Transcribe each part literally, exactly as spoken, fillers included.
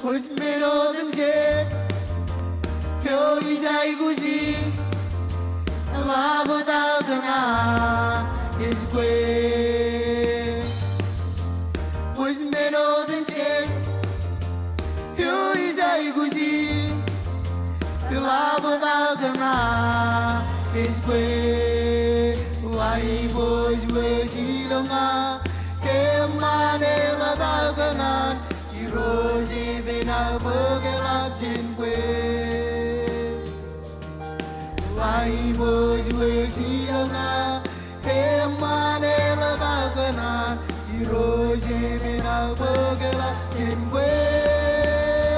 Kwōj men otemjej eo ij aikuji, eḷap ta kōṇaan ej kwe. Kwōj men otemjej eo ij aikuji, eḷap ta kōṇaan ej kwe. Aiboojoj ilōñ ña, eṃṃan eḷap kōṇaan, Irooj epen aō bōk eḷap jān kwe. Aiboojoj ilōñ ña, eṃṃan eḷap kōṇaan, Irooj epen aō bōk eḷap jān kwe.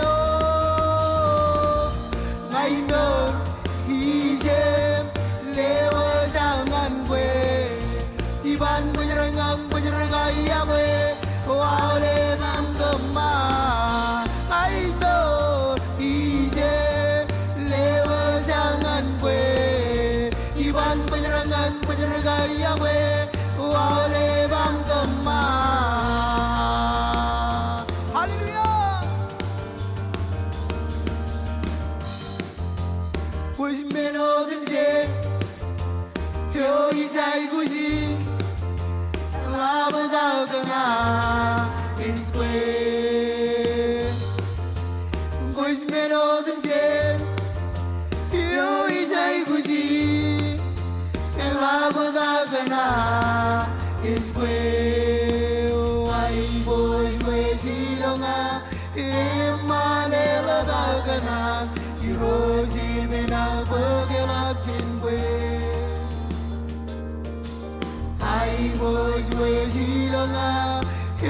O, ña ij mour ijeṃ, lewōj aō ñan kwe. Iban bōjrak ñan bōjrak aō iọkwe, aolep aṃ kōṃṃan. Aiboojoj ijeṃ, lewōj aō ñan kwe. Iban bōjrak ñan bōjrak aō iọkwe, aolep aṃ kōṃṃan. Hallelujah. Kwōj men otemjej eo ij aikuji, eḷap ta kōṇaan ej kwe. Kwōj men otemjej eo ij aikuji, eḷap ta kōṇaan ej kwe. Aiboojoj ilōñ ña, eṃṃan eḷap kōṇaan, Irooj epen aō bōk eḷap jān kwe. Aiboojoj ilōñ ña,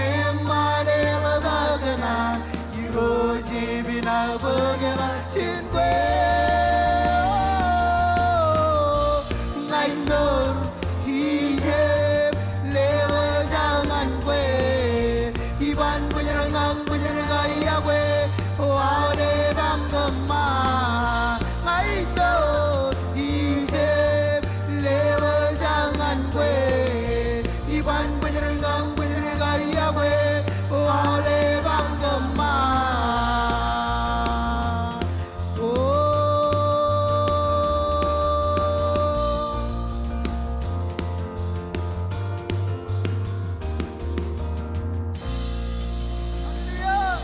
eṃṃan eḷap kōṇaan, Irooj epen aō bōk eḷap jān kwe. O, ña ij mour ijeṃ, lewōj aō ñan kwe. Iban bōjrak ñan bōjrak aō iọkwe, aolep aṃ kōṃṃan. Ña ij mour ijeṃ, lewōj aō ñan kwe. Iban bōjrak ñan bōjrak aō iọkwe, aolep aṃ kōṃṃan. O. Hallelujah.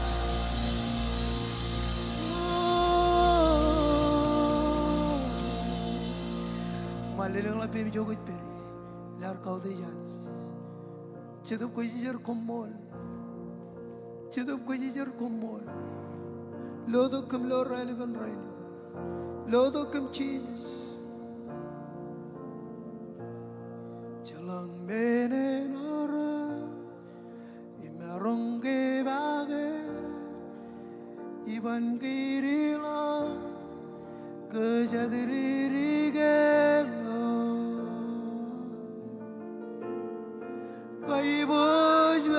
Ṃaan lelōñḷọk peiṃ ijo kwōj pād ie. Ilo ad kautiej Anij. Jetōb Kwōjarjar, koṃṃool. Jetōb Kwōjarjar, koṃṃool. Lotok kōm ilo raelepen rainin. Lotok kōm Jisōs. Jeḷak men eṇ aorōk, imaroñ ke ibaak eṇ, iban ke idiḷọk, kōjatdikdik ilo, kwaiboojoj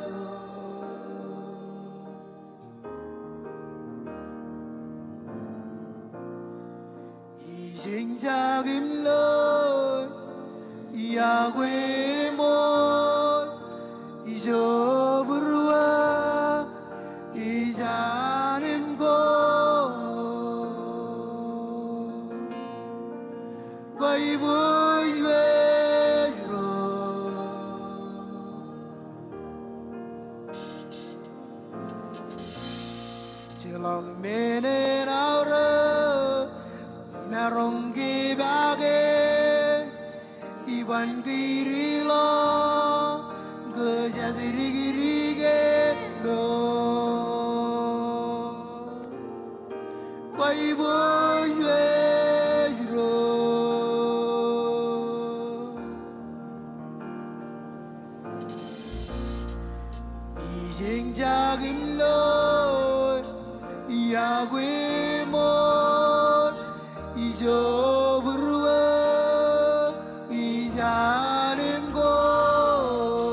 ilo. Ijeñjake im lo, iọkwe im ṃool, ijo būruō, ijaan im koor. Kwaiboojoj ilo. Jeḷak men eṇ aorōk, imaroñ ke ibaak eṇ, iban ke idiḷọk, kōjatdikdik ilo, kwaiboojoj ilo. Ijeñjake im lo, iọkwe im ṃool, ijo būruō, ijaan im koor.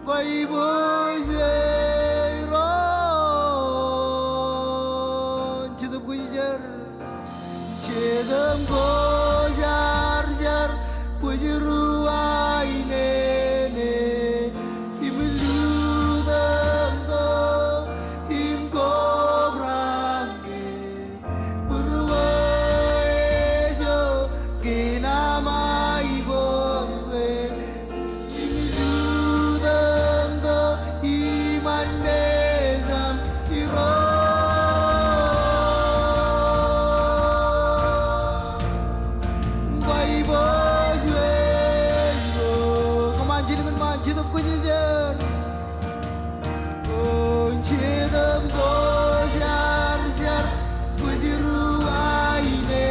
Kwaiboojoj ilo. Jetōb Kwōjarjar. Jetōb Kwōjarjar, kwōj ruo aenōṇō, im lu Jar, o Jetōb Kwōjarjar, kwōj ruwainene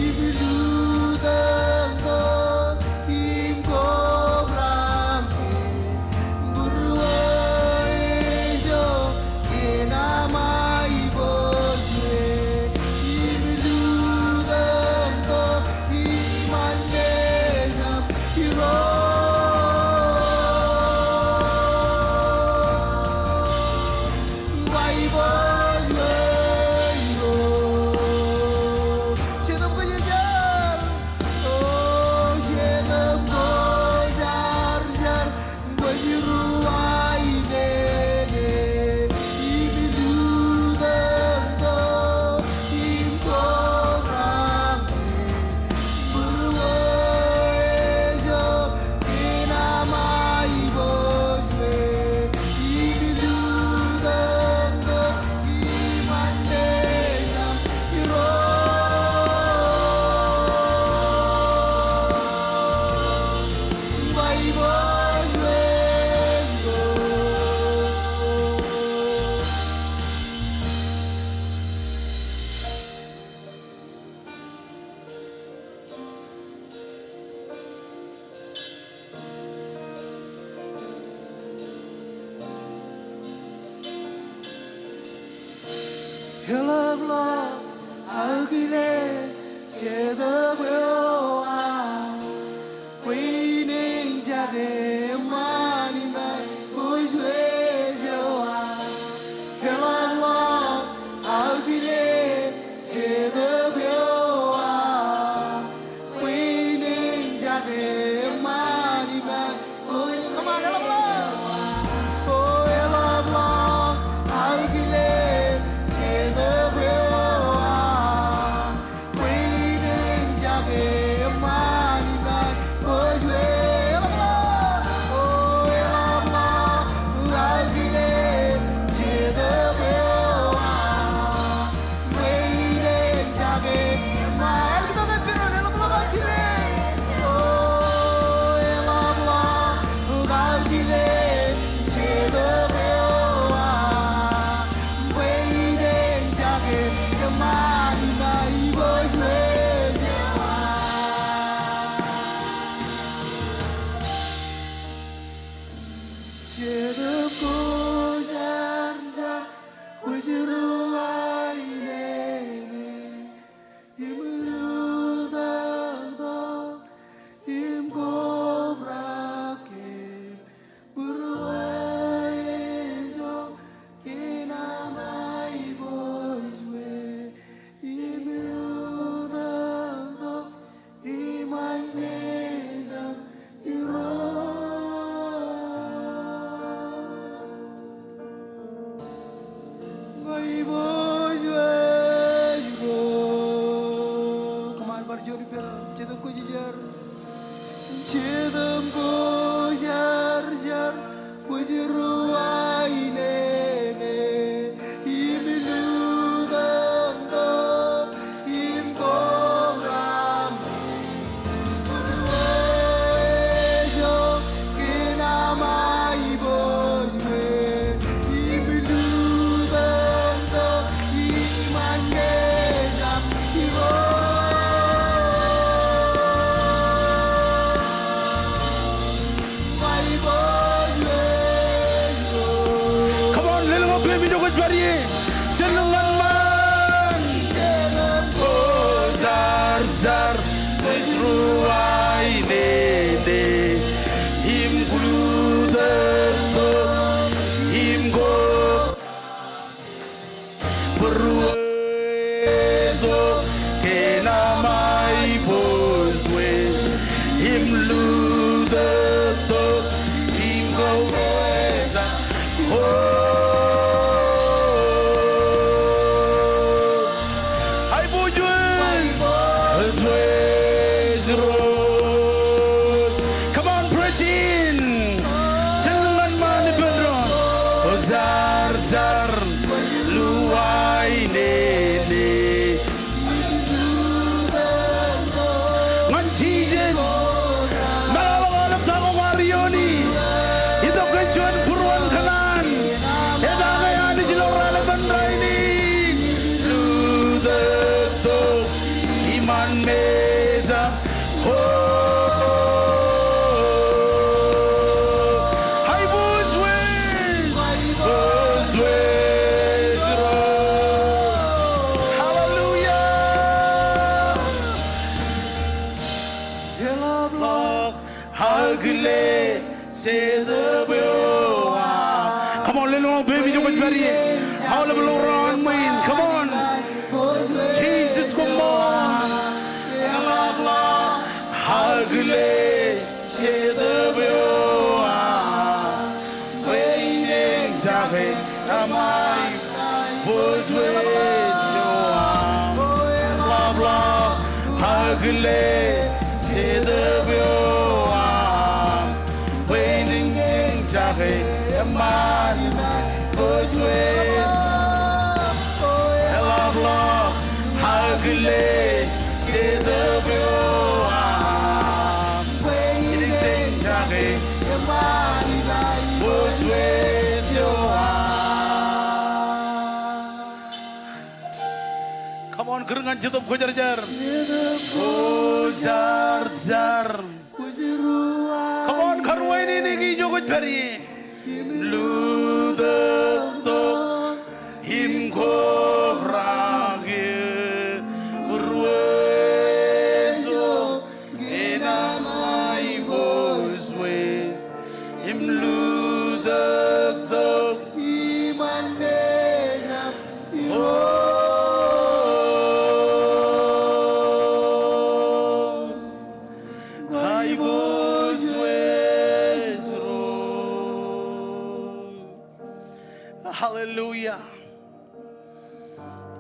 im lutōntok im kobrak ke būruō eo kōn aṃ aiboojoj im lutōntok im anneejaṃ Irooj. Ba iboojoj Irooj. Jetōb Kwōjarjar. O Jetōb Kwōjarjar. Kwōj ruwainene im lutōntok im kobrak ke būruō eo kōn aṃ aiboojoj im lutōntok im anneejaṃ Irooj. Ba iboojoj Irooj. Eḷapḷọk aō kile Jetōb eo aō, bwe in ejjake eṃṃan im aiboojoj eo aō. Eḷapḷọk aō kile Jetōb eo aō, bwe in ejjake eṃṃan im aiboojoj. Come on, eḷapḷọk. O eḷapḷọk aō kile Jetōb eo aō, bwe in ejjake eṃṃan im aiboojoj. Eḷapḷọk. O eḷapḷọk aō kile Jetōb eo aō, bwe in ejjake eṃṃan. Eḷapḷọk aō kile. O eḷapḷọk aō kile Jetōb eo aō, bwe in ejjake eṃṃan im aiboojoj eo aō. Jetōb Kwōjarjar, kwōj ruwainene im lutōntok im kobrak ke būruō eo kōn aṃ aiboojoj im lutōntok im anneejaṃ Irooj. Ña iboojoj Irooj. Come on, bar juon ippān. Jetōb Kwōjarjar. Jetōb Kwōjarjar, kwōj ruwainene im lutōntok im kobrak ke būruō eo kōn aṃ aiboojoj im lutōntok im anneejaṃ Irooj. Come on, lelōñḷọk peiṃ ijo kwōj pād ie. Jen lōñ ñan ṃaan. Jetōb Kwōjarjar, kwōj ruwainene im lutōntok im ko Būruō eo kōn aṃ aiboojoj im lutōntok im kobrak ke būruō eo. O aiboojoj, aiboojoj Irooj. Come on, praise Him. Jen lōñ ñan ṃaan ippān doon. O jar jar. Luainene ñan Jisōs. Meḷọkḷọk aolep ta ko kwaar ioon Come on, lelōñḷọk peiṃ ijo kwōj pād ie. Aolep ilo raan ṃwiin. Come on. Jisōs, come on. Eḷapḷọk akile jetōb eo aṃ, bwe in eñjake eṃṃan bōjwōj eo aṃ. Eḷapḷọk akile jetōb eo aṃ, bwe in eñjake eṃṃan bōjwōj. Eḷapḷọk akile jetōb eo aṃ, bwe in eñjake eṃṃan bōjwōj eo aṃ. Come on, kūr ñan Jetōb Kwōjarjar. Kwōjarjar. Come on, karuwainene ke ijo kwōj pād ie. Im lutōktok im kobrak eō Ruwōj, kōṇaan aiboojoj im lutōktok iṃaan mejān ro. Aiboojoj ro. Hallelujah.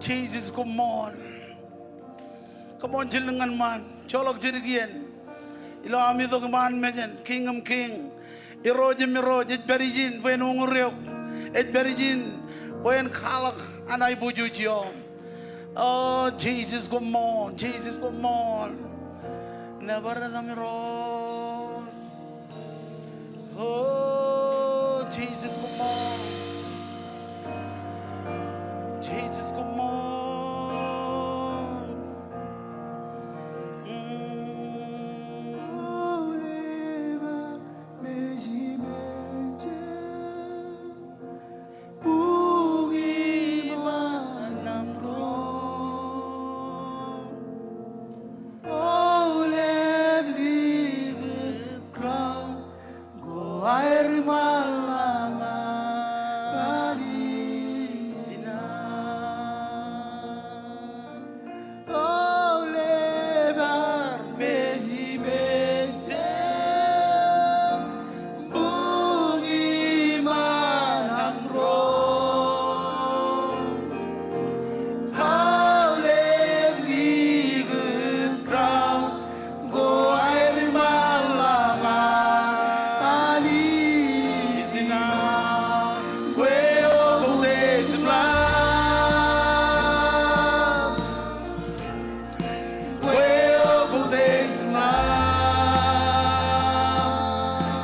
Jisōs, come on. Come on, jilñan ṃaan. Joḷọk jidik iien. Ilo am itok iṃaan mejān, Kiiñ in kiiñ, Irooj in irooj, ej pād ijin bwe en uñūr eok. Ej pād ijin bwe en kwaḷọk an aiboojoj ioṃ. O Jisōs, come on. Jisōs, come on. Nōbar etaṃ Irooj. O Jisōs, come on. Jisōs, come on. Mm. Buk iṃaan aṃ throne. Aolep likūt crown ko aer iṃaan ḷōṃa, Anij in aṃ. Aolep armej im enjeḷ, buk iṃaan aṃ throne. Aolep likūt crown ko aer iṃaan ḷōṃa, Anij in aṃ. Kwe eo koṃ te ej im ḷap. Kwe eo koṃ te ej im ḷap.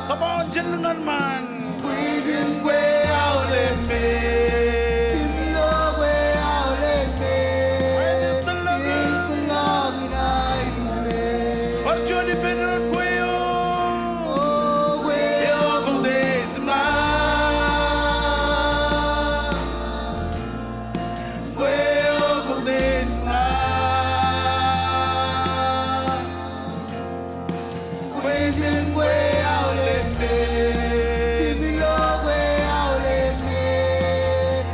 Come on, jen ñan ṃaan. Kwe jen kwe aolep men. Im lo kwe aolep men. Ej tōllọk in aelōñ. Bar juon ippān doon, kwe eo. O kwe eo koṃ te ej im ḷap. Kwe eo koṃ te ej im ḷap. Kwe jen kwe aolep men. Im lo kwe aolep men.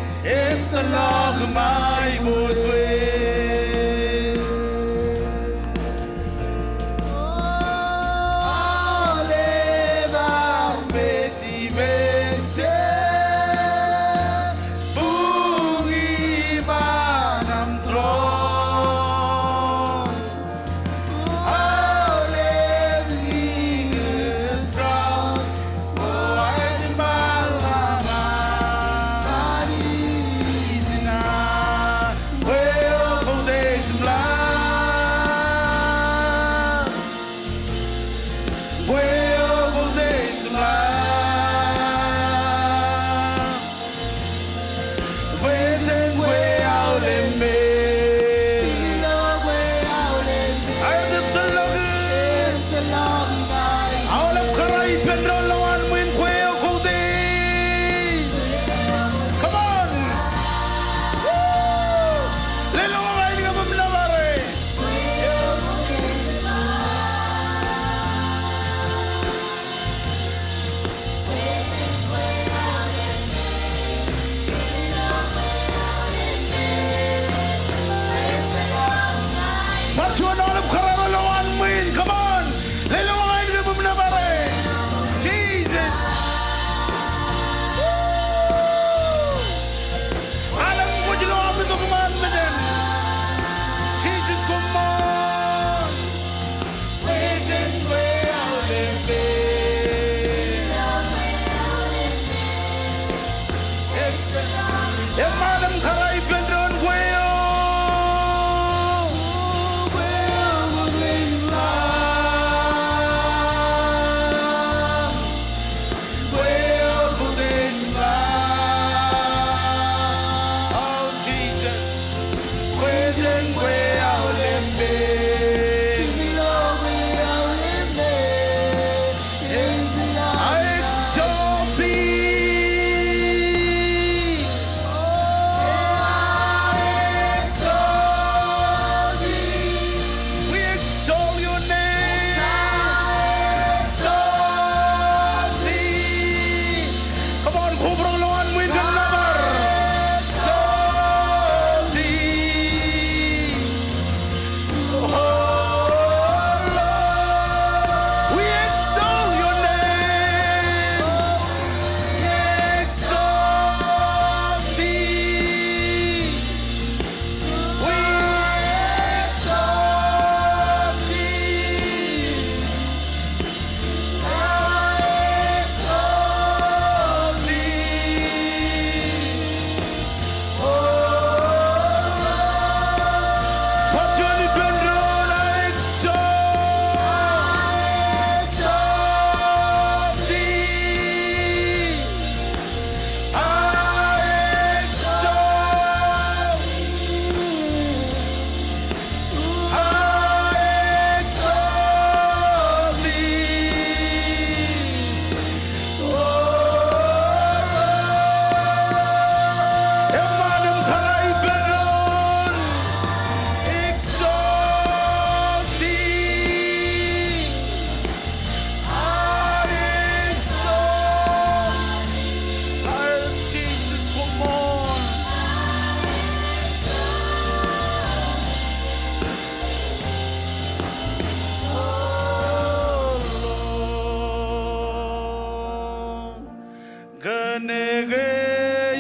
Kōnke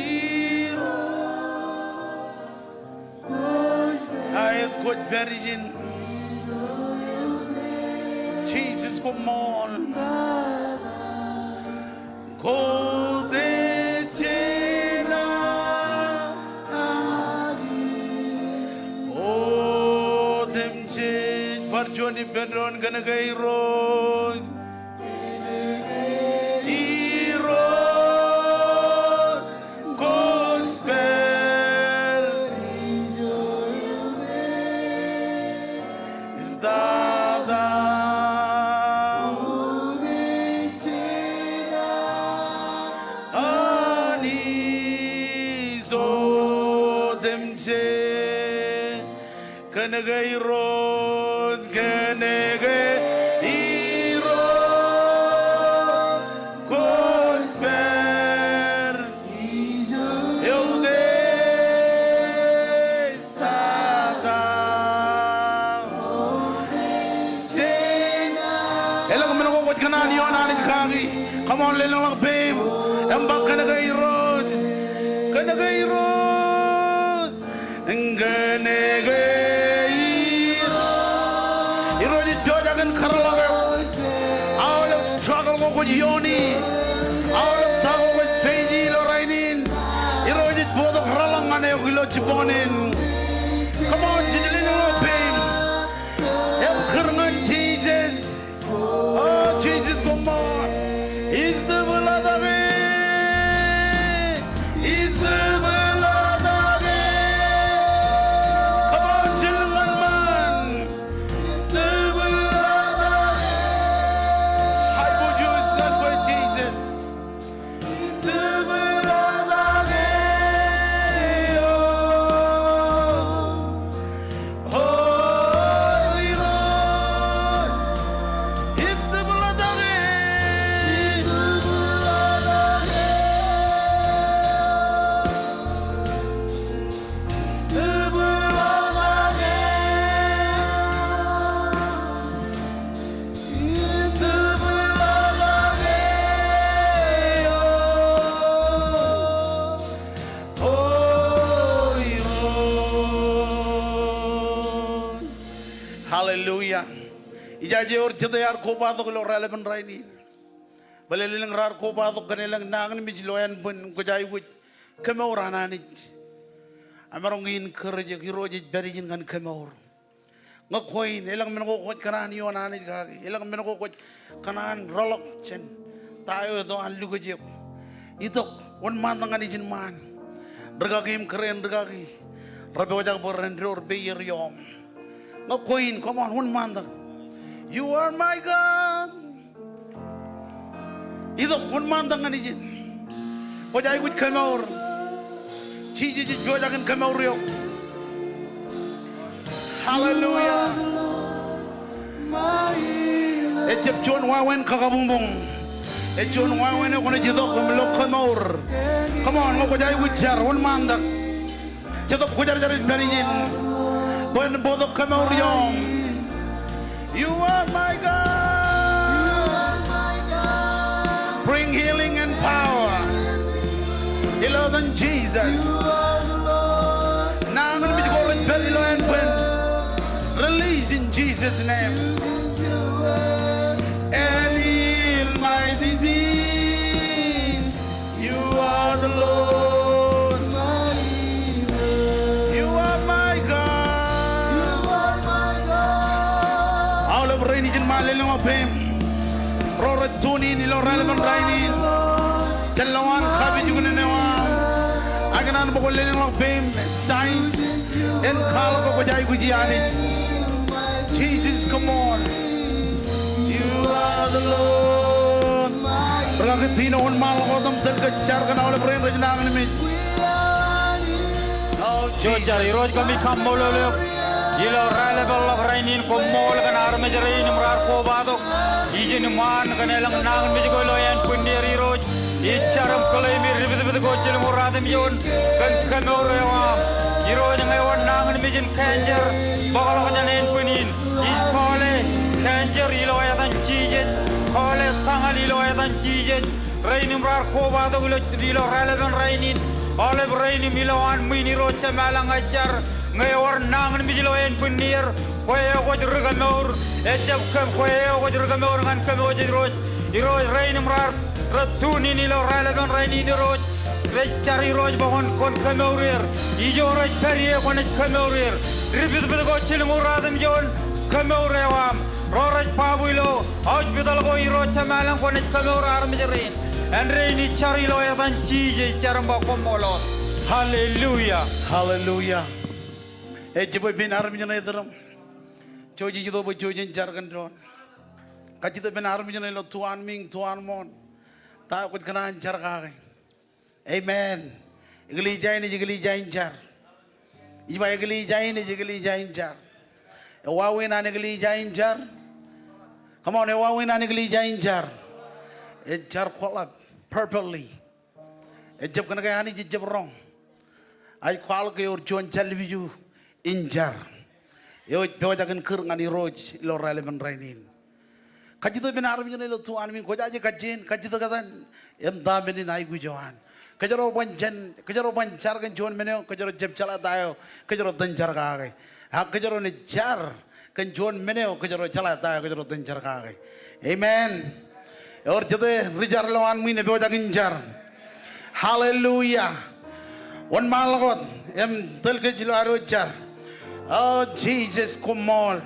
Irooj, aet kwōj pād ijin. Jisōs koṃṃool. Koutiej jeṇa otemjej. Bar juon ippān doon. Kōnke Irooj. Irooj, kwōj pād ijin. Tata, Anij otemjej. Kōnke Irooj, kōnke Irooj, kwōj pād ijin. Eutiej tata. Elōñ men ko kwōj kōṇaan ioon Anij kaki. Come on, lelōñḷọk peiṃ. Im ba, kōnke Irooj. Kōnke Irooj. Kōnke Irooj. Irooj ej pojak in kōtḷọk eok. Aolep struggle ko kwōj iooni. Aolep ta ko kwōj face ilo rainin. Irooj ej bōktok rōḷọk ñan eok ilo jibboñōn in. Come on, jej lelōñḷọk peiṃ. Im kūr ñan Jisōs. O Jisōs koṃṃool. Ij tōprak ḷọk eok. Ij tōprak ḷọk eok. Come on, jilñan ṃaan. Ij tōprak ḷọk eok. Aiboojoj ñan kwe Jisōs. Hallelujah. Ijaje ewōr jete ear kobatok ilo raelepin rainin. Bōlen elōñ raar kobatok kōn elōñ nañinmej ilo ānbwin kwōj aikuj kemour an Anij. Emaroñ in encourage eok, Irooj ej pād ijin ñan kemour. Ñe kwe in, elōñ men ko kwōj kōṇaan ioon Anij kaki, elōñ men ko kwōj kōṇaan rōḷọk jān ta eo eto an lukkuun eok. Itok, wōnṃaantak ñan ijin ṃaan. Rikaki im kōrā in rikaki rej pojak bwe ren door peier ioṃ. Ñe kwe in, come on, wōnṃaantak. You are my God. Itok, wōnṃaantak ñan ijin. Kwōj aikuj kemour. Jisōs ej pojak in kemour eok. Hallelujah. Ejjab juon wāween kakabuñbuñ. Ej juon wāween eo kwōnaaj itok im lo kemour. Come on, ñe kwōj aikuj jar, wōnṃaantak. Jetōb Kwōjarjar ej pād ijin bwe en bōktok kemour ioṃ. You are my God. Bring healing and power. Ilo etan Jisōs. Nañinmej ko rej pād ilo ānbwin. Release in Jesus' name. And heal my disease. You are the Lord. You are my God. Aolep rein ijin ṃaan, lelōñḷọk peiṃ. Ro rej tune in ilo raelepin rainin. Jān lowaan kapijuknen eo aṃ. Ak kōṇaan bwe kwōn lelōñḷọk peiṃ. Signs en kwaḷọk ke kwōj aikuji Anij. Jisōs, come on. You are the Lord. Rikaki Tino, wōnṃaanḷọk wōt im tōl kōj jar kōn aolep rein rej nañinmej. Jar, Irooj kōmij kaṃṃoolol eok ilo raelepen ḷọk rainin, koṃṃool kōn armej rein im raar kobatok ijin ṃaan kōn elōñ nañinmej ko ilo ānbwinnier, Irooj. Ij jar im claim e dipdipdik ko jilñuul ruatimjuon kōn kemour eo aṃ. Irooj, ñe wōn nañinmej in cancer bōkḷọk jān ānbwin in, ij kọọle cancer ilo etan Jisōs. Kọọle tōñal ilo etan Jisōs. rein im raar kobatok ilo, ilo raelepen rainin. Aolep rein im ilowaan ṃwiin Irooj Jemalañ ej jar. Ñe ewōr nañinmej ilo ānbwinnier, kwe eo kwōj ri kemour, ejjab kōm, kwe eo kwōj ri kemour ñan kōm wōj Irooj. Irooj, rein im raar, rej tune in ilo raelepen rainin Irooj. Rej jar Irooj bwe kwōn, kwōn kemour er. Ijo rej pād ie kwōnaaj kemour er. Dipitpit ko jilñuul ruatimjuon, kemour eo aṃ. Ro rej baabu ilo aujpitōḷ ko Irooj Jemalañ kwōnaaj kemour armej rein. Āindein ij jar ilo etan Jisōs, jar im ba koṃṃool Lord. Hallelujah. Hallelujah. Ej jibwe pein armej ṇe iturūṃ. Jouj ij itok bwe jouj jen jar kōn doon. Kajjitōk ippān armej ṇe ilo tuanmiiñ, tuanmooṇ. Ta eo kwōj kōṇaan jar kake? Amen. Eklejia in ej eklejia in jar. Ij ba eklejia in ej eklejia in jar. Ewāween an eklejia in jar. Come on, ewāween an eklejia in jar. Ej jar kwaḷọk, properly. Ejjab kōnke Anij ejjab roñ. Ij kwaḷọk ke ewōr juon jar ḷọk eo in jar. Eo ej pojak in kūr ñan Irooj ilo raelepen rainin. Kajjitōk ippān armej ṇe ilo tuanmiiñ, kwōjaje kajjien, kajjitōk etan, im ta men in aikuj eo an. Kōjro ban jen, kōjro ban jar kōn juon men eo, kōjro jab jeḷā ta eo kōjro itōn jar kake. Ak kōjro naaj jar kōn juon men eo, kōjro jeḷā ta eo kōjro itōn jar kake. Amen. Ewōr jete ri jar ilowaan ṃwiin epojak in jar. Hallelujah. Wōnṃaanḷọk wōt im tōl kōj ilo ad wōj jar. O Jisōs, koṃṃool.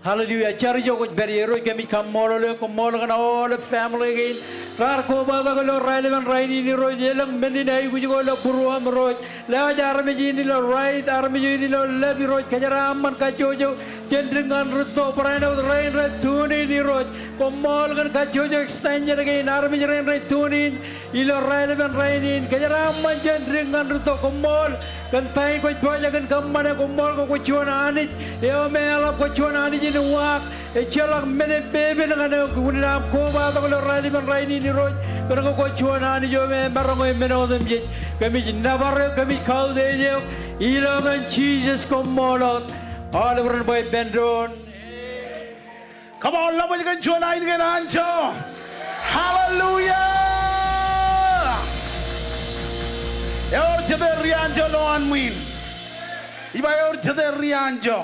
Hallelujah. Jar ijo kwōj pād ie. Irooj, kōmij kaṃṃoolol eok, koṃṃool kōn aolep family kein raar kobatok ilo raelepen rainin Irooj. Elōñ men in aikuj ko ilo būruōm Irooj. Lewōj armej in ilo right, armej in ilo left Irooj. Kōjeraaṃṃan kajjojo jān dik ñan rūtto, barāinwōt rein rej tune in Irooj. Koṃṃool kōn kajjojo extension kein armej rein rej tune in ilo raelepen rainin. Kōjeraaṃṃan jān dik ñan rūtto, koṃṃool kōn ta in kwōj pojak in kōṃṃane, koṃṃool ke kwōj juon Anij eo me eḷap, kwōj juon Anij in uwaak. Ejjeḷọk men epepen ñan eok unin aṃ kobatok ilo raelepen rainin Irooj, kōnke kwōj juon Anij eo me emaroñ e men otemjej. Kōmij nōbar eok, kōmij kautiej eok, ilo etan Jisōs, koṃṃool wōt. Aolep ren ba ippān doon. Come on, ḷōmṇak kōn juon ainikien anjọ. Hallelujah. Ewōr jete ri anjọ ilowaan ṃwiin. Ij ba ewōr jete ri anjọ.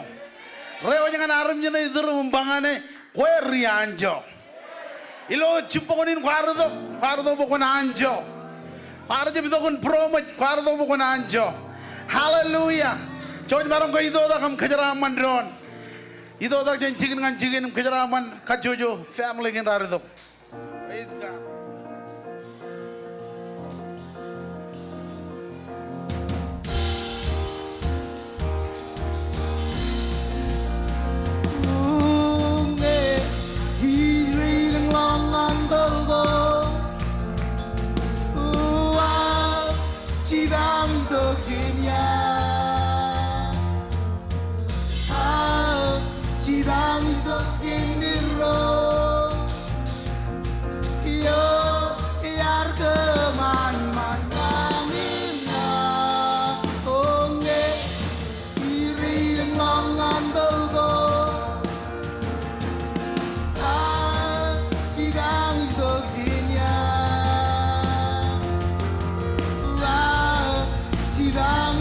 Reiwōj ñan armej ṇe iturūṃ im ba ñan e, kwe ri anjọ. Ilo jibboñōn in kwaar itok, kwaar itok bwe kwōn anjọ. Kwaar jab itok in būroṃōj, kwaar itok bwe kwōn anjọ. Hallelujah. Jouj maroñ ke itoitak im kōjeraaṃṃan doon. Itoitak jān jikin ñan jikin im kōjeraaṃṃan kajjojo family kein raar itok. Praise God. Uññe ij ri ilōñḷọk ñan tōl ko, uwaak jipañ ij itok jān ia? Aō, jipañ ij itok jān Irooj eo ear kōṃanṃan ñan im ña. Uññe ij ri ilōñḷọk ñan tōl ko, aō, jipañ ij itok jān ia? Aō, jipañ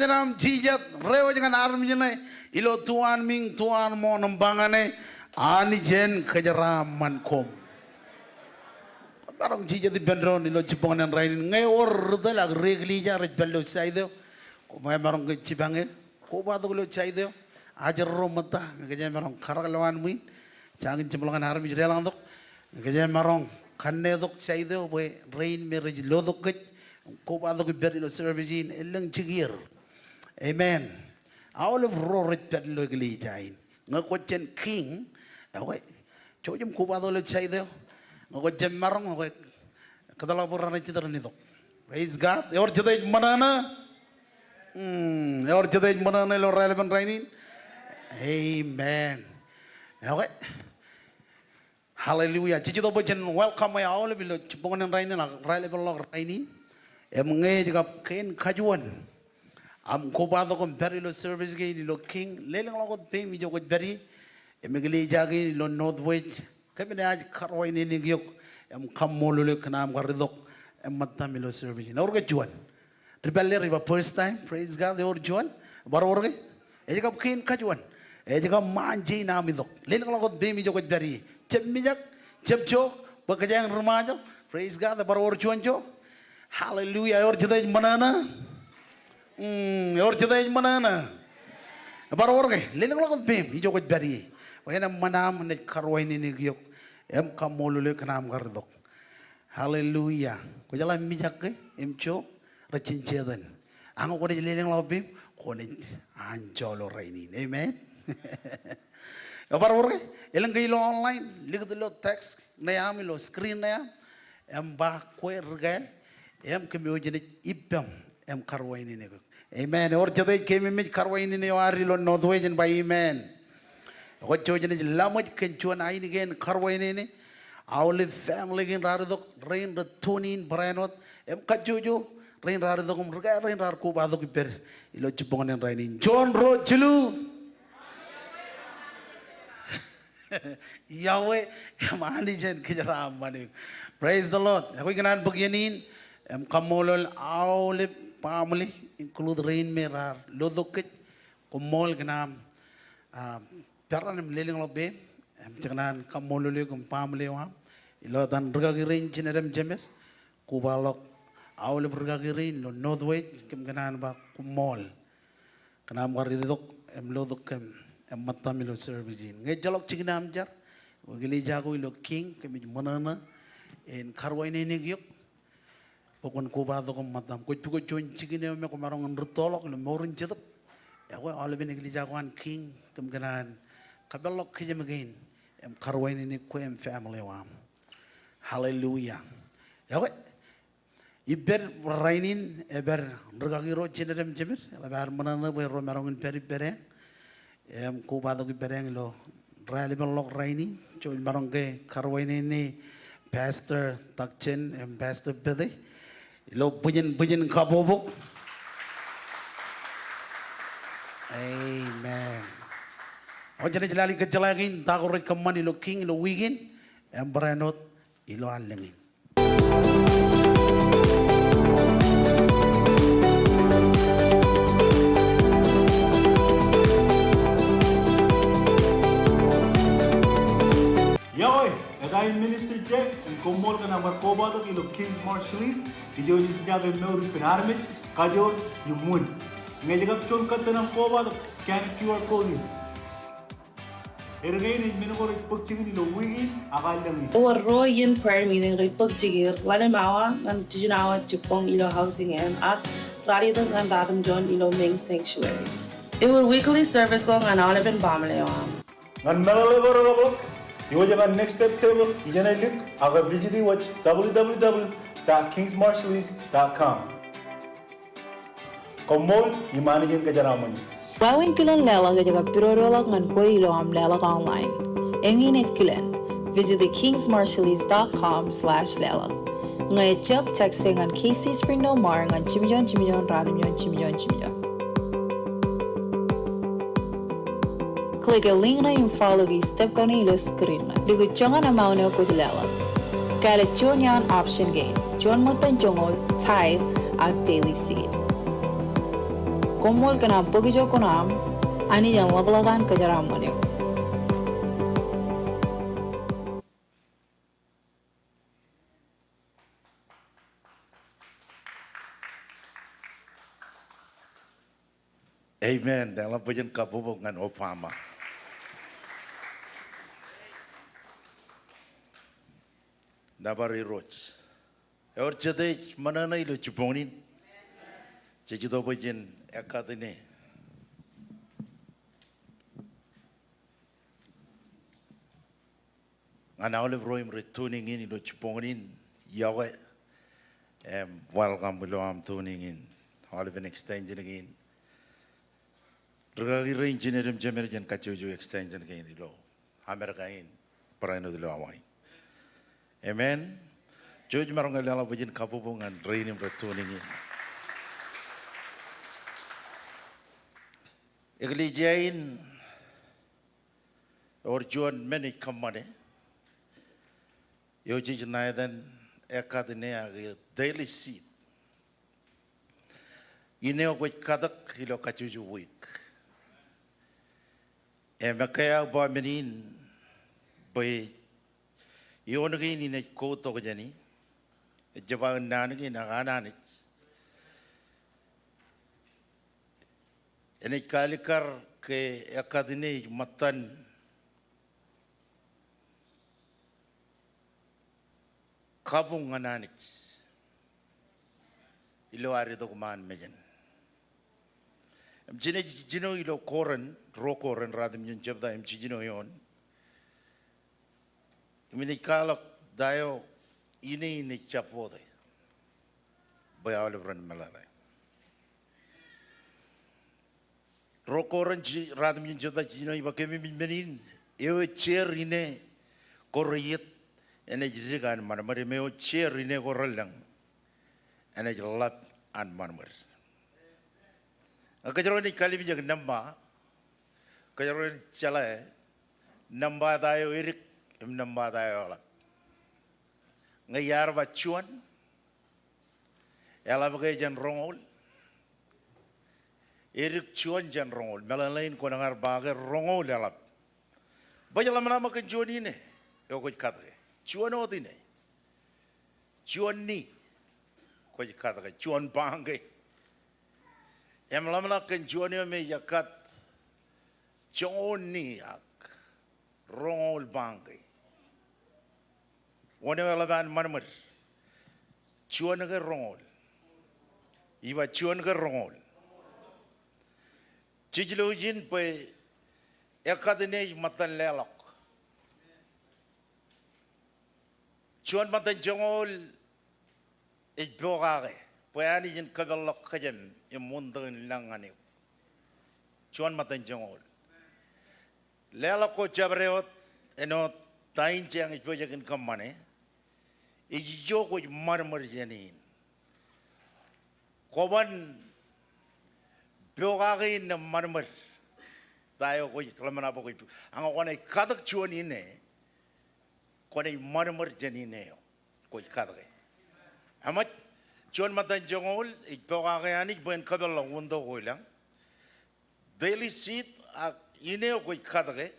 Kōjeraaṃ jijet, reiwōj ñan armej ṇe ilo tuanmiiñ, tuanmooṇ im ba ñane, Anij en kōjeraaṃṃan koṃ. Maroñ jijet ippān doon ilo jibboñōn in rainin. Ñe ewōr ri tōl ak ri eklejia rej pād ilo site eo, koṃ emaroñ ke jipañ eō, kobatok ilo site eo, ajri ro ṃōtta, ñe kōj emaroñ karak lowaan ṃwiin, jañin jeṃḷọkin armej deḷọñtok, ñe kōj emaroñ kannetok site eo bwe rein me rej lotok kōj, kobatok ippād ilo service in, elōñ jikier. Amen. Aolep ro rej pād ilo eklejia in. Ñe kwōj jān king, ekwe, jouj im kobatok ilo site eo. Ñe kwōj jān maroñ, ekwe, kōtḷọk bwe raar jitōñ itok. Praise God. Ewōr jete ej ṃōṇōṇō? Hmm, ewōr jete ej ṃōṇōṇō ilo raelepin rainin? Amen. Ekwe. Hallelujah. Jej itok bwe jen welcome e aolep ilo jibboñōn in rainin ak raelepḷọk rainin. Im ñe ej kab kein kajuon aṃ kobatok im pād ilo service kein ilo king, lelōñḷọk wōt peiṃ ijo kwōj pād ie. Im eklejia kein ilo Northwest, kōm naaj karuwainene eok im kaṃṃoolol eok kōn aṃ kar itok im ṃōttaṃ ilo service in. Ewōr ke juon? Ri pālle rej ba first time, praise God, ewōr juon? Bar wōr ke? Ej kab kein kajuon. Ej kab ṃaanje in aṃ itok. Lelōñḷọk wōt peiṃ ijo kwōj pād ie. Jab mijak, jab jook, bwe kōjeañ ri Ṃajeḷ. Praise God, bar wōr juon ijo? Hallelujah, ewōr jete ej ṃōṇōṇō? Hmm, ewōr jete ej ṃōṇōṇō? Bar wōr ke? Lelōñḷọk wōt peiṃ ijo kwōj pād ie. Bwe en eṃṃan aṃ naaj karuwainene eok im kaṃṃoolol eok kōn aṃ kar itok. Hallelujah. Kwōjeḷā mijak ke im jook, rej jin jeten. Ak ñe kwōnaaj lelōñḷọk peiṃ, kwōnaaj anjọ ilo rainin. Amen. Ebar wōr ke? Elōñ ke ilo online, likūt ilo text ṇe aṃ, ilo screen ṇe aṃ, im ba kwe ri kāāl, im kōm eo jenaaj ippaṃ im karuwainene eok. Amen. Ewōr jete ej keememej karuwainene eo ad ilo Northwest en ba amen. Ekwe, jouj im naaj laṃōj kōn juon ainikien karuwainene. Aolep family kein raar itok, rein rej tune in barāinwōt, im kajjojo, rein raar itok im ri kāāl rein raar kobatok ippād ilo jibboñōn in rainin. Juon, ruo, jilu. Yahweh, im Anij en kōjeraaṃṃan eok. Praise the Lord. Ekwe, ikōṇaan bōk iien in im kaṃṃoolol aolep baaṃle, include rein me raar lotok kōj. Koṃṃool kōn aṃ, ah, peran im lelōñḷọk peiṃ. Im jej kōṇaan kaṃṃoolol eok im baaṃle eo aṃ ilo etan rūkaki rein jined im jemed. Kobaḷọk aolep rūkaki rein ilo Northwest, kōm kōṇaan ba koṃṃool kōn aṃ kar itok im lotok kōm im ṃōttaṃ ilo service in. Ñe ejjeḷọk jikin aṃ jar, eklejia ko ilo king, kōmij ṃōṇōṇō in karuwainene eok bwe kwōn kobatok im ṃōttaṃ. Kwōj pukot juon jikin eo me kwōmaroñ in rūttoḷọk ilo mour in jetōb, ekwe, aolepen eklejia ko an king, kōm kōṇaan kapeḷḷọk kōjām kein im karuwainene kwe im family eo aṃ. Hallelujah. Ekwe, ippād rainin, epād rūkaki ro jined im jemed, eḷap ad ṃōṇōṇō bwe ro maroñ in pād ippādeañ im kobatok ippādeañ ilo raelepenḷọk rainin. Jouj maroñ ke karuwainene Pastor Takjen im Pastor Pete ilo bwijin, bwijin kabokbok. Amen. Ekwe, jenaaj lale kōjjeḷā kein ta ko rej kōṃṃan ilo king ilo wiik in im barāinwōt ilo allōñ in. Iọkwe, eta in Minister Jeff, im koṃṃool kōn aṃ kar kobatok ilo King's Marshallese. Ijo ej jake mour ippān armej, kajoor im wūn. Ñe ej kab juon kōttan aṃ kobatok, scan Q R code in. Erkein ej men ko rej bōk jikin ilo wiik in ak allōñ in. Ewōr ruo iien prayer meeting rej bōk jikier, ḷalem awa ñan jiljino awa jibboñ ilo Housing Inn ak ralitōk ñan ratimjuon ilo main sanctuary. Ewōr weekly service ko ñan aolepen baaṃle eo aṃ. Ñan meḷeḷe ko reḷapḷọk, iwōj ñan Next Step Table ijeṇe lik ak visit wōj W W W dot kings marshallese dot com. Koṃṃool im Anij en kōjeraaṃṃan eok. Wāween kilen leḷọk ej kab pidodoḷọk ñan kwe ilo aṃ leḷọk online. Eñin ej kilen. Visit the kings marshallese dot com slash leḷọk. Ñe ejjab, text e ñan K C Springdale Mar ñan jimjuon jimjuon ratimjuon jimjuon jimjuon. Click e link ṇe im follow e step kaṇe ilo screen ṇe. Likūt joñan amount eo kwōj leḷọk. Kāālōt juon iaan option kein. Juon ṃōttan joñoul, tithe, ak daily seed. Koṃṃool kōn aṃ bōk ijo kuṇaaṃ, Anij en ḷapḷọk an kōjeraaṃṃan eok. Amen. Eḷap bwijin kabbokbok ñan Obama. Nōbar Irooj. Ewōr jete ej ṃōṇōṇō ilo jibboñin in? Jej itok bwijin ekkat ine ñan aolep ro im rej tuning in ilo jibboñin in iọkwe. Im welcome ilo aṃ tuning in aolepen extension kein. Rikaki rein jined im jemed jān kajjojo extension kein ilo Amerika in, barāinwōt ilo Hawaii. Amen. Jouj maroñ ke leḷọk bwijin kabbokbok ñan rein im rej tuning in. Eklejia in ewōr juon men ej kōṃṃane. Eo jej ṇa etan ekkat ine ak Daily Seed. Ine eo kwōj katōk ilo kajjojo wiik. Im ekkā aō ba men in bwe eoon kein inaaj kouttok jāni, ejjab aō naan kein ak an Anij, enaaj kalikkar ke ekkat ine ej ṃōttan kabuñ ñan Anij ilo ad itok iṃaan mejān. Im jenaaj jino ilo Korint, ruo Korint, ratimjuon jebta im jiljino eoon. Im inaaj kwaḷọk ta eo ine in ej jab vote bwe aolep ren meḷeḷe. Ruo Korint, ratimjuon jebta, jiljino eoon, ej ba, kōmij men in, eo ej jeer ine ko reiiet enaaj dik an ṃadṃōd, im eo ej jeer ine ko relōñ enaaj ḷap an ṃadṃōd. Ñe kōjro naaj kallimjek nōṃba, kōjro naaj jeḷā nōṃba ta eo edik im nōṃba ta eo eḷap. Ñe iar ba juon, eḷap ke jān roñoul? Edik juon jān roñoul. Meḷeḷein kwōnaaj ba ke roñoul eḷap. Bwe ej ḷōmṇak ṃōk kōn juon ine eo kwōj katke. Juon wōt ine. Juon ni kwōj katke. Juon baañke. Im ḷōmṇak kōn juon eo me ej ekkat joñoul ni ak roñoul baañke. Wōn eo eḷap an ṃadṃōd? Juon ke roñoul? Ij ba juon ke roñoul? Jej lo ijin bwe ekkat ine ej ṃōttan leḷọk. Juon ṃōttan joñoul ej pokake bwe Anij en kōpeḷḷọk kōjām im wūntōk in lōñ ñan eok. Juon ṃōttan joñoul. Leḷọk ko jabdewōt āinwōt ta in jeañ ej pojak in kōṃṃane, ej ijo kwōj ṃadṃōd jān in. Kwōban pokake in im ṃadṃōd ta eo kwōj ḷōmṇak bwe kwōj, ak ñe kwōnaaj katōk juon ine, kwōnaaj ṃadṃōd jān ine eo kwōj katke. Eṃōj, juon ṃōttan joñoul ej pokake Anij bwe en kōpeḷḷọk wūntōk ko i lōñ. Daily Seed ak ine eo kwōj katke,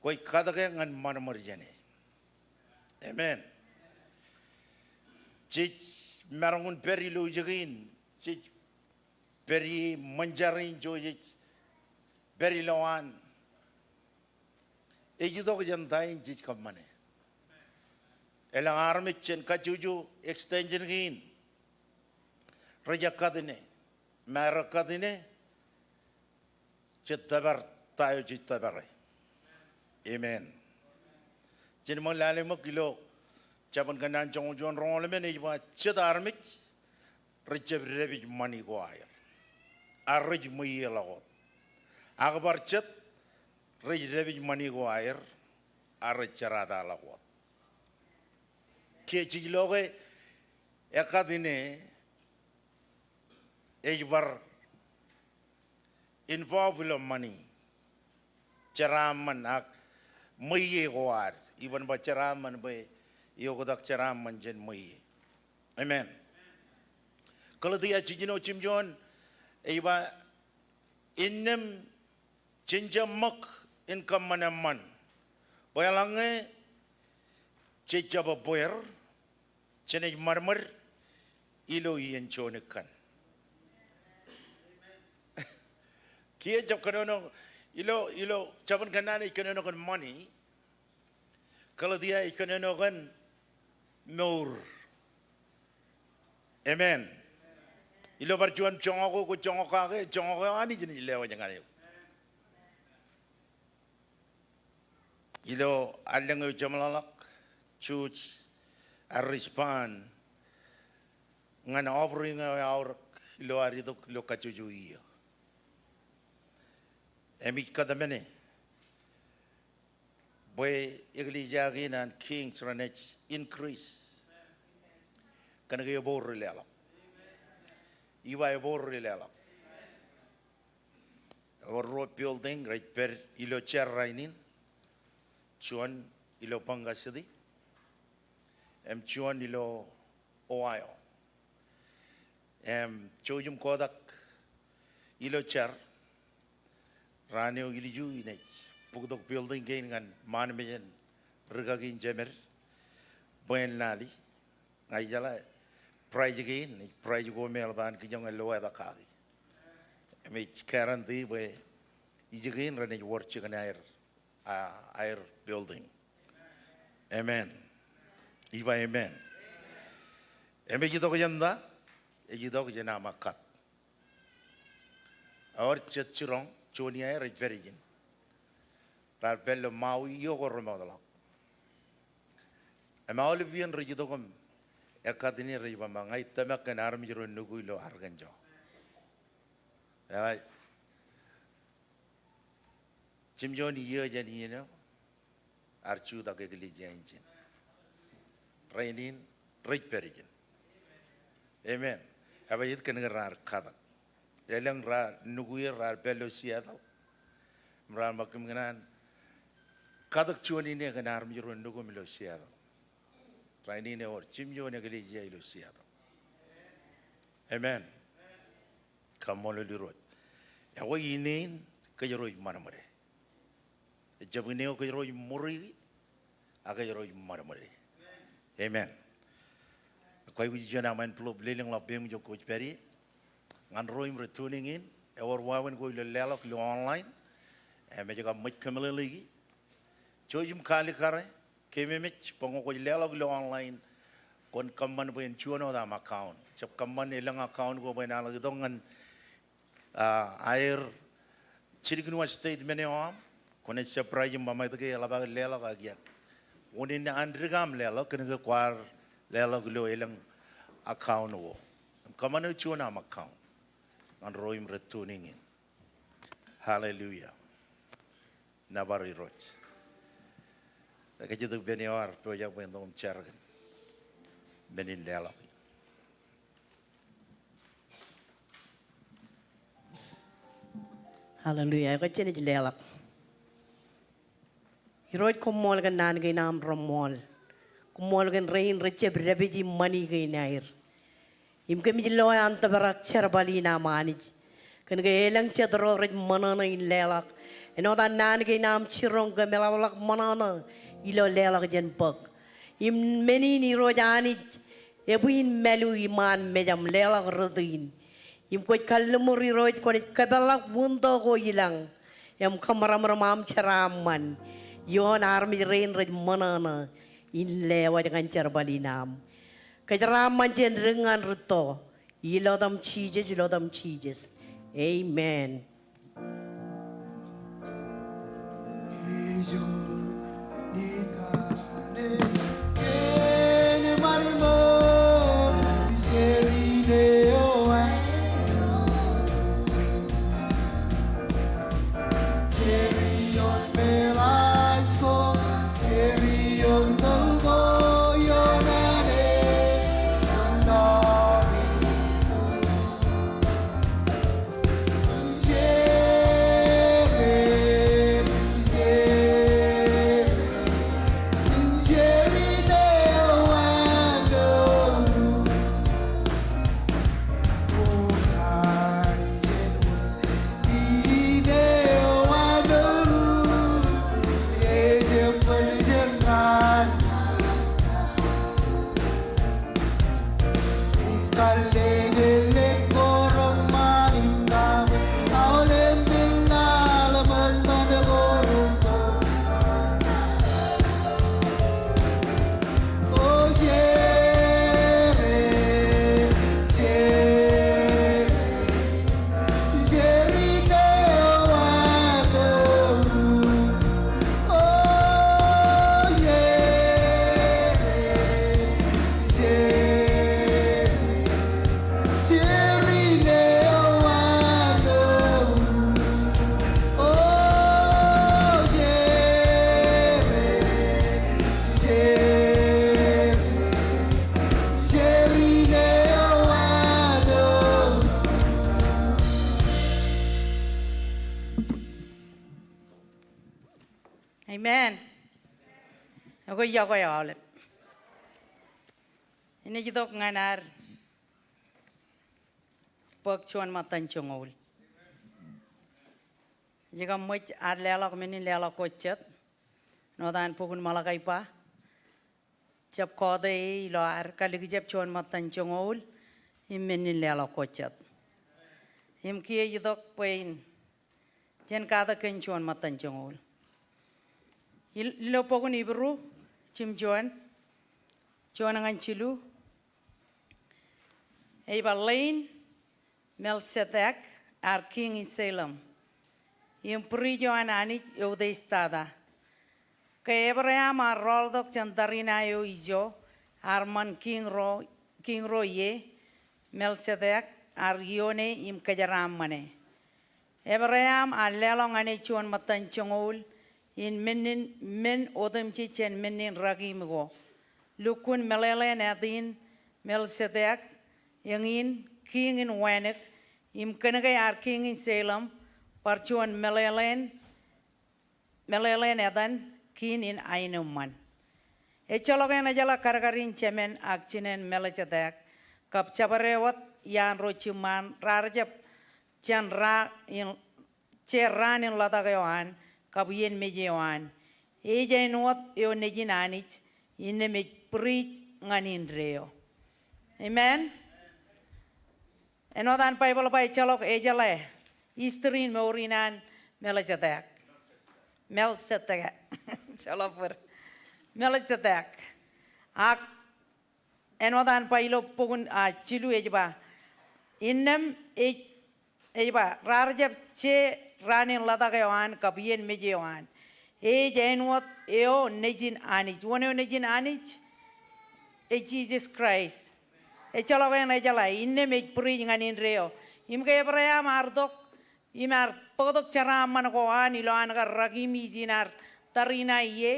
kwōj katke ñan ṃadṃōd jāne. Amen. Jej maroñ in pād ilo ijekein, jej pād ie ṃōn jar in, jej pād ilowaan. Ej itok jān ta in jej kōṃṃane. Elōñ armej jān kajjojo extension kein rej ekkat ine. Im ekkat ine, jej tōpar ta eo jej tōpare. Amen. Jen ṃōk lale ṃōk ilo Jabōn Kōnnaan joñoul juon roñoul emān ej ba jet armej rej jab dāpij ṃani ko aer. Ak rej ṃweieḷọk wōt. Ak bar jet rej dāpij ṃani ko aer. Ak rej jerataḷọk wōt. Ke jej lo ke ekkat ine ej bar involve ilo ṃani. Jeraaṃṃan ak ṃweiie ko ad. Iban ba jeraaṃṃan bwe eoktak jeraaṃṃan jān ṃweiie. Amen. Galetia jiljino jimjuon, Ej ba, innām jen jab ṃōk in kōṃṃan eṃṃan, bwe eḷaññe jej jab ebbeer, jenaaj ṃadṃōd ilo iien juon ikan. Kiiō ejab kōnono, ilo, ilo, jabōn Kōnnaan ej kōnono kōn ṃani. Galetia ej kōnono kōn mour. Amen. Ilo bar juon joñak eo kwōj joñak kake, joñak eo Anij enaaj lewōj ñan eok. Ilo allōñ eo jeṃḷọkḷọk, jouj aer respond ñan offering eo eaorōk ilo ad itok ilo kajjojo iiō. Im ij kōtmāne bwe eklejia kein an Kings renaaj increase. Kōnke eboor ri leḷọk. Ij ba eboor ri leḷọk. Ewōr ruo building rej pād ilo jar rainin. Juon ilo Ponca City im juon ilo Ohio. Im jouj im kotak ilo jar, raan eo ilju inaaj bōktok building kein ñan ṃaan mejān rūkaki in jemed bwe en lali. Ña ijeḷā price kein, price ko me eḷap an kijoñ eḷap etal kaki. Im ij guarantee bwe ijin kein renaaj wōr jikin aer, a, aer building. Amen. Ij ba amen. Im ej itok jān ta, ej itok jān aṃ kat. Ewōr jet jiroñ, juon iaer ej pād ijin. Raar pād ilo Maui iiō ko remootḷọk. Im aolep iien rej itok im ekkatinien rej ba, ña ij tōmak kōn armej ro nuku ilo Arkansas. Eḷaññe jimjuon iiō jān iien eo, ear jutak eklejia in ijin. Rainin rej pād ijin. Amen. Ej ba jet kōnke raar katak. Elōñ raar nuku er raar pād ilo Seattle im raar ṃōk kōm kōṇaan katak juon ine kōn armej ro nuku im ilo Seattle. Rainin ewōr jimjuon eklejia ilo Seattle. Amen. Kaṃṃoolol Irooj. Ekwe ine in kōjro ej ṃadṃōde. Ejjab ine eo kōjro ej ṃuri, a kōjro ej ṃadṃōde. Amen. Kwōj aikuj juon aṃ envelope lelōñḷọk peiṃ ijo kwōj pād ie. Ñan ro im rej tuning in, ewōr wāween ko ilo leḷọk ilo online. Im ej kab ṃōj kōmeḷeḷeiki. Jouj im kaalikkare, keememej, bwe ñe kwōj leḷọk ilo online, kwōn kōṃṃan bwe en juon wōt aṃ account. Jab kōṃṃan elōñ account ko bwe en al itok ñan, a, aer jilkinwōj statement eo aṃ, kwōnaaj surprise im ba ṃaet ke eḷap aō leḷọk ak iiō. Unin an dik aṃ leḷọk, kōnke kwaar leḷọk ilo elōñ account ko. Kōṃṃane juon aṃ account. Ñan ro im rej tuning in. Hallelujah. Nōbar Irooj. Ekajet ippān eo ear pojak bwe en tok im jar kōn men in leḷọk. Hallelujah. Ekwe jenaaj leḷọk. Irooj, koṃṃool kōn naan kein aṃ reṃṃool. Koṃṃool kōn rein rej jab dāpij im ṃani kein aer. Im kōmij loe an tōprak jerbal in aṃ Anij. Kōnke elōñ jet ro rej ṃōṇōṇō in leḷọk. Āinwōt an naan kein aṃ jiroñ kōm eḷapḷọk ṃōṇōṇō ilo leḷọk jān bōk. Im men in Irooj Anij, ebwin mālu iṃaan mejaṃ leḷọk rot in. Im kwōj kalliṃur Irooj kwōnaaj kōpeḷḷọk window ko ilañ. Im kōṃrōṃrōṃ aṃ jeraaṃṃan. Ioon armej rein rej ṃōṇōṇō in lewōj ñan jerbal in aṃ. Kōjeraaṃṃan jān dik ñan rūtto. Ilo etaṃ Jisōs, ilo etaṃ Jisōs. Amen. Amen. Ekwe, iọkwe aolep. Enaaj itok ñan ad bōk juon ṃōttan joñoul. Ij kab ṃōj ad leḷọk men in leḷọk ko jet. Āinwōt an bok in Malakai ba, jab kọọte e ilo ad kalikjab juon ṃōttan joñoul im men in leḷọk ko jet. Im kiiō ej itok bwe in jen katak kōn juon ṃōttan joñoul. Il-, ilo bok in Hibru, jimjuon, juon ñan jilu, ej ba, ḷein Melchizedek ear kiiñ in Salem im priest eo an Anij eutiej tata. Ke Ebream ear rọọltok jān tariṇae eo ijo, ear ṃan kiiñ ro, kiiñ ro ie, Melchizedek ear iioone im kōjeraaṃṃane. Ebream ear leḷọk ñan e juon ṃōttan joñoul in men in, men otemjej jān men in rakim ko. Lukkuun meḷeḷein āt in Melchizedek eñin kiiñ in wānōk, im kōnke ear kiiñ in Salem, bar juon meḷeḷein meḷeḷein etan kiin in aenōṃṃan. Ejjeḷọk eṇ ejeḷā kadkadin jemān ak jinen Melchizedek, kab jabdewōt iaan ro jiṃṃaan raar jab jān ra in, je raan in ḷotak eo an, kab iien mej eo an. Ej āinwōt eo nejin Anij, innām ej priest ñan indeeo. Amen. Āinwōt an Baibōḷ ba ejjeḷọk ejeḷā history in mour in an Melchizedek. Melchizedek. Jeḷā bōd. Melchizedek. Ak āinwōt an ba ilo bok in, a, jilu ej ba, innām ej, ej ba, raar jab je raan in ḷotak eo an kab iien mej eo an. Ej āinwōt eo nejin Anij. Wōn eo nejin Anij? Ej Jisōs Kraist. Ejjeḷọk eṇ ejeḷā, innām ej priest ñan indeeo. Im ke Ebream ear itok, im ear bōktok jeraaṃṃan ko an ilowaan kar rakim ijin ad tariṇae ie,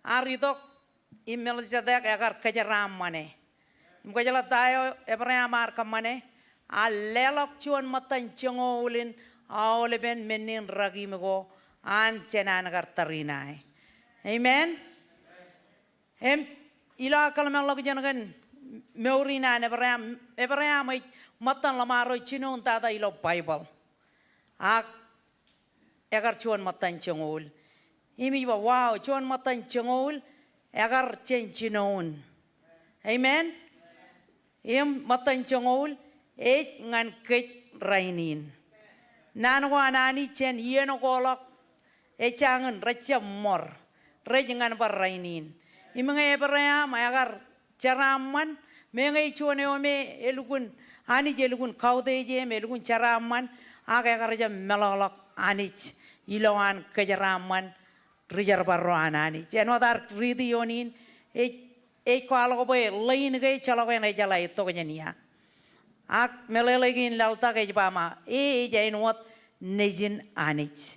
ear itok im Melchizedek ekar kōjeraaṃṃane. Im kwōjeḷā ta eo Ebream ear kōṃṃane, ear leḷọk juon ṃōttan joñoul in aolepen men in rakim ko an jān an kar tariṇae. Amen. Im ilo aō kōḷmānḷọkjeṇ kōn mour in an Ebream, Ebream ej ṃōttan ḷōṃaro jinoin tata ilo Baibōḷ. Ak ekar juon ṃōttan joñoul. Im ij ba, wow, juon ṃōttan joñoul, ekar jān jinoin. Amen? Im ṃōttan joñoul ej ñan kōj rainin. Naan ko an Anij jān iien ko ḷọk, ej jañin, rejjab ṃor, rej ñan bar rainin. Im ñe Ebream ekar jeraaṃṃan, meñe ej juon eo me elukkuun, Anij elukkuun kautiej e im elukkuun jeraaṃṃan, ak ekar jab meḷọkḷọk Anij ilowaan kōjeraaṃṃan ri jerbal ro an Anij. Āinwōt ad riiti ioon in, ej, ej kwaḷọk bwe ḷein ke ejjeḷọk eṇ ejeḷā etokjān ia. Ak meḷeḷe kein laḷtak ej ba ṃōk, e ej āinwōt nejin Anij.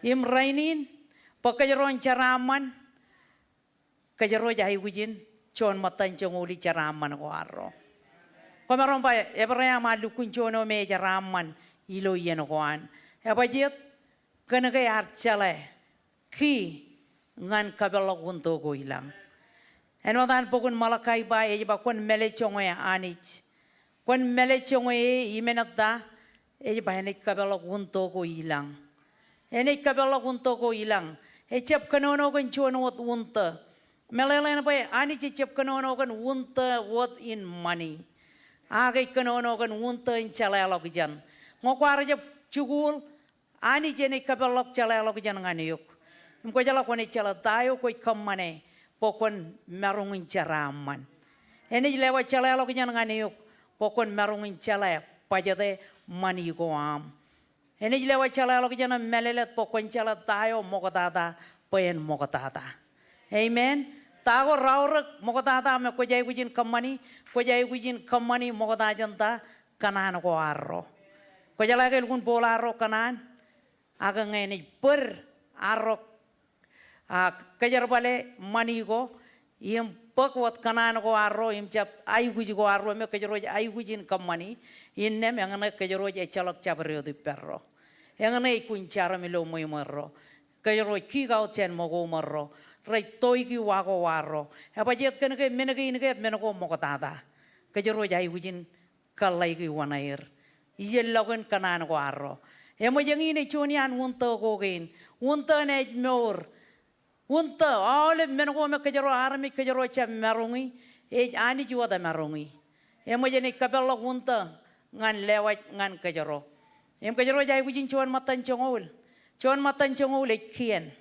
Im rainin, bwe kōjro en jeraaṃṃan, kōjro ej aikuj in juon ṃōttan joñoul ijeraṃṃan ko arro. Kwōmaroñ ba Ebream ear lukkuun juon eo me ejeraṃṃan ilo iien ko an. Ebajjeet? Kōnke ear jeḷā ki ñan kapeḷḷọk wūntō ko ilañ. Āinwōt an bok in Malakai ba, ej ba kwōn mālejjoñe Anij. Kwōn mālejjoñe e im enaaj ta, ej ba enaaj kapeḷḷọk wūntō ko ilañ. Enaaj kapeḷḷọk wūntō ko ilañ. Ejjab kōnono kōn juon wōt wūntō. Meḷeḷein bwe Anij ejjab kōnono kōn wūntō wōt in ṃani. Ak ej kōnono kōn wūntō in jeḷāḷọkjeṇ. Ñe kwaar jab jikuuḷ, Anij enaaj kapeḷḷọk jeḷāḷọkjeṇ ñan eok. Im kwōjeḷā kwōnaaj jeḷā ta eo kwōj kōṃṃane bwe kwōn maroñ in jeraaṃṃan. Enaaj lewōj jeḷāḷọkjeṇ ñan eok bwe kwōn maroñ in jeḷā bajete ṃani ko aṃ. Enaaj lewōj jeḷāḷọkjeṇ im mālōtlōt bwe kwōn jeḷā ta eo ṃoktata bwe en ṃoktata. Amen. Ta ko raorōk ṃoktata me kwōj aikuj in kōṃṃani, kwōj aikuj in kōṃṃani ṃokta jān ta, kōṇaan ko arro. Kwōjeḷā ke elukkuun booḷ arro kōṇaan, ak ñe enaaj bōd arro, a, kōjerbale ṃani ko, im bōk wōt kōṇaan ko arro, im jab aikuj ko arro me kōjro ej aikuj in kōṃṃani, innām eñṇe kōjro ej ejjeḷọk jabdewōt ippārro. Eñṇe ej kōn jarom ilo ṃweo ṃōrro. Kōjro ej kick out jān ṃōko ṃōrro. Rej toiki wa ko arro. Ebajjeet kōn ke men kein ke men ko ṃoktata. Kōjro ej aikuj in kōḷḷāiki wōṇāer. Ijellọkin kōṇaan ko arro. Eṃōj eñin ej juon iaan wūntō ko kein. Wūntō in ej mour. Wūntō, aolep men ko me kōjro armej kōjro jab maroñi, ej Anij wōt emaroñi. Eṃōj enaaj kapeḷḷọk wūntō ñan lewōj ñan kōjro. Im kōjro ej aikuj in juon ṃōttan joñoul. Juon ṃōttan joñoul ej kien.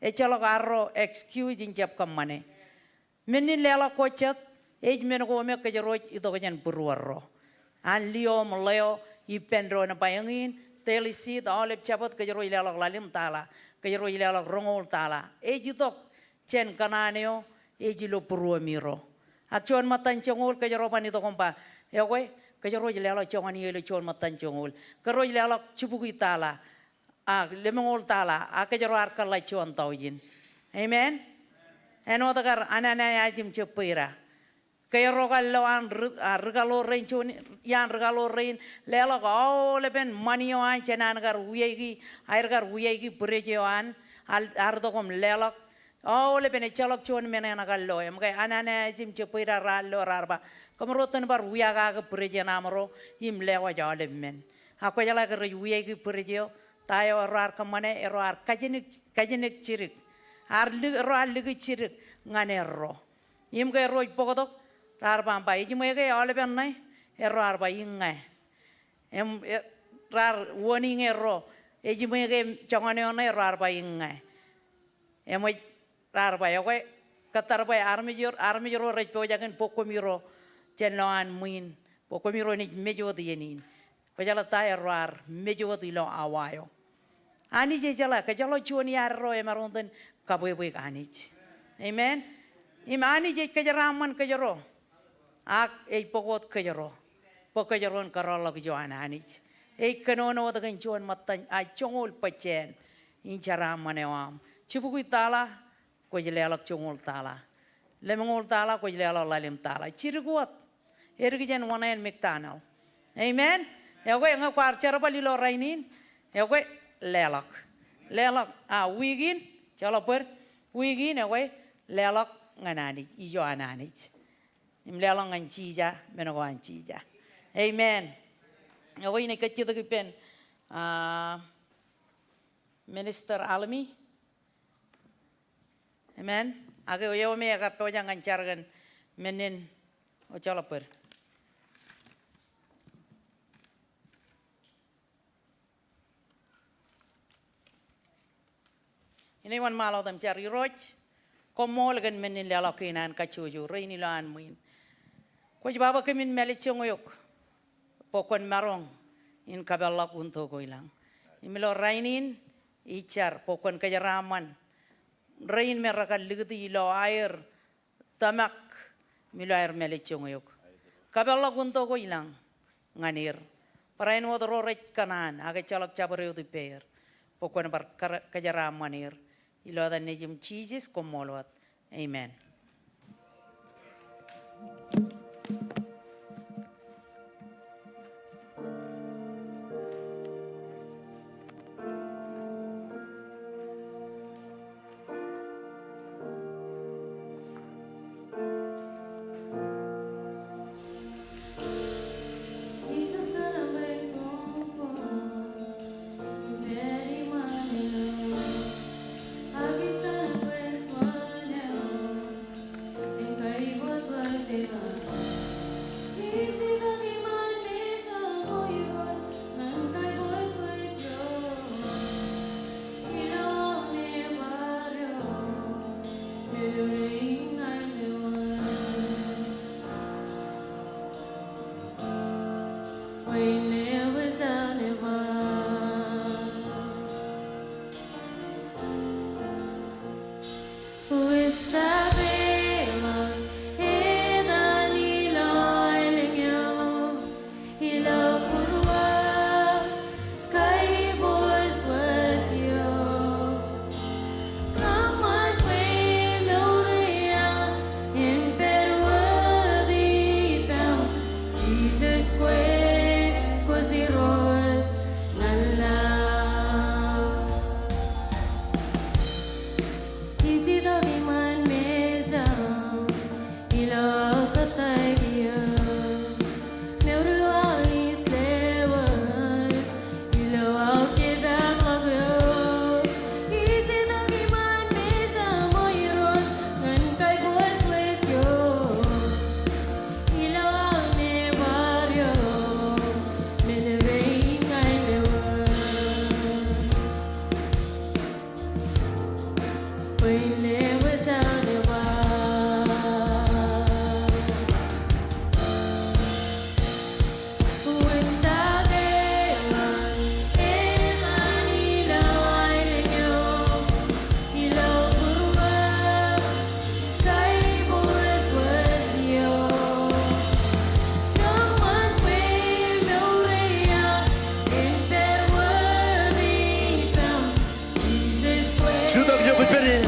Ejjeḷọk arro excuse in jab kōṃṃane. Men in leḷọk ko jet, ej men ko me kōjro ej itok jān būruerro. An lio im ḷeo, ippān doon ba eñin, daily seed, aolep Jabōt kōjro ej leḷọk ḷalem tala, kōjro ej leḷọk roñoul tala. Ej itok jān kōṇaan eo ej ilo būruemiro. Ak juon ṃōttan joñoul kōjro ban itok im ba, ekwe, kōjro ej leḷọk joñan iiō ilo juon ṃōttan joñoul. Kōjro ej leḷọk jibukwi tala. Ak lemñoul tala, ak kōjro ar kōḷḷā juon taujin. Amen. Āinwōt kar Ananias im Sappira. Ke erro kar lo an ri-, a, rikaḷoor rein juon, iaan rikaḷoor rein, leḷọk aolepen ṃani eo an jān an kar wiaiki, aer kar wiaiki bwidej eo an, ar, ar itok im leḷọk. Aolepen ejjeḷọk juon men eṇ kar lo, im ke Ananias im Sappira raar lo raar ba, kōmro itōn bar wiakake bwidej eṇ aṃro, im lewōj aolep men. Ak kwōjeḷā ke rej wiaiki bwidej eo, ta eo erro ar kōṃṃane, erro ar kajin ek, kajin ek jidik. Ar lik, erro ar likūt jidik ñan erro. Im ke erro ej bōktok, raar ba, ba, ejiṃwe ke aolepen ṇe, erro ar ba iññā. Im, e, raar warning erro, ejiṃwe ke joñan eo ṇe, erro ar ba iññā. Eṃōj, raar ba ekwe, kōttar bwe armej ro, armej ro rej pojak in bōk koṃiro jān lowaan ṃwiin, bwe koṃiro naaj mej wōt iien in. Kwōjeḷā ta erro ar mej wōt ilo awa eo. Anij ej jeḷā, kōjeḷā juon iaad ro emaroñ itōn kabwebweik Anij. Amen. Im Anij ej kōjeraaṃṃan kōjro. Ak ej bōk wōt kōjro bwe kōjro en kōrọọlḷọk ijo an Anij. Ej kōnono wōt kōn juon ṃōttan, a, joñoul bōjjāān in jeraaṃṃan eo aṃ. Jibukwi tala, kwōj leḷọk joñoul tala. Lemñoul tala, kwōj leḷọk ḷalem tala. Jidik wōt. Edik jān wōṇāān McDonald. Amen. Ekwe, ñe kwaar jerbal ilo rainin, ekwe, leḷọk. Leḷọk, a, wiik in, jeḷā bōd, wiik in, ekwe, leḷọk ñan Anij, ijo an Anij. Im leḷọk ñan Jija, men ko an Jija. Amen. Ekwe, inaaj kajjitōk ippān, a, Minister Almi. Amen. Ak eo me ekar pojak ñan jar kōn men in, o jeḷā bōd. Inaaj wōnṃaanḷọk im jar. Irooj, koṃṃool kōn men in leḷọk kein an kajjojo rein ilowaan ṃwiin. Kwōj ba bwe kōmin mālejjoñ eok bwe kwōn maroñ in kapeḷḷọk wūntō ko ilañ. Im ilo rainin ij jar bwe kwōn kōjeraaṃṃan rein me rekar likūti ilo aer tōmak im ilo aer mālejjoñ eok. Kapeḷḷọk wūntō ko ilañ ñan er. Barāinwōt ro rej kōṇaan ak ejjeḷọk jabdewōt ippāer, bwe kwōn bar kar-, kōjeraaṃṃan er. Ilo etan Nejiṃ Jisōs, koṃṃool wōt. Amen. Jisōs kwe, kwōj Irooj ñan laḷ. Ij itok iṃaan mejaṃ ilo kōttāik eō. Mour eo aō ij lewōj ilo aō kōpeḷḷọk eō. Ij itok iṃaan mejaṃ, O Irooj, ñan kaiboojoj eo. Ilo aō nōbar eō, men rein ña ij lewōj. Bwe in lewōj aō nōbar. Wūjtak eḷaññe etan ilo aelōñ eo, ilo būruō kaiboojoj eo. Kōṃṃan bwe mour eo aō en pād wōt itaṃ. Jutak ijo kwōj pād ie.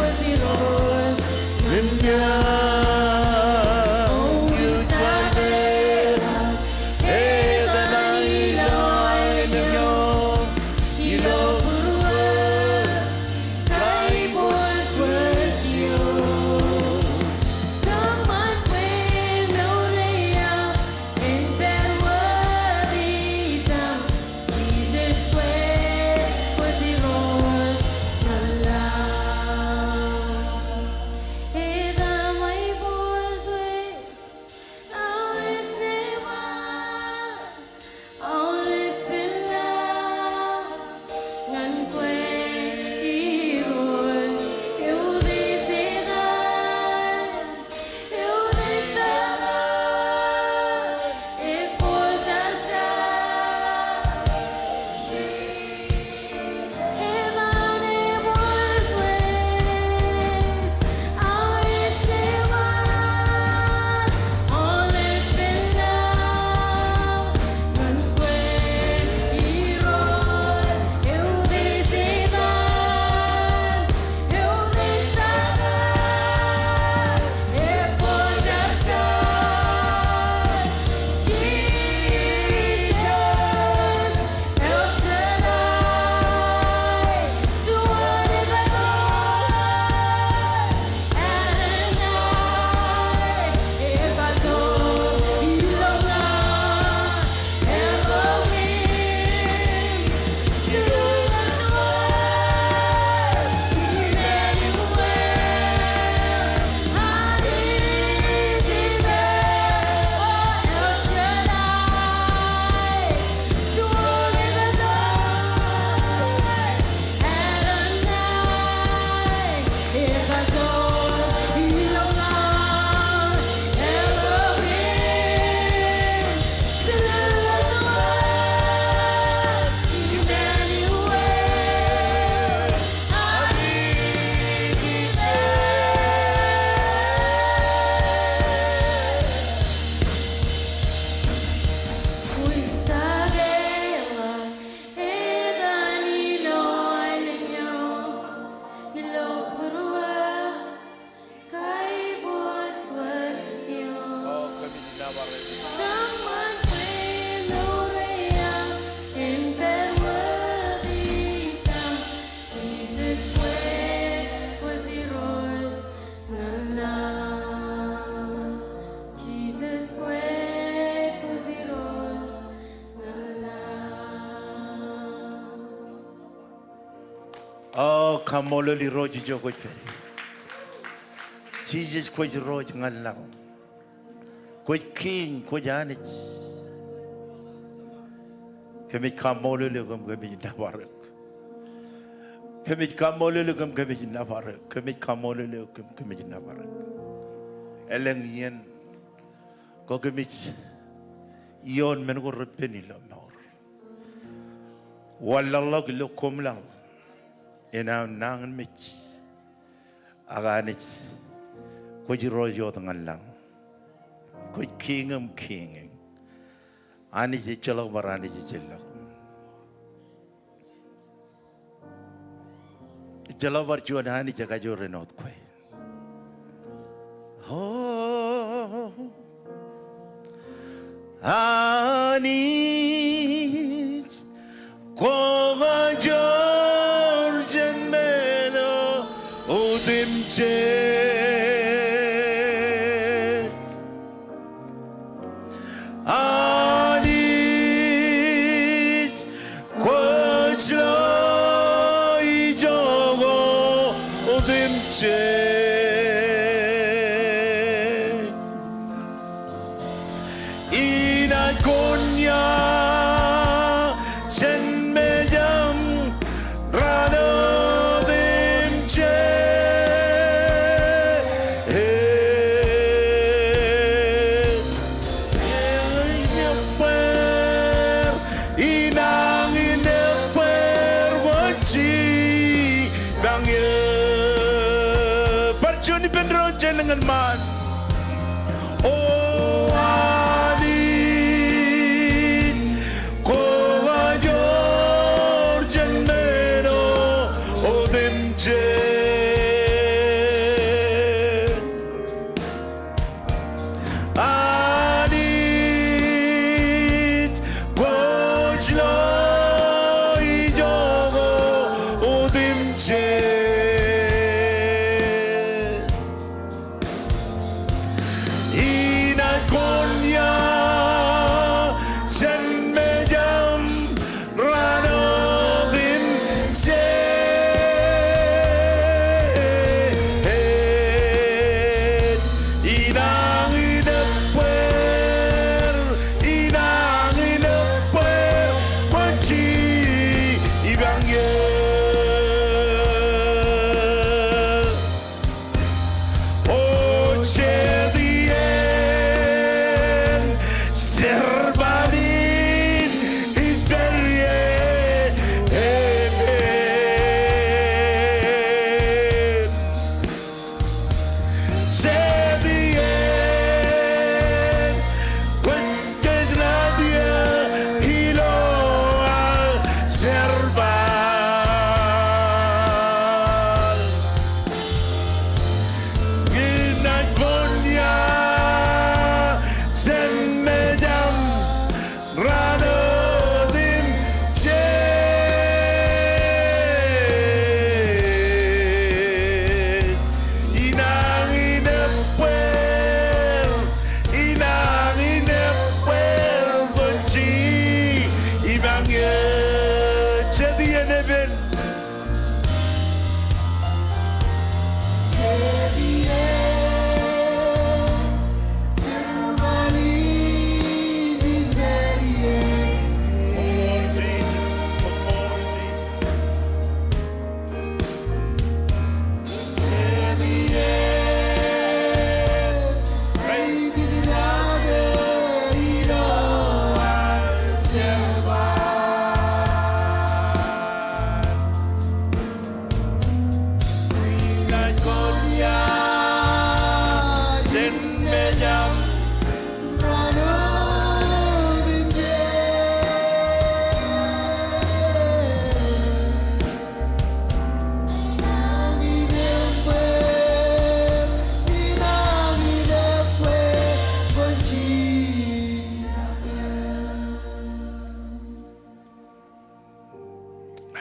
Jisōs kwe, kwōj Irooj ñan laḷ. Etan eo aō wōj, aō wōj nōbar, aolep laḷ, ñan kwe Irooj, eutiej etan. O, kaṃṃoolol Irooj ijo kwōj pād ie. Jisōs kwōj Irooj ñan laḷ. Kwōj Kiiñ, kwōj Anij. Kōmij kaṃṃoolol eok im kōmij nōbar eok. Kōmij kaṃṃoolol eok im kōmij nōbar eok. Kōmij kaṃṃoolol eok im kōmij nōbar eok. Elōñ iien ko kōmij ioon men ko repen ilo mour. Wanlaḷḷọk ilo koṃ laḷ. Enaaj nañinmej. Ak Anij, kwōj Irooj wōt ñan laḷ. Kwōj Kiiñ in kiiñ. Anij ejjeḷọk bar Anij ejjeḷọk. Ejjeḷọk bar juon Anij ekajoor āinwōt kwe. O, Anij, kwō kajoor jān men eo otemjej. Anij, kwōj lo ijoko otemjej. Inaaj koṇ ia jān mejaṃ raan otemjej. Inañin ebbeer kwōj jipañ eō. Bar juon ippān doon jān eñin ṃaan. O Anij, kwō kajoor jān men eo otemjej. Anij, kwōj lo ijoko otemjej. Inaaj koṇ ia jān mejaṃ raan otemjej. Inañin ebbeer, inañin ebbeer kwōj jipañ eō. O jet iien jerbal in ij pād ie, amen. Jet iien kwōj kōjnat ie ilo aō jerbal. Inaaj koṇ ia jān mejaṃ raan otemjej. Inañin ebbeer, inañin ebbeer kwōj jipañ eō. Jet iien epen.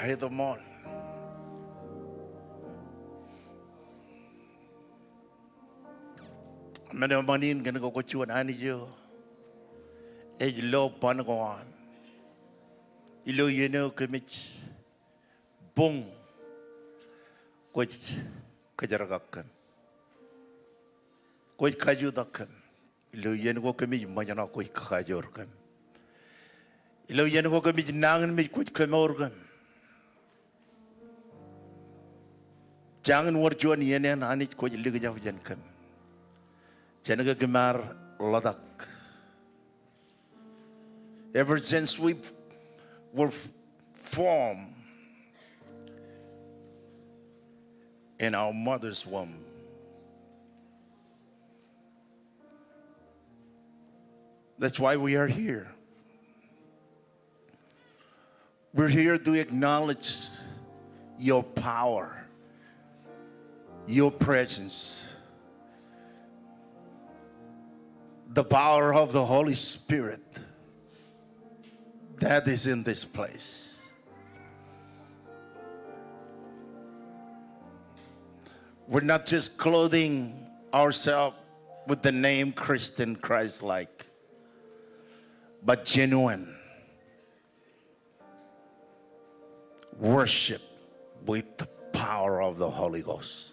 Aet ṃool. Men eo ṃani in kōn ke kwōj juon Anij eo ej lo ban ko an. Ilo iien eo kōmij boñ, kwōj kōjerkakḷọk kōm. Kwōj kajutak kōm. Ilo iien ko kōmij ṃōjṇọ, kwōj kakajoor kōm. Ilo iien ko kōmij nañinmej, kwōj kemour kōm. Jañin wōr juon iien eṇ Anij kwōj likjab jān kōm. Jān ke kōm ar ḷotak. Ever since we were f-, formed in our mother's womb. That's why we are here. We're here to acknowledge your power, your presence. the power of the Holy Spirit that is in this place. We're not just clothing ourselves with the name Christian, Christ-like, but genuine worship with the power of the Holy Ghost.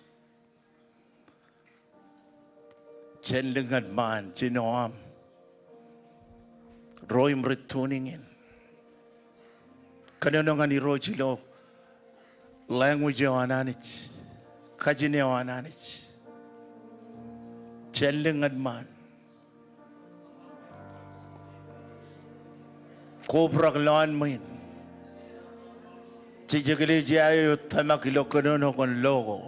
Jān lōñ ñan ṃaan, jino aṃ. Ro im rej tuning in, kōnono ñan Irooj ilo language eo an Anij, kajin eo an Anij. Jān lōñ ñan ṃaan. Kobrak lowaan ṃwiin. Jej eklejia eo ej tōmak ilo kōnono kōn lo ko.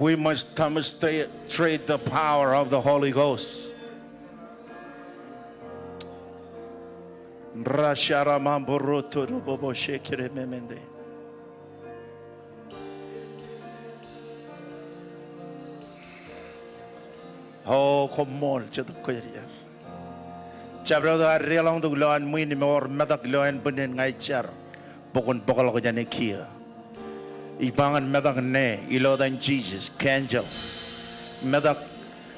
We must demonstrate the power of the Holy Ghost. Rashara mamboro todo bobo shekere memende. O, koṃṃool, Jetōb Kwōjarjar. Jabdewōt ad deḷọñtok lowaan ṃwiin im ewōr metak ilo ānbwinnin in, ña ij jar bwe kwōn bōkḷọk jāne kiiō. Ij ba ñan metak ṇe, ilo etan Jisōs, cancel. Metak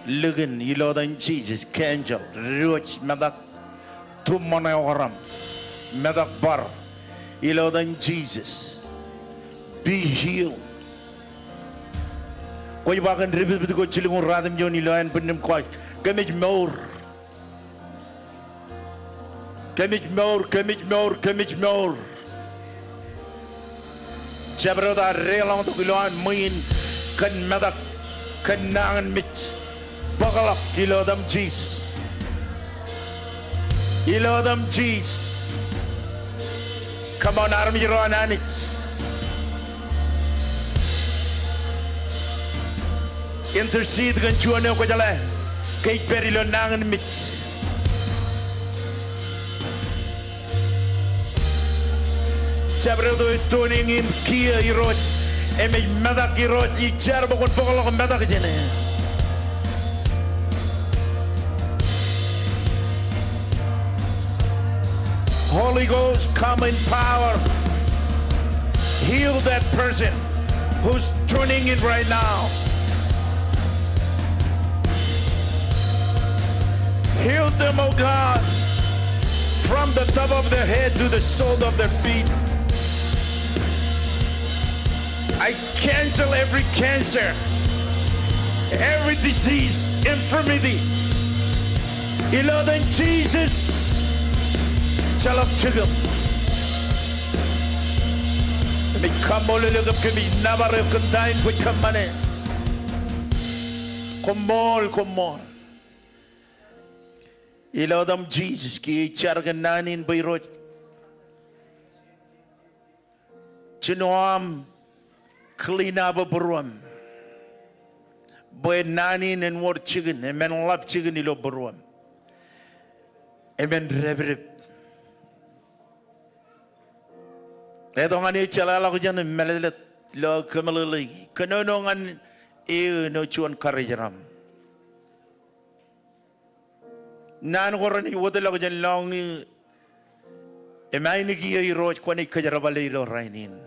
likin, ilo etan Jisōs, cancel. Diwōj metak, tuṃṃan eokar aṃ. Metak bar, ilo etan Jisōs. Be healed. Kwōj ba kōn dipitpit ko jilñuul ruatimjuon ilo ānbwinnin Kraist, kōmij mour. Kōmij mour, kōmij mour, kōmij mour. Jabdewōt ad deḷọñtok ilowaan ṃwiin kōn metak, kōn nañinmej, bōkḷọk ilo etan Jisōs. Ilo etan Jisōs. Come on, armej ro an Anij. Intercede kōn juon eo kwōjeḷā ke ej pād ilo nañinmej. Jabdewōt eo ej tuning in kiiō, Irooj, im ej metak, Irooj, ij jar bwe kwōn bōkḷọk metak jāne. Holy Ghost, come in power. Heal that person who's tuning in right now. Heal them, oh God, from the top of their head to the sole of their feet. I cancel every cancer, every disease, infirmity. Ilo etan Jisōs, ejjeḷọk jikin. Kōmij kaṃṃoolol eok, kōmij nōbar eok kōn ta in kwōj kōṃṃane. Koṃṃool, koṃṃool. Ilo etan Jisōs, kiiō ij jar kōn naan in bwe Irooj, jino aṃ clean up būruōm. Bwe naan in en wōr jikin, im en ḷap jikin ilo būruōm. Im en dāpdep. Eto ñan eō jeḷāḷọkjeṇ im mālōtlōt ilo kōmeḷeḷeiki. Kōnono ñan eō ilo juon karijeraṃ. Naan ko renaaj wōtlọk jān lọñiō im ainikien Irooj kwōnaaj kōjerbale ilo rainin.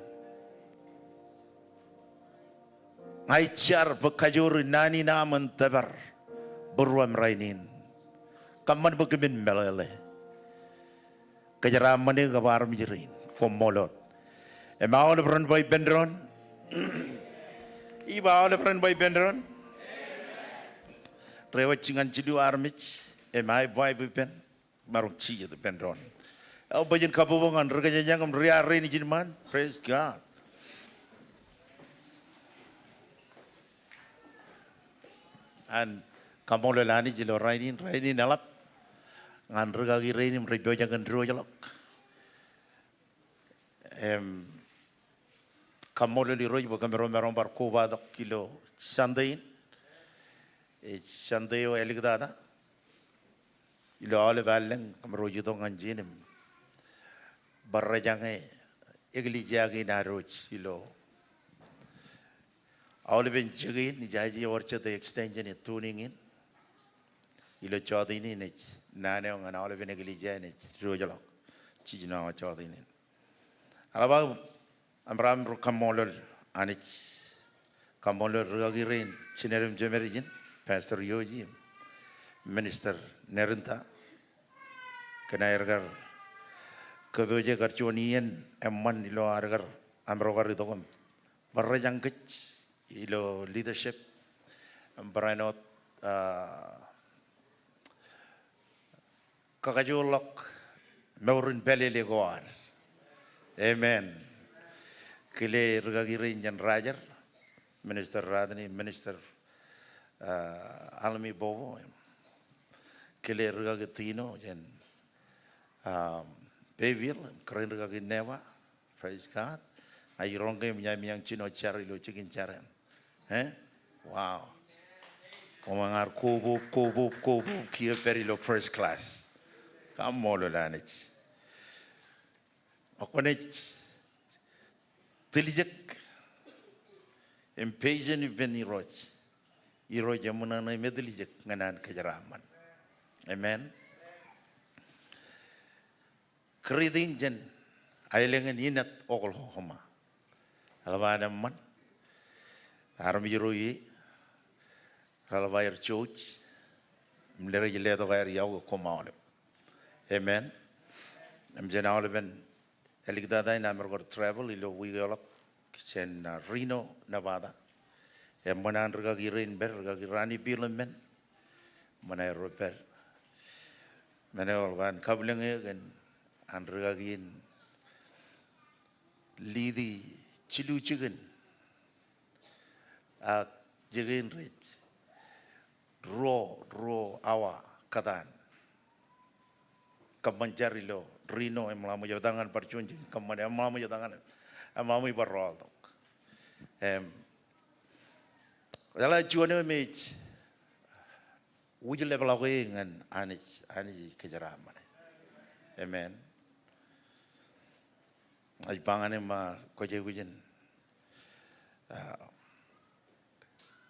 Ña ij jar bwe kajoor in naan in aṃ en tōpar būruōm rainin. Kōṃṃan bwe kōmin meḷeḷe. Kōjeraaṃṃan eō kab armej rein. Koṃṃool wōt. Im aolep ren ba ippān doon. Ij ba aolep ren ba ippān doon. Rewōj jiñan jilu armej. Im aebwābwe ippān. Maroñ jijet ippān doon. Eo bwe jen kabbokbok ñan ri kōjañjañ im ri-ar rein ijin ṃaan. Praise God. Ak kaṃṃoolol Anij ilo rainin, rainin eḷap ñan ri kaki rein im rej pojak in diwōjḷọk. Im kaṃṃoolol Irooj bwe kōmro maroñ bar kobatok ilo Sunday in. Ej Sunday eo āliktata. Ilo aolep allōñ kōmro itok ñan ijin im bar rejañe eklejia kein ad wōj ilo aolepen jikin, ijaje ewōr jete extension e tuning in ilo jọteen in ej naan eo ñan aolepen eklejia in ej diwōjḷọk jiljino awa jọteen in. Eḷap aō aṃ bar aṃ ri kaṃṃoolol Anij, kaṃṃoolol rikaki rein jined im jemed ijin, Pastor Yoji im Minister Nerinda, kōn aer kar kōpooje kar juon iien eṃṃan ilo ad kar aṃro kar itok im bar rejañ kōj ilo leadership im barāinwōt, ah, kakajoorḷọk mour in pālele ko ad. Amen. Kile rikaki rein jān Roger, Minister Rodney, Minister, ah, Almi Bobo, kile rikaki Tino jān, ah, Bayville, kōrā in rikaki Neva, Praise God. Ij roñ ke im ña im iaan jino jar ilo jikin jar eṇ. Eh? Wow. Koṃ ear kobob, kobob, kobob kiiō pād ilo first class. Kaṃṃoolol Anij. Ak kwōnaaj tiljek im patient ippān Irooj. Irooj eṃōṇōṇō im etiljek ñan an kōjeraaṃṃan. Amen. Greeting jān aelōñ in Enid, Oklahoma. Eḷap an eṃṃan, armej ro ie reḷap aer jouj im rej letok aer iọkwe koṃ aolep. Amen. Im jān aolepen āliktata in aṃro kar travel ilo wiik eḷap jān, ah, Reno, Nevada. Eṃṃan an rikaki rein pād, rikaki Rani Bill im men. Eṃṃan aerro pād. Men eo eḷap an kabwilōñ eō kōn an rikaki in lead e jilu jikin. Ak jikin rej ruo, ruo awa kōtaan. Kōṃṃan jar ilo Reno, eṃṃan ḷak ṃōj etal ñan bar juon jikin kōṃṃan, eṃṃan ḷak ṃōj etal ñan, eṃṃan ḷak ṃōj bar rọọltok. Im, eḷap juon eo me ej wūjlepḷọk e ñan Anij, Anij ej kōjeraaṃṃan e. Amen. Ij ba ñan eṃṃan kwōj aikuj in, ah,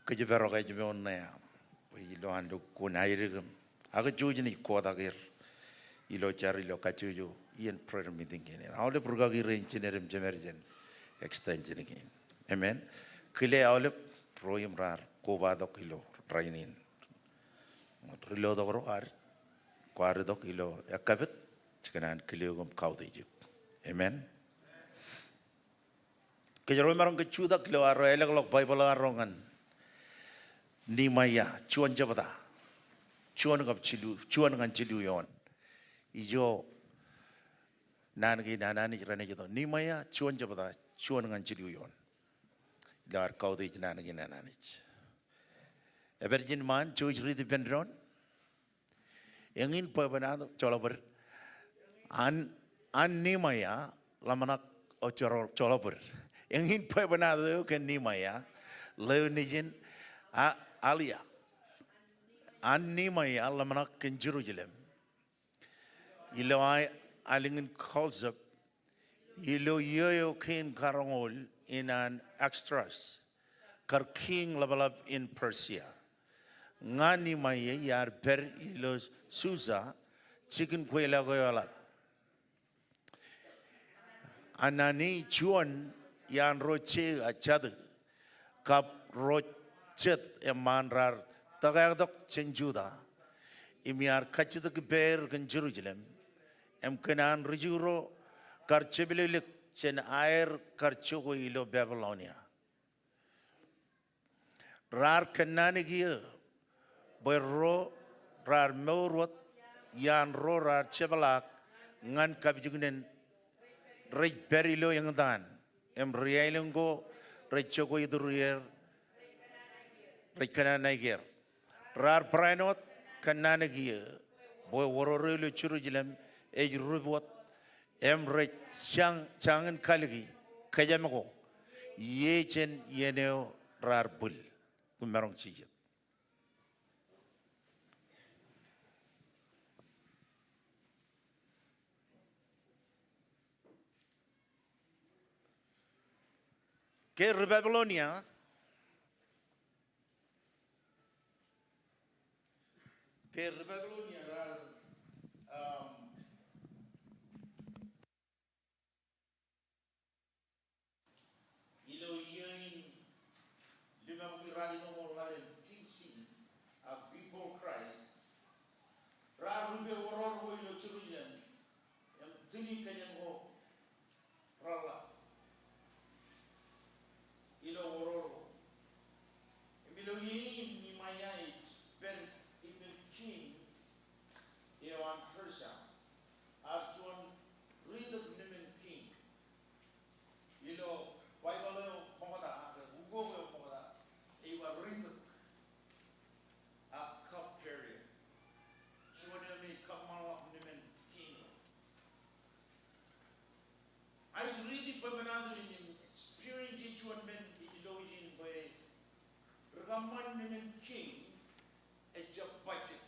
kōjparok ājmour ṇe aṃ bwe ilo an lukkuun aelōñ im ak jouj ṇe ij kotak er ilo jar ilo kajjojo iien prayer meeting kein. Aolep rikaki rein jined im jemed jān extension kein. Amen. Kile aolep ro im raar kobatok ilo rainin. Ri lotok ro ad, kwaar itok ilo ekkapit, ij kōṇaan kile eok im kautiej eok. Amen. Kōjro maroñ ke jutak ilo arro elōkḷọk Baibōḷ arro ñan Nehemiah, juon jebta, juon kab jilu, juon ñan jilu eoon. Ijo naan kein an Anij renaaj itok. Nehemiah, juon jebta, juon ñan jilu eoon. Ilo ad kautiej naan kein an Anij. Epād ijin ṃaan, jouj riit ippān doon. Eñin bwebwenato joḷọk bōd. An, an Nehemiah ḷōmṇak eo joḷọk, joḷọk bōd. Eñin bwebwenato eo kōn Nehemiah, ḷeo nejin, a, Alia. An Nehemiah ḷōmṇak kōn Jerusalem. Ilo a, aelōñ in Kolchub, ilo iiō eo kein karoñoul in an Ahasuerus, kar kiiñ ḷapḷap in Persia. Ña Nehemiah iar pād ilo Susa, jikin kweilọk eo eḷap. Anani juon iaan ro Jehu jatū kab ro jet eṃṃaan raar tōkāktok jān Juda im iar kajjitōk ippāer kōn Jerusalem im kōn an ri Ju ro kar jepḷaklōk jān aer kar jokwe ilo Babylonia. Raar kōnnaan kiiō bwe ro raar mour wōt iaan ro raar jepḷaak ñan kapijuknen rej pād ilo eñtaan im ri aelōñ ko rej jokwe iturier rej kōnnaan ṇae er. Raar barāinwōt kōnnaan kiiō bwe oror eo ilo Jerusalem ej rup wōt im rej jañ, jañin kalōki kōjām ko ie jān iien eo raar bwil. Kwōmaroñ jijet. Ke ri Babylonia, ke ri Babylonia raar, um, ilo iiō in ḷimukwi raar itok ḷalem B C ak before Christ, raar rupe oror ko ilo Jerusalem im tūni kōjān ko reḷḷap ilo oror ko. Im ilo iiō in Nehemiah ej pād ippān king eo an Persia, ak juon ri-tōl nōṃaan king. Ilo Baibōḷ eo ṃokta, ak ukok eo ṃokta, ej ba ri-tōl ak cup carrier. Juon eo me ej kōṃṃanḷọk nōṃaan king. Ij riiti bwe men eo in experience juon men ilo ijin bwe ri kōṃṃan nōṃaan king ejjab bajjek.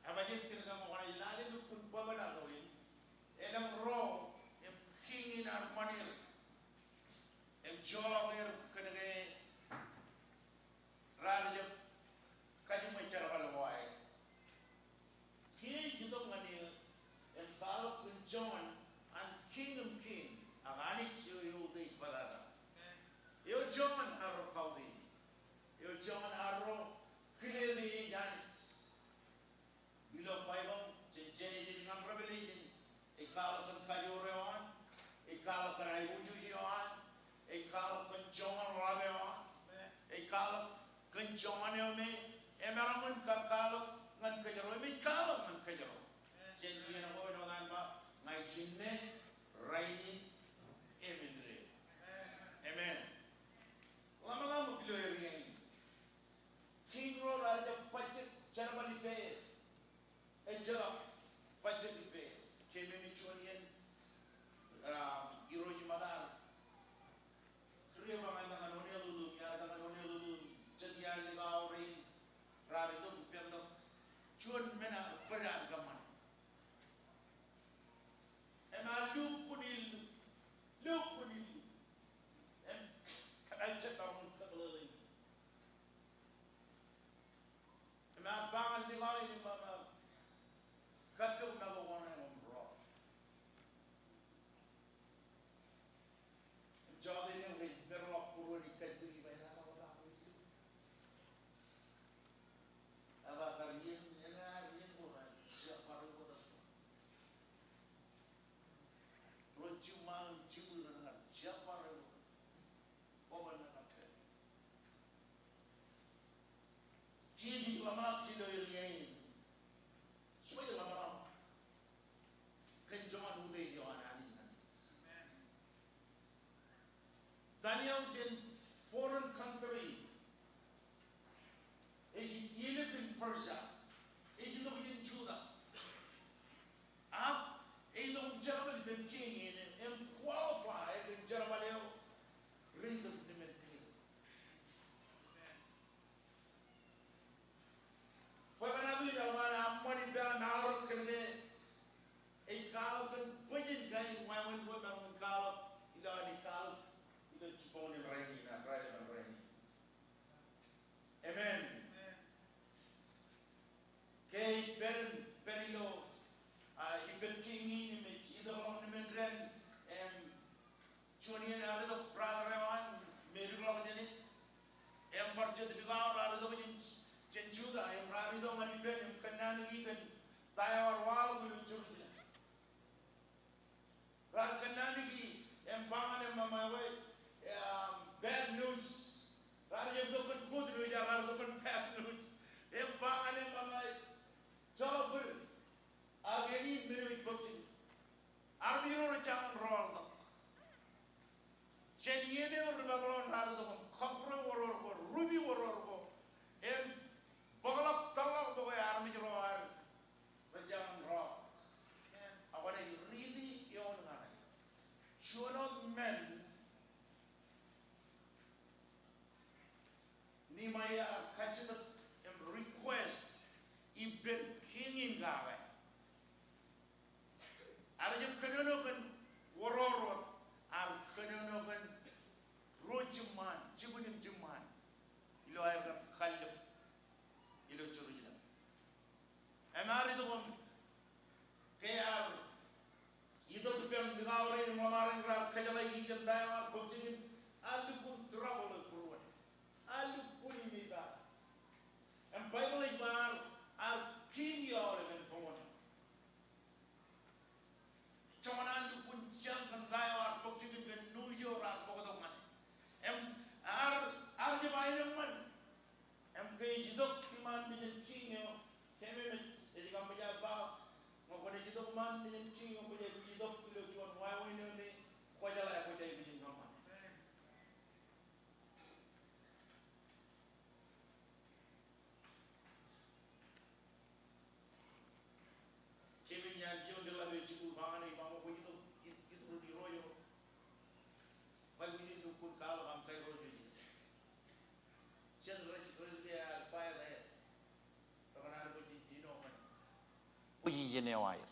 Ebajjek kōn ke ṃokta ej lale lukkuun bwebwenato in. Elōñ ro im king in ear ṃan er im joḷọk er kōn ke raar jab kajiṃwe jerbal ko aer. Kiiō ej itok ñan eō im kwaḷọk kōn joñan an king im king ak Anij eo eutiej bōtata. Eo joñan arro kautiej. Eo joñan arro kile me ej Anij. Ilo Baibōḷ, jān Genesis ñan Revelation, ej kwaḷọk kōn kajoor eo an, ej kwaḷọk kōn aiboojoj eo an, ej kwaḷọk kōn joñan ḷap eo an, ej kwaḷọk kōn joñan eo me emaroñ in kar kwaḷọk ñan kōjro, im ej kwaḷọk ñan kōjro. Jān iien ko ej ba, ña ij inne, rainin, im indeeo. Amen. Ḷōmṇak ilo area in. King ro raar jab bajjek jerbal ippāer. Ejjeḷọk bajjek ippāer. Keememej juon iien, um, irooj im ear kūr eō ba ña ij ta kōn oṇeaḷ ilo, iar ta kōn oṇeaḷ ilo, jet iar likao rein raar itok ippān tok. Juon men ear bōd an kōṃṃane. Im ear lukkuun illu, lukkuun illu. Im kōmij jab ba ñan kōtḷọk in. Im ear ba ñan likao in im ba, kappok make ko ṇe im ro. Im jọteen eo ej peḷḷọk būruon ij kajjitōk ij ba, eḷaññe ḷọk ilo. Ear ba kar iien, enaaj iien ko raar jab bar eoktak. Ro jiṃṃae im jibwi ren kar jab bar eoktak. Bwe bar eoktak. Kiiō ij ḷōmṇak ilo area in. Ij ḷōmṇak kōn joñan utiej eo an Anij. Daniel jān foreign country. Ej ilōñ in Persia. Ej ilōñ in Juda. Ak ej ilōñ jerbal ippān king in im qualify kōn jerbal eo ri-tōl nōṃaan king. Bwebwenato in ear ba ear ṃan ippān aorōk kōn ke ej kwaḷọk kōn bwijin kain wāween ko emaroñ in kwaḷọk ilo an ej kwaḷọk ilo jibboñin rainin, ak raelep in rainin. Amen. Ke ej pād, pād ilo, ah, ippān king in im ej itok ḷọk nōṃaan dān, im juon iien ear itok brother eo an me edik ḷọk jāne. Im bar jet likao raar itok jān, jān Juda, im raar itok ñan ippān im kōnnaan e kōn ta eo ear waḷọk ilo Jerusalem. Raar kōnnaan e im ba ñan e, mama, bad news. Raar jab itok kōn good news, raar itok kōn bad news. Im ba ñan e, mama, joḷọk bōd. Ak eñin men eo ej bōk jikin. Armej ro rej jañin ro ḷọk. Jān iien eo ri-Babilon raar itok im kọkkure oror ko, rupe oror ko, im bōkḷọk tōḷḷọk bok eo armej ro aer rej jañin ro ḷọk. Ak kwōnaaj riiti eoon ñan e. Juon wōt men Nehemiah ear kajjitōk im request ippān king in kake. Ear jab kōnono kōn oror wōt, ear kōnono kōn ro eo aer.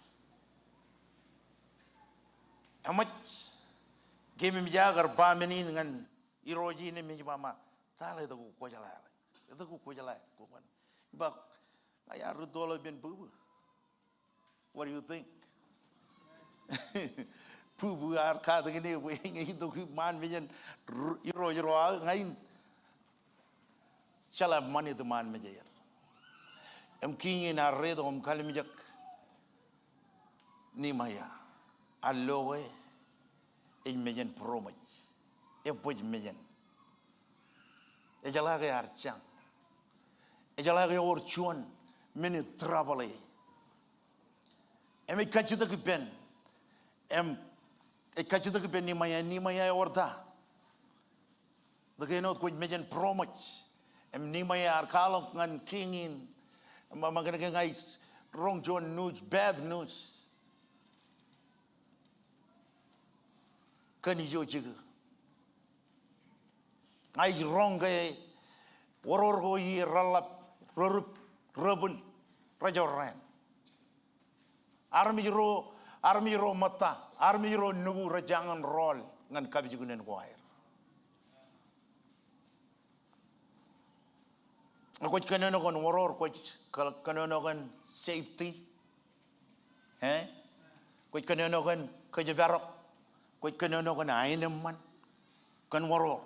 Eṃōj, keememej aō kar ba men in ñan irooj in im ej ba, "Ma, ta ḷe etke kwō jeḷā ḷe? Etke kwō jeḷā?" Kwō ban ba, "Ña iar rūtto ḷọk ippān bwibwi." What do you think? Bwibwi ear katakin e bwe ñe itok iṃaan mejān r-, irooj ro aō, ña in jeḷā ṃanit iṃaan mejeer. Im kiiñ in ear reitok im kallimjek Nemeia, ear lo ke ej mejān būroṃōj. Ebōj mejān. Ejeḷā ke ear jañ. Ejeḷā ke ewōr juon men in trouble e. Im ej kajjitōk ippān, im ej kajjitōk ippān Nemeia, Nemeia ewōr ta? Etke āinwōt kwōj mejān būroṃōj? Im Nemeia ear kwaḷọk ñan kiiñ in, im ba, "Ma, kōnke ña ij roñ juon news, bad news kōn ijo jikiō. Ña ij roñ ke worwor ko ie reḷap, rerūp, rebwil, rejorrāān. Armej ro, armej ro ṃōtta, armej ro nukū rej jañin rọọl ñan kapijuknen ko aer." Kwōj kōnono kōn worwor, kwōj kō-, kōnono kōn safety. Eh? Kwōj kōnono kōn kōjparok. Kwōj kōnono kōn aenōṃṃan, kōn worwor.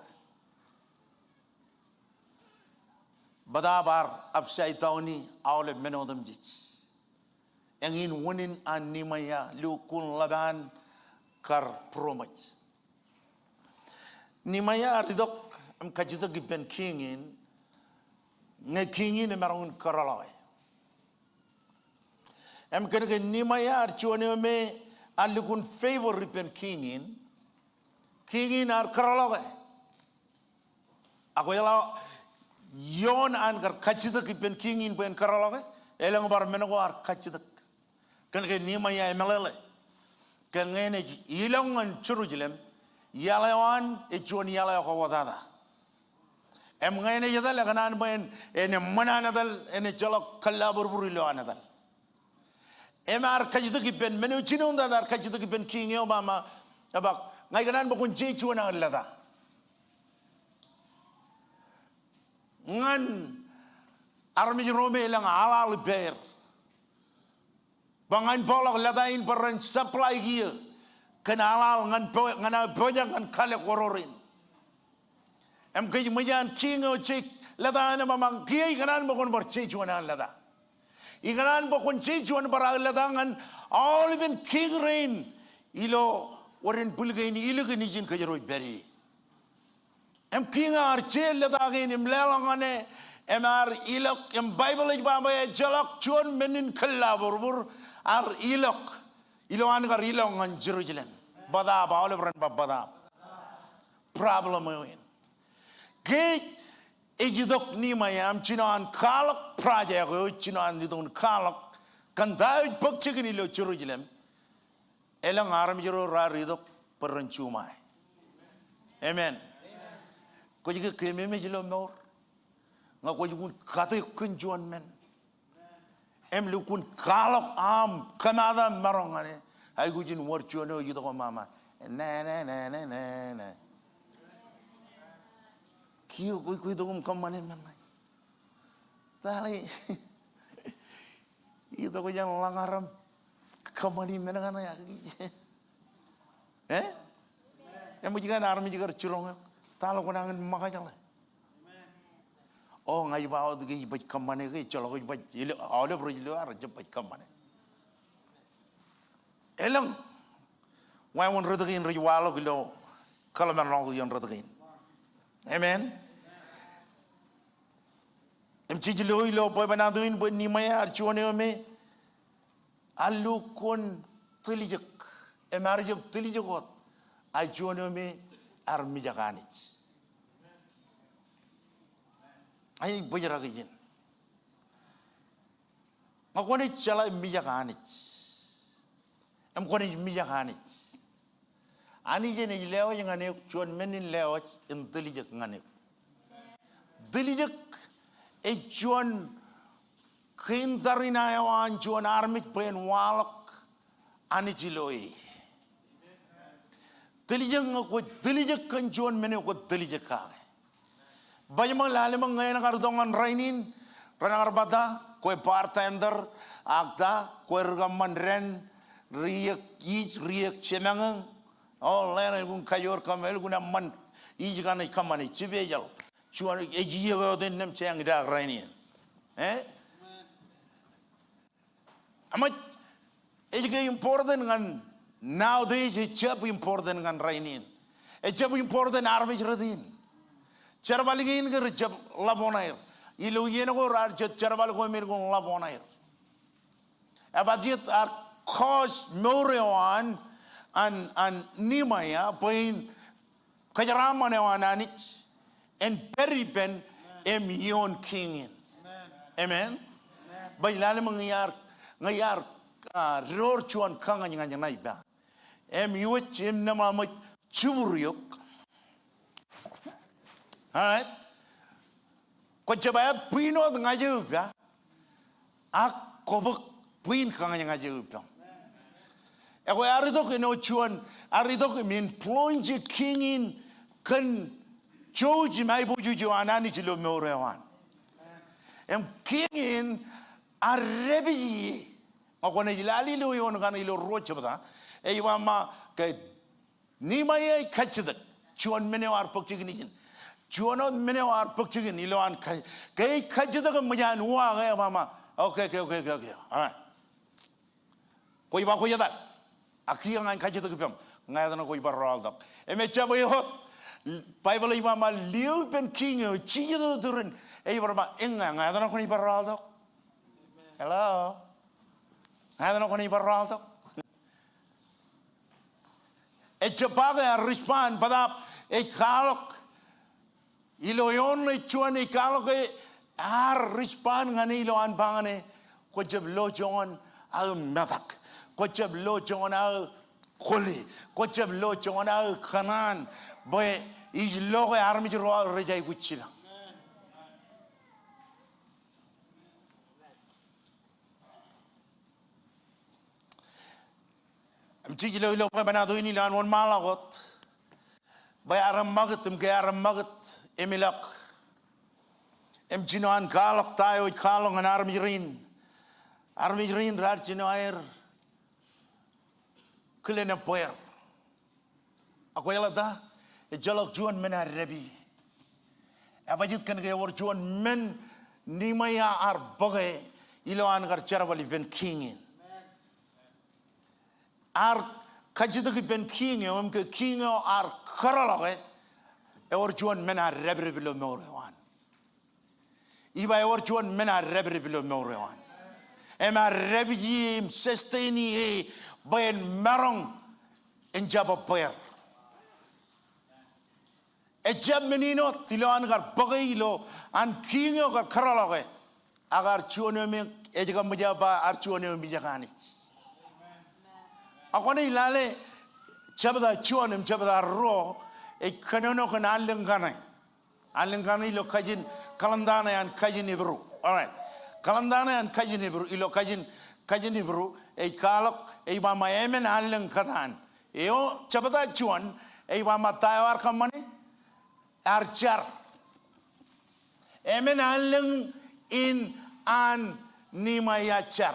Bōtaab ear upside down e aolep men otemjej. Eñin unin an Nemeia lukkuun ḷap an kar būroṃōj. Nemeia ear itok im kajjitōk ippān kiiñ in, ñe kiiñ in emaroñ in kōrọọlḷọk e. Im kōnke Nemeia ear juon eo me ear lukkuun favor ippān kiiñ in, kiiñ in ear kōrọọlḷọk e. Ak kwōjeḷā, ioon an kar kajjitōk ippān kiiñ in bwe en kōrọọlḷọk e, elōñ bar men ko ear kajjitōk. Kōnke Nemeia emeḷeḷe ke ñe enaaj ilọk ñan Jerusalem, iaḷ eo an ej juon iaḷ eo kōwōtata. Im ñe enaaj etal, ekōṇaan bwe en, en eṃṃan an etal, en ejjeḷọk kōllaburbur ilo an etal. Im ear kajjitōk ippān, men eo jinoin ta ear kajjitōk ippān kiiñ eo, ba, ma, ebōk, ña ikōṇaan bwe kwōn jeje juon aō lōta ñan armej ro me elōñ aḷaḷ ippāer. Bwe ñan bōkḷọk lōta in bwe ren supply kiiō kōn aḷaḷ ñan po-, ñan aō pojak ñan kalōk oror in. Im kōj ṃōj an kiiñ eo jej lōta eo, ba, ma, kiiō ikōṇaan bwe kwōn bar jeje juon aō lōta. Ikōṇaan bwe kwōn jeje juon bar aō lōta ñan aolepen kiiñ rein ilo wōt in bwil kein ilikin ijin kōjro ej pād ie. Im kiiñ eo ear jeje lōta kein im leḷọk ñan e, im ear ilọk, im Baibōḷ ej ba bwe ejjeḷọk juon men in kōllaburbur, ear ilọk ilo an kar ilọk ñan Jerusalem. Bōtaab, aolep ren ba bōtaab. Problem eo in. Ke ej itok Nemeia im jino an kwaḷọk project eo, jino an itok in kwaḷọk kōn ta eo ej bōk jikin ilo Jerusalem, elōñ armej ro raar itok bwe ren juṃae. Amen. Kwōj ke keememej ilo mour? Ñe kwōj lukkuun kate kōn juon men im lukkuun kwaḷọk aṃ kōmaat aṃ maroñ ñan e, aikuj in wōr juon eo ej itok im ba, ma, ne, ne, ne. Kiiō kwōj, kwōj itok im kōṃṃane men ṇe. Tale. Itok jān ḷōñaram kōṃṃani men kaṇe ak ij. Eh? Eṃōj kōn armej kar jiroñ eok. Tale kwōnañin ṃōkaj ḷe? O, ña ij ba wōt ke ij baj kōṃṃane ke ejjeḷọk ej baj, ilo, aolep rej lo aer rej baj kōṃṃane. Elōñ wāween rot kein rej waḷọk ilo kōḷmānḷọkjeṇ rot kein. Amen. Im jej lo ilo bwebwenato in bwe Nemeia ear juon eo me ear lukkuun tiljek. Im ear jab tiljek wōt. Ear juon eo me ear mijak Anij. Ak ij bōjrak ijin. Ñe kwōnaaj jeḷā mijak Anij im kwōnaaj mijak Anij, Anij enaaj lewōj ñan eok juon men in lewōj in tiljek ñan eok. Tiljek ej juon kein tariṇae eo an juon armej bwe en waḷọk Anij ilo e. Tiljek ñe kwōj tiljek kōn juon men eo kwōj tiljek kake. Baj ṃōk, lale ṃōk ñe en kar itok ñan rainin, ren kar ba ta, kwe bartender, ak ta, kwe ri kōṃṃan dān, ri iiōk iij, ri iiōk jemāñe, o, ḷeeṇ, elukkuun kajoor kōṃṃan, elukkuun eṃṃan iij kaṇe kōṃṃane special. Juon ej iiōk eo etan innām jān idaak rainin. Eh? Eṃōj, ej ke important ñan nowadays, ejjab important ñan rainin. Ejjab important armej rot in. Jerbal kein ke rejjab ḷap oṇaer. Ilo iien ko raar jet jerbal ko im elukkuun ḷap oṇaer. Ebajeet? Ear cause mour eo an, an, an Nehemiah bwe en kōjeraaṃṃan eo an Anij, en pād ippān im ioon kiiñ in. Amen. Baj lale ṃōk ñe iar, ñe iar, ah, door juon kaññe ñan ṇa ippa. Im iwōj im nōṃba ṃōj jibūr eok. All right. Kwō jab aet bwiin wōt ña eo ippa. Ak kwō bōk bwiin kaññe ña eo ippaṃ. Ekwe ear itok āinwōt juon, ear itok im influence kiiñ in kōn jouj im aiboojoj eo an Anij ilo mour eo an. Im kiiñ in ear dāpiji. Ñe kwōnaaj lale ilo eoon kaṇe ilo ruo jebta, ej ba ṃōk ke Nehemiah ej kajjitōk juon men eo ear bōk jikin ijin. Juon wōt men eo ear bōk jikin ilo an ka-, ke ej kajjitōk im ṃōj an uwaake, ej ba ṃōk, okay, okay, okay, okay, okay. All right. Kwōj ba kwōj etal. Ak kiiō ña in kajjitōk ippaṃ. Ña etṇe kwōj bar rọọltok. Im ejjab eoot. Baibōḷ ej ba ṃōk lio ippān kiiñ eo, jijet eo turin. Ej bar ba, eñin ña, ña etṇe kwōnaaj bar rọọltok. Hello? Ña etṇe kwōnaaj bar rọọltok. Ejjab ba ke ear respond, bōtaab ej kwaḷọk. Ilo eoon ṇe juon ej kwaḷọk ke ear respond ñan e ilo an ba ñan e, kwō jab lo joñan aō metak. Kwō jab lo joñan aō kwōle. Kwō jab lo joñan aō kōṇaan. Bwe ij lo ke armej ro aō rej aikuj jipañ. Im jej lo ilo bwebwenato in ilo an wōnṃaanḷọk wōt. Bwe ear eṃṃakūt im ke ear eṃṃakūt im ilọk. Im jino an kwaḷọk ta eo ej kwaḷọk ñan armej rein. Armej rein raar jino aer kilen ebbeer. Ak kwōjeḷā ta? Ejjeḷọk juon men ear dāpiji. Ebajeet kōn ke ewōr juon men Nehemiah ear bōke ilo an kar jerbal ippān kiiñ in. Ear kajjitōk ippān kiiñ eo im ke kiiñ eo ear kōtḷọke, ewōr juon men ear dāpdep ilo mour eo an. Ij ba ewōr juon men ear dāpdep ilo mour eo an. Im ear dāpiji im sustain e bwe en maroñ in jab ebbeer. Ejjab men in wōt ilo an kar bōke ilo an kiiñ eo kar kōtḷọke. Ak ear juon eo me ej kōṃṃan jab ba ear juon eo me ijek Anij. Ak kwōnaaj lale jebta juon im jebta ruo ej kōnono kōn allōñ kaṇe. Allōñ kaṇe ilo kajin Kalōntan eo an kajin Hibru. All right. Kalōntan eo an kajin Hibru, ilo kajin, kajin Hibru, ej kwaḷọk, ej ba ṃōk emān allōñ kōtaan. Eo, jebta juon, ej ba ṃōk ta eo ear kōṃṃane, ear jar. Emān allōñ in an Nehemiah jar.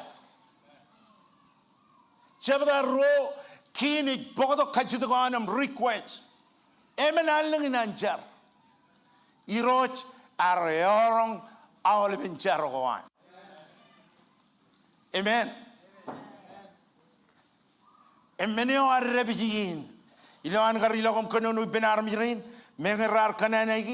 Jebta ruo, kiiñ ej bōktok kajjitōk eo an im request. Emān allōñ in an jar. Irooj ear eọroñ aolepen jar ko an. Amen. Im men eo ear dāpiji in. Ilo an kar ilọk im kōnono ippān armej rein, meñe raar kōnnaanōk,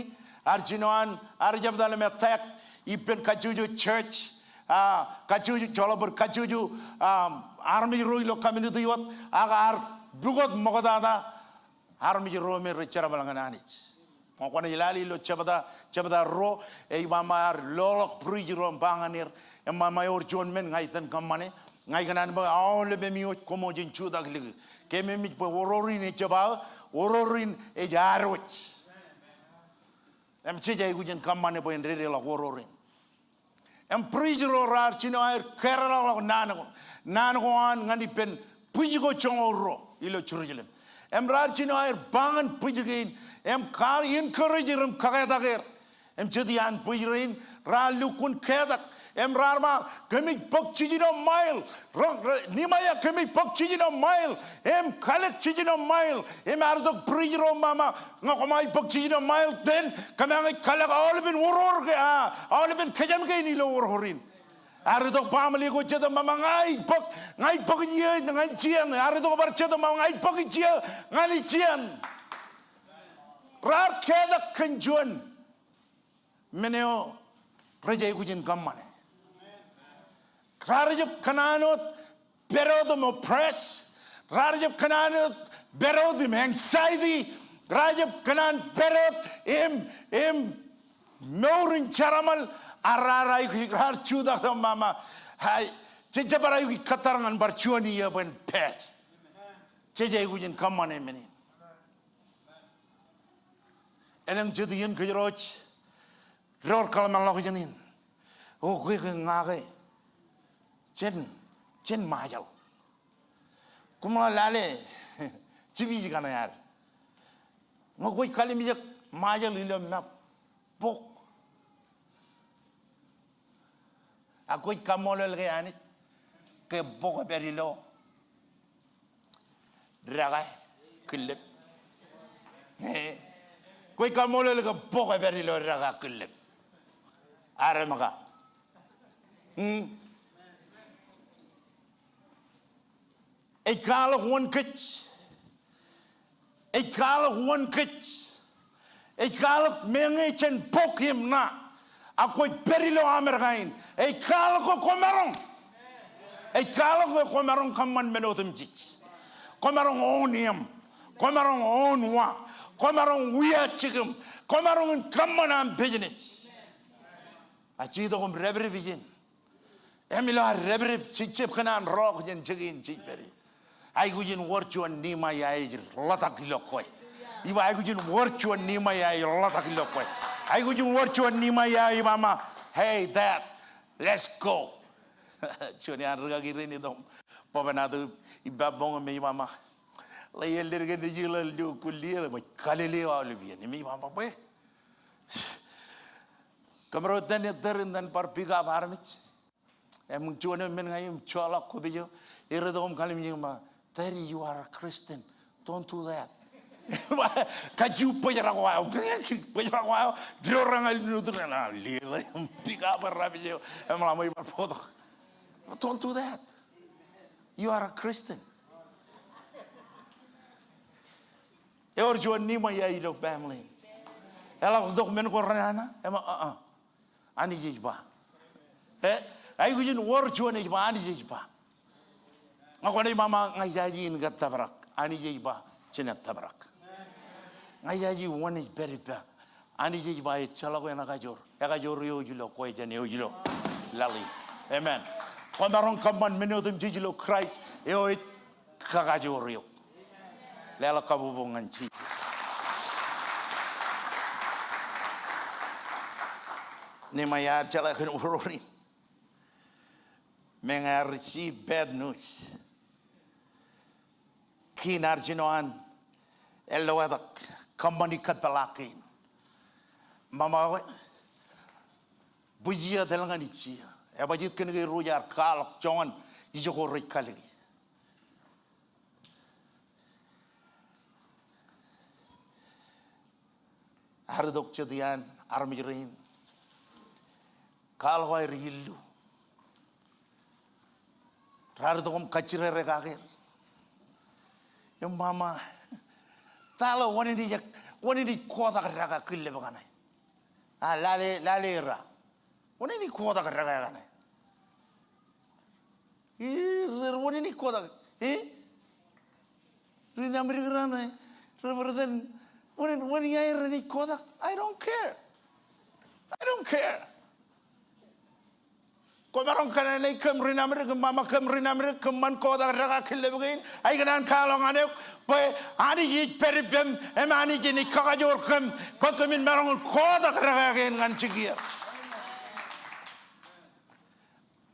ear jino an, ear jab etal im attack ippān kajjojo church, ah, kajjojo, joḷọk bōd kajjojo, ah, armej ro ilo community wōt, ak ear pukot ṃoktata armej ro me rej jerbal ñan Anij. Ñe kwōnaaj lale ilo jebta, jebta ruo, ej ba ṃōk ear loḷọk priest ro im ba ñan er, im ba ṃōk ewōr juon men ña itōn kōṃṃane, ña ikōṇaan bwe aolepem iwōj koṃ jen jutak likū. Keememej bwe oror in ejjab aō, oror in ej ad wōj. Im jej aikuj in kōṃṃane bwe en dedeḷọk oror in. Im bwij ro raar jino aer kōrọọlḷọk naan ko, naan ko an ñan ippān bwij ko joñoul ruo ilo Jerusalem. Im raar jino aer ba ñan bwij kein im kar encourage er im kaketak er. Im jet iaan bwij rein raar lukkuun ketak im raar ba, kōmij bōk jiljino mile. Ro, ro, Nehemiah, kōmij bōk jiljino mile. Im kalōk jiljino mile. Im ear itok bwij ro im ba, ñe koṃij bōk jiljino mile, then kōmij kalōk aolepen oror ke, a, aolepen kōjām kein ilo oror in. Ear itok baaṃle ko jet im ba, ña ij bōk, ña ij bōk ijeṇ ñan ijeṇ. Ear itok bar jet im ba, ña ij bōk ijeṇ ñan ijeṇ. Raar ketak kōn juon men eo rej aikuj in kōṃṃane. Raar jab kōṇaan wōt pād wōt im oppress. Raar jab kōṇaan wōt pād wōt im anxiety. Raar jab kōṇaan pād wōt im, im mour in jeraṃōl. Ak raar aikuj, raar jutak im ba, ba, hai, jej jab bar aikuj kōttar ñan bar juon iiō bwe en pād. Jej aikuj in kōṃṃane men in. Elōñ jet iien kōjro ej door kōḷmānḷọkjeṇ in. O, kwe ke ña ke jen, jen Ṃajeḷ. Koṃ ḷak lale jipij kaṇe ad. Ñe kwōj kalimjek Ṃajeḷ ilo map, bok. Ak kwōj kaṃṃoolol ke Anij ke bok epād ilo daka killep. Eh, kwōj kaṃṃoolol ke bok epād ilo daka killep. Armej ka. Hmm. Ej kwaḷọk wōn kōj. Ej kwaḷọk wōn kōj. Ej kwaḷọk meñe jen bok im ṇa. Ak kwōj pād ilo Amedka in. Ej kwaḷọk ke kwōmaroñ. Ej kwaḷọk ke kwōmaroñ kōṃṃan men otemjej. Kwōmaroñ own im. Kwōmaroñ own wa. Kwōmaroñ wia jikin. Kwōmaroñ in kōṃṃan aṃ business. Ak jej itok im dāpdep ijin. Im ilo ad dāpdep, jej jab kōṇaan rọọk jān jikin jej pād ie. Aikuj in wōr juon Nehemiah ej ḷotak ilo kwe. Ij ba aikuj in wōr juon Nehemiah ej ḷotak ilo kwe. Aikuj in wōr juon Nehemiah ej ba, ma, hey, Dad, let's go. Juon iaan rikaki rein ej itok bwebwenato ippa boñ im ej ba, ma, ḷe āindein ke nejū ḷe ilo kulier, bwe kalele aolep iien. Im ej ba, ma, bwe kōmro ettā ettā in bar pick up armej. Im juon eo men ña im joḷọk kopij eo, er itok im kalimjek im ba, Daddy, you are a Christian. Don't do that. Kaju bōjrak wa eo. Bōjrak wa eo. Biro rañ al nutur na lele. Pick up rubbish eo. Im ḷak ṃōj bar bōktok. Don't do that. You are a Christian. Ewōr juon Nehemiah ilo family. Eḷak tok men ko renana. Im, uh, uh. Anij ej ba. Eh, aikuj in wōr juon ej ba, Anij ej ba. Ñe kwōnaaj ba, ma, ña ijaje in ke tōprak. Anij ej ba, jenaaj tōprak. Ña ijaje wōn ej pād ippa. Anij ej ba, ejjeḷọk eṇ kajoor. Ekajoor eooj ilo kwe jān eooj ilo laḷ in. Amen. Kwōmaroñ kōṃṃan men otemjej ilo Kraist. Eo ej kakajoor eok. Leḷọk kabbokbok ñan Jisōs. Nehemiah ear jeḷā kōn oror in. Meñe ear receive bad news, king ear jino an āinwōt kōṃṃani kōpeḷḷọk kein. Ṃaṃa ke bwij eo etal ñan ijjia. Ebajjeet kōn ke irooj ear kwaḷọk joñan ijoko rej kalōke. Ear itok jet iaan armej rein. Kwaḷọk aer illu. Raar itok im kajjirere kake. Im ṃaṃa, ta ḷe wōn in ej, wōn in ej kotak daka killep kaṇe. A, lale, lale ra. Wōn in ej kotak daka kaṇe. Ii, ri, wōn in ej kotak. Ii? Ri Nāmdik raṇe, ri President, wōn in, wōn in aer ej kotak. I don't care. I don't care. Kwōmaroñ kōnaan kōm ri Nāmdik, ṃaṃa kōm ri Nāmdik, kōṃṃan kotak daka killep kein, ikōṇaan kwaḷọk ñan eok, bwe Anij ej pād ippem, im Anij enaaj kakajoor kōm, bwe kōmin maroñ in kotak daka kein ñan jikier.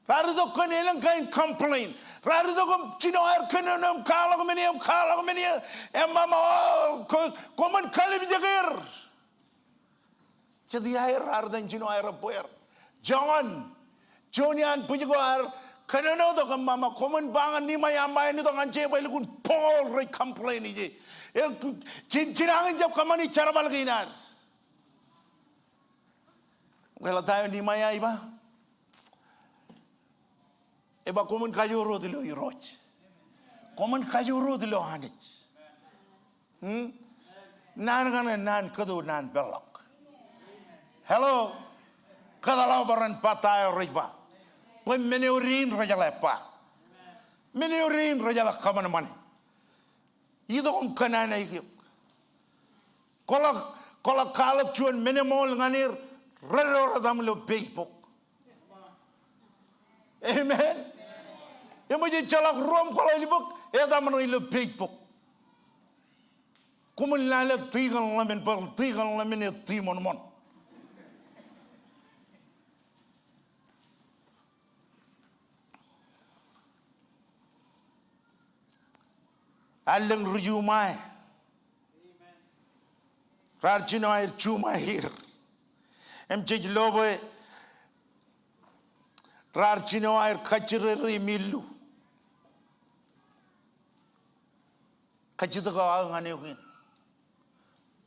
Raar itok kōn elōñ kain complain. Raar itok im jino aer kōnono im kwaḷọk men eo, im kwaḷọk men eo. Im ṃaṃa, o, ko-, koṃwin kalimjek er. Jet iaer raar itōn jino aer ebbeer. Joñan, juon iaan bwij ko ear kōnono tok im ṃaṃa, koṃwin ba ñan Nimaia, eṃṃaan itok ñan jebwāāl, elukkuun bōk ro rej complain ije. E, jin, jinañin jab kōṃṃani jerbal kein ad. Kwōjeḷā ta eo Nimaia ej ba? Ej ba koṃwin kajoor wōt ilo Irooj. Koṃwin kajoor wōt ilo Anij. Hmm? Naan kaṇe naan kōto, naan peḷḷọk. Hello? Kōtḷọk bwe ren ba ta eo rej ba. Bwe men eo dein rejeḷā ba. Men eo dein rejeḷā kōṃanṃane. Itok im kōnnaan aikiōk. Kwōḷak, kwōḷak kwaḷọk juon men eṃool ñan er, redo retaṃ ilo Facebook. Amen. Eṃōj ejjeḷọk ruo im kwaḷọk ilo bok, etaṃ ṇe ilo Facebook. Koṃwin lale tikōn ḷōmān, bwe tikōn ḷōmān ej tiṃoṇṃoṇ. Allōñ ri-juṃae. Raar jino aer juṃae er. Im jej lo bwe raar jino aer kajjirere im illu. Kajjitōk eo aō ñan eok in.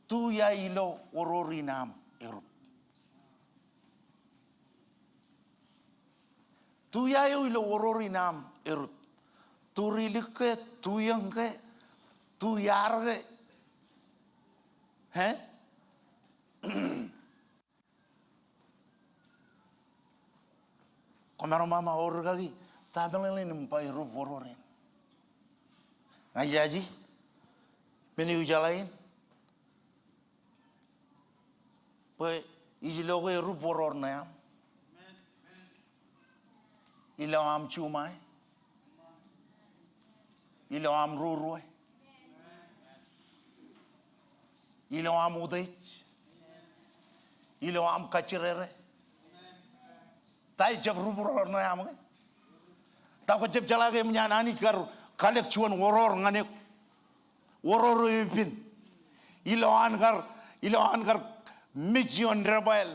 Tu ia ilo oror in aṃ erup? Tu ia eo ilo oror in aṃ erup? Tu rilik ke, tu iōñ ke, tu iar ke? He? Koṃ maroñ ṃaṃa orōk kaki, ta meḷeḷein im ba erup oror in? Ña ijaje, men eo ijeḷā in, bwe ij lo ke erup oror ṇe aṃ. Ilo aṃ juṃae. Ilo aṃ rurue. Ilo aṃ utiej. Ilo aṃ kajjirere. Ta eo ejjab rup oror ṇe aṃ ke? Ta kwōjab jeḷā ke eṃōj an Anij kar kalōk juon oror ñan eok? Oror eo epen. Ilo an kar, ilo an kar mej ioon debwāāl.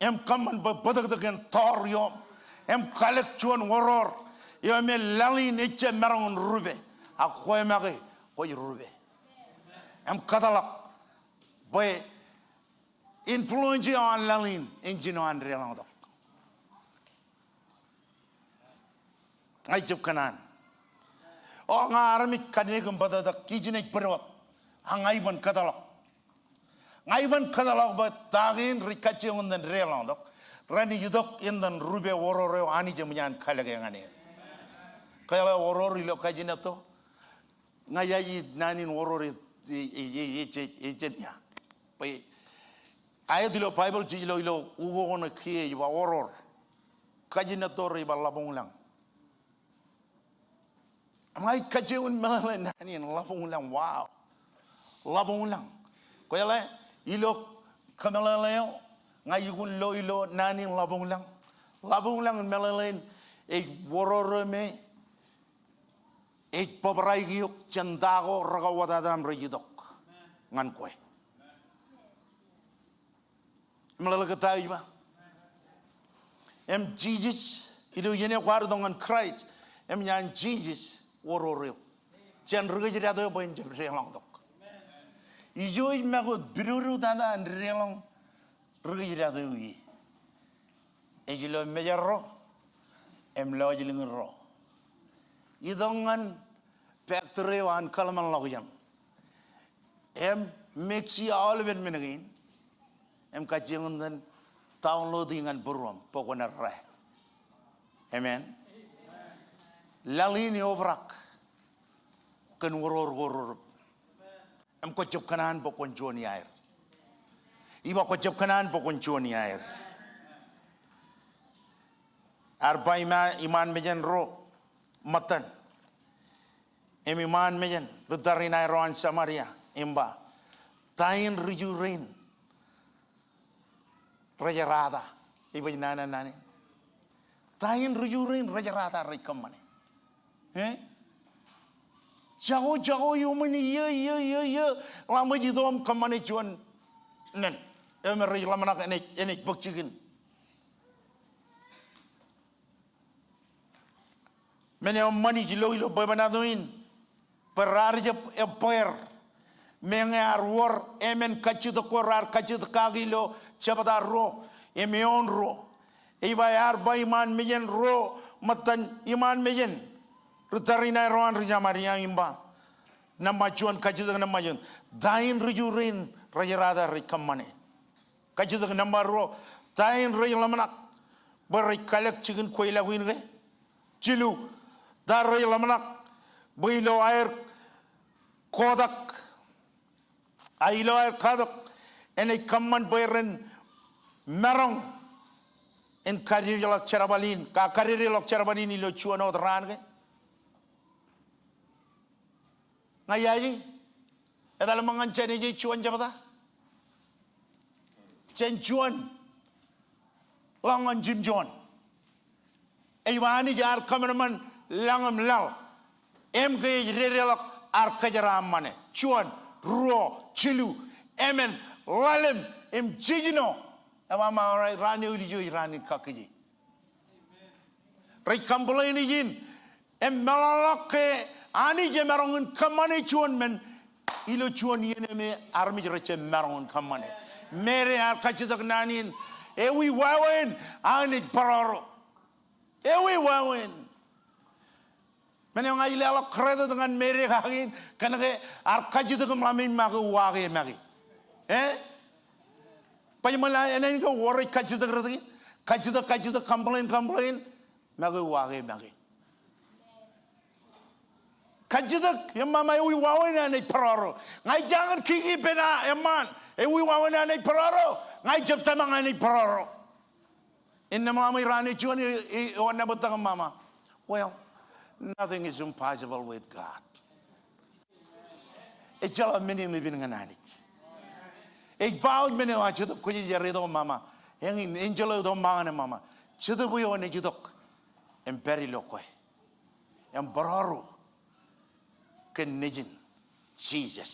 Im kōṃṃan bwe bōtōktōk in tọọr ioṃ. Im kalōk juon oror eo me laḷ in ejjab maroñ in rupe. Ak kwe make kwōj rupe. Im kōtḷọk bwe influence eo an laḷ in en jino an deḷọñtok. Ña ijab kōṇaan. O, ña armej kōnnaan im bōtōktōk, ij naaj bōd wōt. A ña iban kōtḷọk. Ña iban kōtḷọk bwe ta kein rej kajjioñ in deḷọñtok, renaaj itok in rupe oror eo Anij eṃōj an kalōke ñan er. Kwōjeḷā oror ilo kajin etto? Ña ijaje naan in oror e, e, e, e, e, e, ejjab ia. Bwe aet ilo Baibōḷ jej lo ilo ukok ṇe kiiō ej ba oror. Kajin etto rej ba ḷabuñlañ. Im ña ij kajjioñ in meḷeḷe naan in ḷabuñlañ, wow. Ḷabuñlañ. Kwōjeḷā ilo kōmeḷeḷe eo, ña ij kōn lo ilo naan in ḷabuñlañ. Ḷabuñlañ meḷeḷein ej oror eo me ej bōbraik eok jān ta ko rekawōtata im rej itok ñan kwe. Im meḷeḷe ke ta eo ij ba? Im Jisōs, ilo iien eo kwaar itok ñan Kraist, eṃōj an Jisōs oror eok jān ri kōjdat eo bwe en jab deḷọñtok. Ijo ej make wōt pidodo tata an deḷọñ ri kōjdat eo ie. Ej lo mejerro im lọjilñirro. Itok ñan factory eo an kōḷmānḷọkjeṇ im mix e aolepen men kein im kajjioñ in download e ñan būruōṃ bwe kwōn errā. Amen. Laḷ in eobrak kōn oror ko rerup. Im kwōjab kōṇaan bwe kwōn juon iaer. Ij ba kwōjab kōṇaan bwe kwōn juon iaer. Ear ba iṃaan, iṃaan mejān ro ṃōttan. Im iṃaan mejān ri tariṇae ro an Samaria im ba, ta in ri Ju rein rej errata? Ej baj nana naan in. Ta in ri-Ju rein rej jerata rej kōṃṃane? Eh? Jako, jako iuṃwin iiō, iiō, iiō, iiō, ḷak ṃōj ito im kōṃṃane juon men. Eo me rej ḷōmṇak enaaj, enaaj bōk jikin. Men eo eṃṃan ij lo ilo bwebwenato in, bwe raar jab ebbeer. Meñe ear wōr emān kajjitōk ko raar kajjitōk kaki ilo jebta ruo im eoon ruo, ej ba ear ba iṃaan mejān ruo ṃōttan iṃaan mejān ri tariṇae ro an ri Samaria im ba, nōṃba juon, kajjitōk nōṃba juon, ta in ri-Ju rein rej jerata rej kōṃṃane? Kajjitōk nōṃba ruo, ta in rej ḷōmṇak bwe rej kalōk jikin kweilọk in ke? Jilu, ta rej ḷōmṇak bwe ilo aer kotak, a ilo aer katak, enaaj kōṃṃan bwe ren maroñ in kadejjeḷọk jerbal in, ka kadejjeḷọk jerbal in ilo juon wōt raan ke? Ña ijaje, etal ṃōk ñan jān ej juon jebta. Jān juon ḷọk ñan jimjuon. Ej ba Anij ear kōṃanṃan lañ im laḷ. Im ke ej dedeḷọk ear kōjeraaṃṃane. Juon, ruo, jilu, emān, ḷalem, im jiljino. Ej ba ṃae raan eo ilju ej raan in kakkije. Rej complain ijin. Im meḷọkḷọk ke Anij emaroñ in kōṃṃane juon men ilo juon iien eo me armej rejjab maroñ in kōṃṃane. Mary ear kajjitōk naan in, ewi wāween aō naaj bōrọro? Ewi wāween? Men eo ña ij leḷọk credit ñan Mary kaki in, kōnke ear kajjitōk im ḷak ṃōj make uwaake make. Eh? Baj ṃōk enañin ke wōr ej kajjitōk rot kein? Kajjitōk, kajjitōk, complain, complain. Make uwaake make. Kajjitōk im ṃae, ewi wāween aō naaj bōrọro? Ña ij jañin kiki ippān eṃṃaan. Ewi wāween aō naaj bōrọro? Ña ij jab tōmak aō naaj bōrọro. Innām ḷak ṃōj raan eo juon ej wōnṃaantak im ṃae, well, nothing is impossible with God. Ejjeḷọk men in epen ñan Anij. Ej ba wōt men eo a Jetōb Kwōjarjar itok im ṃae, eñin enjeḷ eo itok ṃae ñan e im ṃae, Jetōb eo enaaj itok im pād ilo kwe im bōrọro kōn Nejin Jisōs.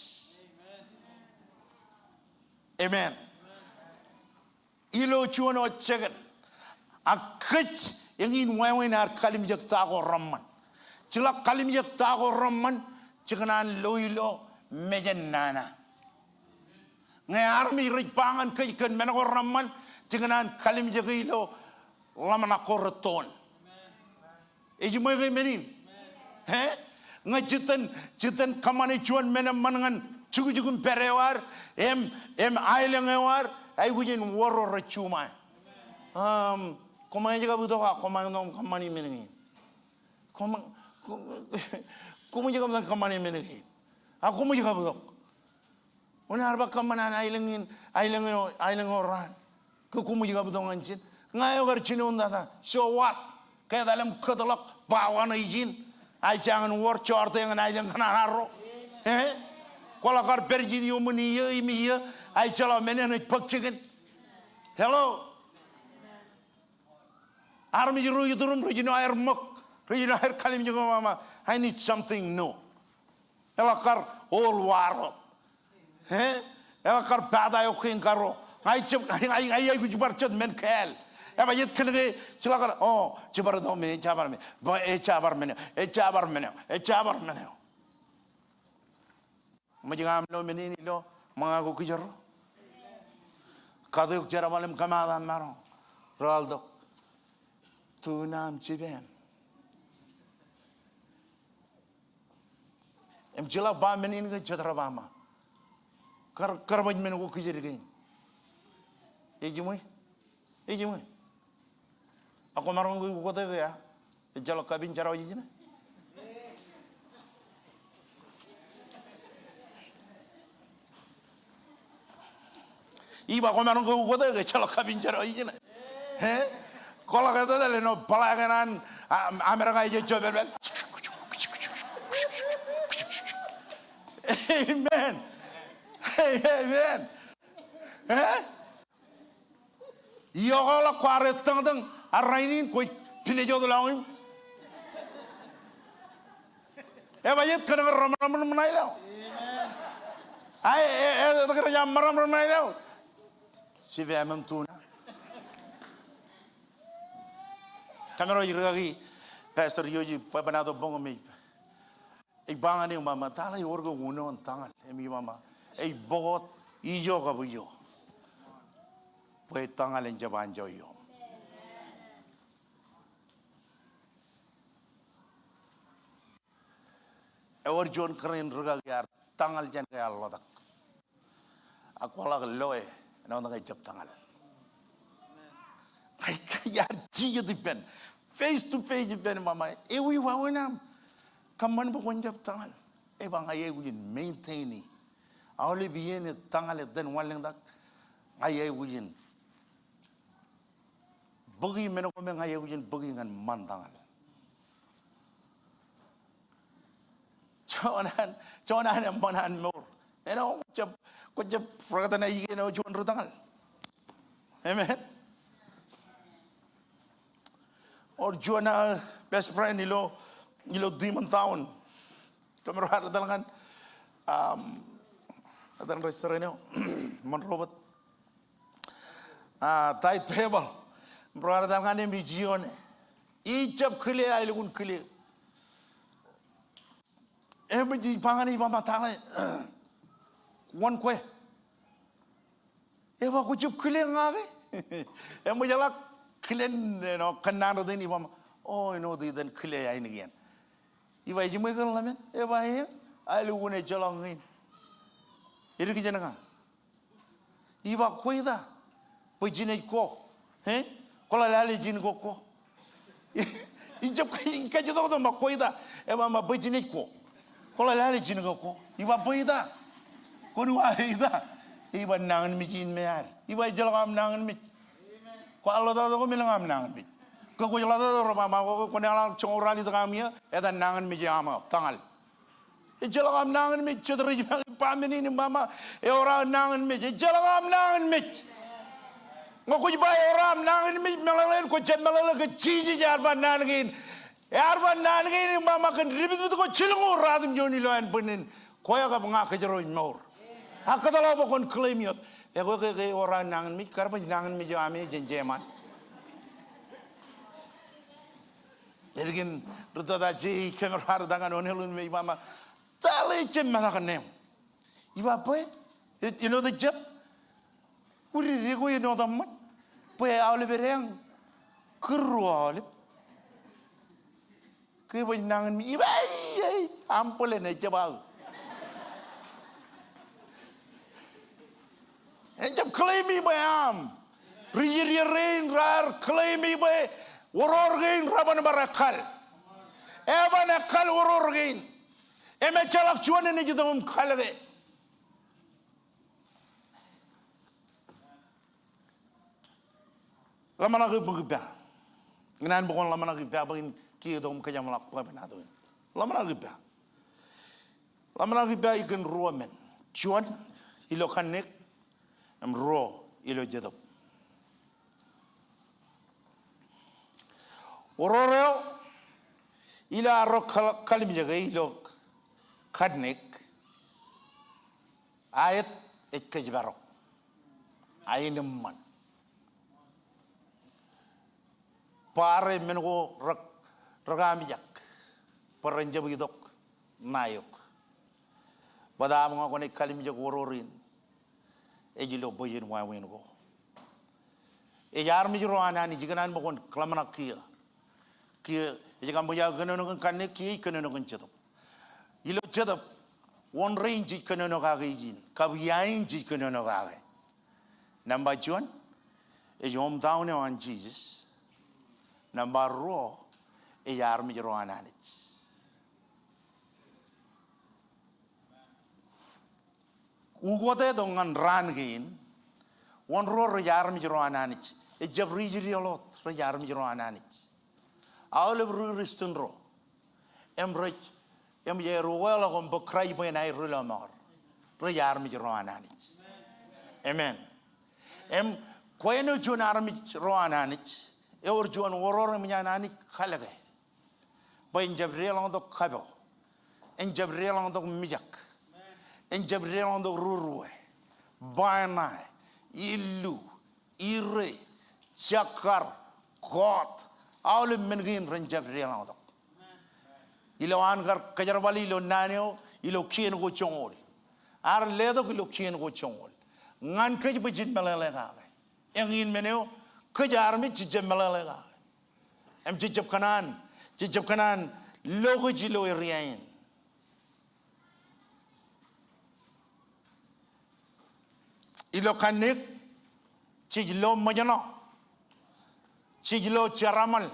Amen. Ilo juon wōt second. Ak kōj, eñin wāween ear kalimjek ta ko reṃṃan. Jeḷak kalimjek ta ko reṃṃan, jekōṇaan lo ilo mejān nana. Ñe armej rej ba ñan kōj kōn men ko reṃṃan, jekōṇaan kalimjeke ilo ḷōmṇak ko rettoon. Ejiṃwe ke men in? Eh? Ñe jitōn, jitōn kōṃṃane juon men eṃṃan ñan jukjuk im pād eo ad, im, im aelōñ eo ad, aikuj in wōr ro rej juṃae. Um, koṃij kab itok a koṃij kōṃṃane men kein? Koṃ, koṃ, koṃij kab kōṃṃane men kein? A koṃij kab itok? Wōn ear ba kōṃṃan an aelōñ in, aelōñ eo, aelōñ eo raan? Ke koṃij kab itok ñan ijin? Ña eo kar jinoin tata. So what? Ke etal im kōtḷọk, ba wōn ijin? Ij jañin wōr jọọrte ñan aelōñ kōṇaan arro. Eh? Kwōḷak kar pād ijin iuṃwin iiō im iiō, ejjeḷọk men eṇ ej bōk jikin. Hello? Armej ro iturūṃ rej jino aer ṃōk, rej jino aer kalimjek im ṃae, I need something new. Eḷak kar old world. Eh? Eḷak kar pata eo kein karo. Ña ij jab, ña, ña, ña ij aikuj bar jet men kāāl. Ej ba jet kōnke, jeḷak kar, oh, jebar itok me, jebar men eo, ba, eh, jebar men eo, eh, jebar men eo, eh, jebar men eo. Ṃōj ke aṃ lo men in ilo ṃōñā ko kijerro? Kate eok jerbal im kōmaat aṃ maroñ. Reḷọk. Tuun aṃ jipañ. Im jeḷā ba men in ke jet rej ba ṃōk. Kar, kar baj men ko kijer kein. Ejiṃwe? Ejiṃwe? Ak kwō maroñ ke ukōte ke, a? Ejjeḷọk kapin jerọwiwi ijin e? Ij ba kwō maroñ ke ukōte ke ejjeḷọk kapin jerọwiwi ijin e? Eh? Kwō ḷak etetal āinwōt black eo an, a, America ej jejjo pālpāl. Amen. Amen. Eh? Iọkwe ḷọk kwaar ettōñtōñ, ak rainin kwōj pinej wōt lọñiṃ. Ej ba jet kōn ke remaram ri ṃōṇaelọñ. Ae, e, e, e, kōn ke remaram ri ṃōṇaelọñ. Jipañ emān tuna. Kōmro ij rikaki Pastor Yoji, bwebwenato boñ im ej, ej ba ñan eō, ṃaṃa, ta ḷe ewōr ke unin tōñal? Im ij ba, ṃaṃa, ej bōk wōt ijo kab ijo. Bwe tōñal en jab anjọ iọọm. Ewōr juon kōrā in rikaki ear tōñal jān ke ear ḷotak. Ak kwaḷọk loe, āinwōt ñe ejab tōñal. Ak ear jijet ippān, face to face ippān, ṃaṃa, ewi wāween aṃ kōṃṃan bwe kwōn jab tōñal? Ej ba ña ij aikuj in maintain e. Aolep iien ej tōñal, ej tōn wanlōñtak, ña ij aikuj in bōki men ko me ña ij aikuj in bōki ñan ṃan tōñal. Juon an, juon an eṃṃan an mour. Āinwōt kwōjab, kwōjab rekōtana ijin eo juon ri tōñal. Amen. Ewōr juon, uh, best friend ilo, ilo Tumon Town. Kōmro ar etal ñan, um, etal restaurant eo, Monroe wōt. Ah, Thai table. Im ro ar etal ñan e im ij iioone. Ij jab kile, aelukkuun kile. Im ij ba ñan e, ij ba, ṃaṃa, ta ḷe wōn kwe? Ej ba, kwōjab kile ña ke? Im ij jeḷā kilen, you know, kōnnaan rot in, ij ba, ṃaṃa, o, āinwōt iten kile ainikian. Ij ba, ejiṃwe kōn ḷōmān? Ej ba, eñ, aelukkuun ejjeḷọk ñan in. Edik jān ña. Ij ba, kwe ita? Bwe jenaaj ko. E? Kwō lale jān ko ko. Ij jab, ij kajjitōk tok im ba, kwe ita? Ej ba, ṃaṃa, bwe jenaaj ko. Kwō lale jān ko ko. Ij ba, bwe ita? Kwōn uwaak ita? Ej ba, nañinmej in me ad. Ij ba, ejjeḷọk aṃ nañinmej. Kwaar ḷotak tok im elōñ aṃ nañinmej. Ke kwōj ḷotak tok, rej ba, ṃaṃa, kwōn eḷọk joñoul ralitōk aṃ ie, eta nañinmej eo aṃ eo, tōñal. Ejjeḷọk aṃ nañinmej. Jet rej make ippān men in im ṃaṃa, eor aō nañinmej. Ejjeḷọk aṃ nañinmej. Ñe kwōj ba eor aṃ nañinmej, meḷeḷein kwō jab meḷeḷe ke Jisōs ear ba naan kein. Ear ba naan kein im ṃaṃa kōn dipitpit ko jilñuul ratimjuon ilowaan bōd in, kwe kab ña kōjro ej mour. Ak kōtḷọk bwe kwōn claim e wōt. Ekwe ke, ke eor aō nañinmej, kar baj nañinmej eo aṃ e jān jeṃaan. Ālikin ri tōta je, kōmro ar etal ñan hotel in im ej ba, ṃaṃa, ta ḷe ejjab metak neeṃ? Ij ba, bwe, e, āinwōt ejjab. Unin ekwe āinwōt eṃṃan. Bwe aolep edeañ kūr ruo aolep. Ke baj nañinmej? Ij ba, ei, ei, aṃ bōlen, ejjab aō. Ejjab claim e bwe aṃ. Ri-Israel rein raar claim e bwe oror kein reban bar ekkal. Eban ekkal oror kein. Im ejjeḷọk juon enaaj itok im kalōke. Ḷōmṇak ippa. Ikōṇaan bwe kwōn ḷōmṇak ippa bwe in kiiō itok im kōjeṃḷọk bwebwenato in. Ḷōmṇak ippa. Ḷōmṇak ippa ij kōn ruo men. Juon, ilo kanniōk, im ruo, ilo jetōb. Oror eo, ilo arro kal-, kalimjeke ilo kanniōk, aet ej kōjparok. Aenōṃṃan. Bar e men ko re-, rekāmjak bwe ren jab itok ṇae eok. Bōtab ñe kwōnaaj kalimjek oror in, ej ilo bōjjāān wāween ko. Ej armej ro an Anij, ikōṇaan bwe kwōn ḷōmṇak kiiō. Kiiō ej kōṃṃan aō kōnono kōn kanniōk, kiiō ej kōnono kōn jetōb. Ilo jetōb, wōn rein jej kōnono kake ijin, kab ia in jej kōnono kake? Nōṃba juon, ej hometown eo an Jisōs. Nōṃba ruo, ej armej ro an Anij. Ukōt eo tok ñan raan kein, wōn ro rej armej ro an Anij? Ejjab ri-Israel wōt rej armej ro an Anij. Aolep ri Kristian ro. Im rej, im ej ukeḷọk im bōk Kraist bwe en aer ri lọmọọr. Rej armej ro an Anij. Amen. Im kwe āinwōt juon armej ro an Anij, Ewōr juon oror eṃōj an Anij kalōke. Bwe en jab deḷọñtok kapo. En jab deḷọñtok mijak. En jab deḷọñtok rurue, baaṇae, illu, ire, jekkar, kọọt, aolep men kein ren jab deḷọñtok. Ilo an kar kōjerbale ilo naan eo, ilo kien ko joñoul. Ear letok ilo kien ko joñoul. Ñan kōj bwe jen meḷeḷe kake. Eñin men eo, kōj armej jej jab meḷeḷe kake. Im jej jab kōṇaan, jej jab kōṇaan lo kōj ilo area in. Ilo kanniōk, jej lo ṃōjṇọ. Jej lo jeraṃōl.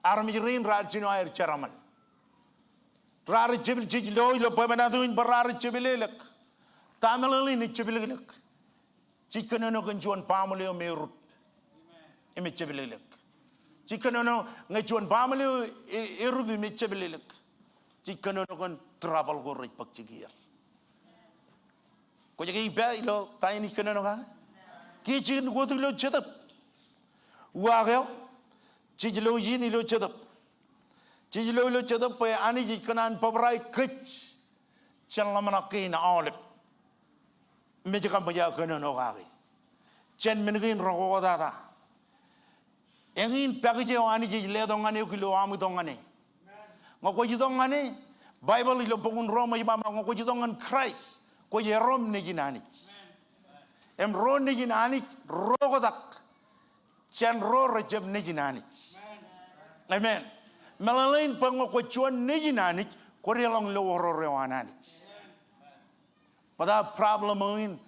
Armej rein raar jino aer jeraṃōl. Raar jepel, jej lo ilo bwebwenato in bwe raar jepelelōk. Ta meḷeḷein ej jepelōklōk? Jej kōnono kōn juon baaṃle eo me erub im ej jepelōklōk. Jej kōnono ñe juon baaṃle eo e-, erub im ej jepelōklōk. Jej kōnono kōn trouble ko rej bōk jikier. Kwōj ke ippa ilo ta in ij kōnono kake? Kiiō jikin wōt ilo Jetōb. Uwaak eo, jej lo ijin ilo Jetōb. Jej lo ilo Jetōb bwe Anij ej kōṇaan bōbrae kōj jān ḷōmṇak kein aolep. Im ej kab ṃōj aō kōnono kake jān men kein rekwōkōtata. Eñin pakej eo Anij ej letok ñan eok ilo aṃ itok ñan e. Ñe kwōj itok ñan e, Baibōḷ ilo bok in Rom ej ba, ñe kwōj itok ñan Kraist, kwōj erom nejin Anij. Im ro nejin Anij ro oktak jān ro rejjab nejin Anij. Amen. Meḷeḷein bwe ñe kwōj juon nejin Anij, kwōdeḷọñ lo oror eo an Anij. Bōtab problem eo in,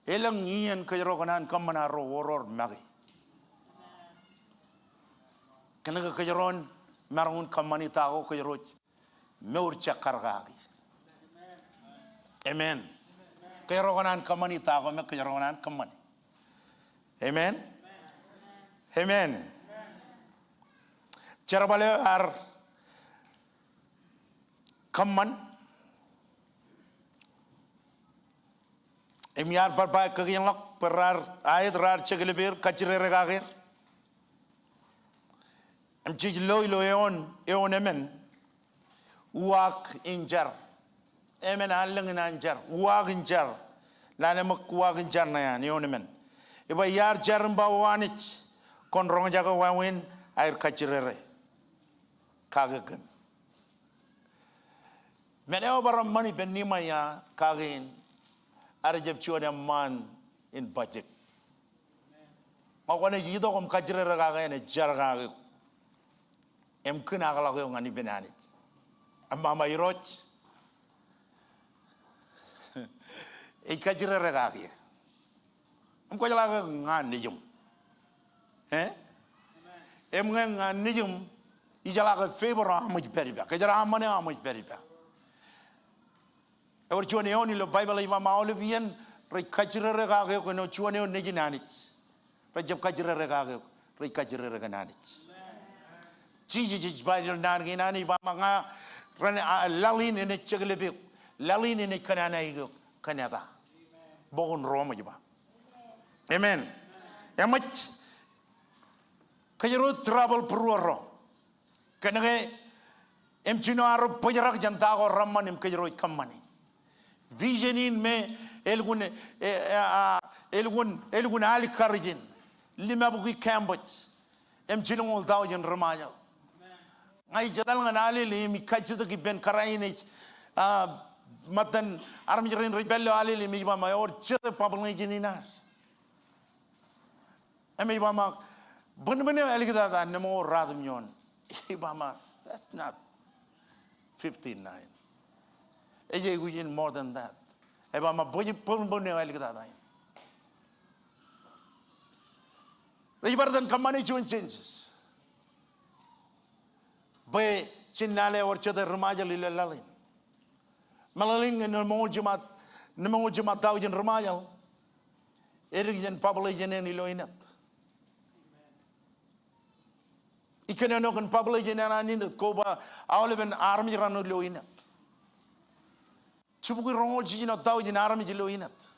elōñ iien kōjro kōṇaan kōṃṃan arro oror make. Kōnke kōjro en maroñ in kōṃṃani ta ko kōjro ej mour jekkar kaki. Amen. Kōjro kōṇaan kōṃṃani ta ko me kōjro kōṇaan kōṃṃani. Amen. Amen. Jerbal eo ear kōṃṃan. Im iar bar ba kōkienḷọk bwe raar aet, raar jeklepeer, kajjirere kake er. Im jej lo ilo eoon, eoon emān, uwaak in jar. Emān allōñ in an jar, uwaak in jar. Lale ṃōk uwaak in jar ṇe an, eoon emān. Ej ba iar jar im ba, O Anij, kwōn roñjake wāween aer kajjirere kake kōm. Men eo bar eṃṃan ippān Niemaia kake in, ear jab juon eṃṃaan in bajjek. Ñe kwōnaaj itok im kajjirere kake eṇ, ej jar kake eok im kūn aō ḷọk eok ñan ippān Anij. Eṃṃan, Irooj, ij kajjirere kake eō. Im kwōjeḷā ke ña nejiṃ. Eh? Im ñe ña nejiṃ, ijeḷā ke favor eo aṃ ej pād ippa. Kōjro aṃ ṃōṇōṇō aṃ ej pād ippa. Ewōr juon eoon ilo Baibōḷ ej ba aolep iien rej kajjirere kake eok kōn juon eo nejin Anij. Rejjab kajjirere kake eok, rej kajjirere kōn Anij. Jisōs ej ba ilo naan kein an ej ba, ña ren, a, laḷ in enaaj jeklepe eok, laḷ in enaaj kōnnaanōk eok kōn eta? Bok in Rom ej ba. Amen. Eṃōj, kōjro trouble būruorro. Kōnke im jino arro bōjrak jān ta ko reṃṃan im kōjro ej kōṃṃani. Vision in me elukkuun, e, e, a, elukkuun, elukkuun alikkar ijin. Limabukwi campus. Im jilñoul tọujin ri-Ṃajeḷ. Ña ij etal ñan Alele im ij kajjitōk ippān kōrā in ej, a, ṃōttan armej rein rej pād ilo Alele im ij ba ṃōk ewōr jete population in ad. Im ej ba ṃōk, bōnbōn eo āliktata, nemour ratimjuon. Ej ba ṃōk, that's not fifty-nine. Ej aikuj in more than that. Ej ba ṃōk, bōnbōn eo āliktata in. Rej bar itōn kōṃṃane juon census. Bwe jen lale ewōr jete ri-Ṃajeḷ ilo laḷ in. Meḷeḷein ñe nōṃaoul jiṃa, nōṃaoul jiṃa tọujin ri-Ṃajeḷ, edik jān population eṇ ilo inōt. Ij kōnono kōn population eṇ an inōt, koba aolepen armej raṇ ilo inōt. Jibukwi roñoul jiljino tọujin armej ilo inōt.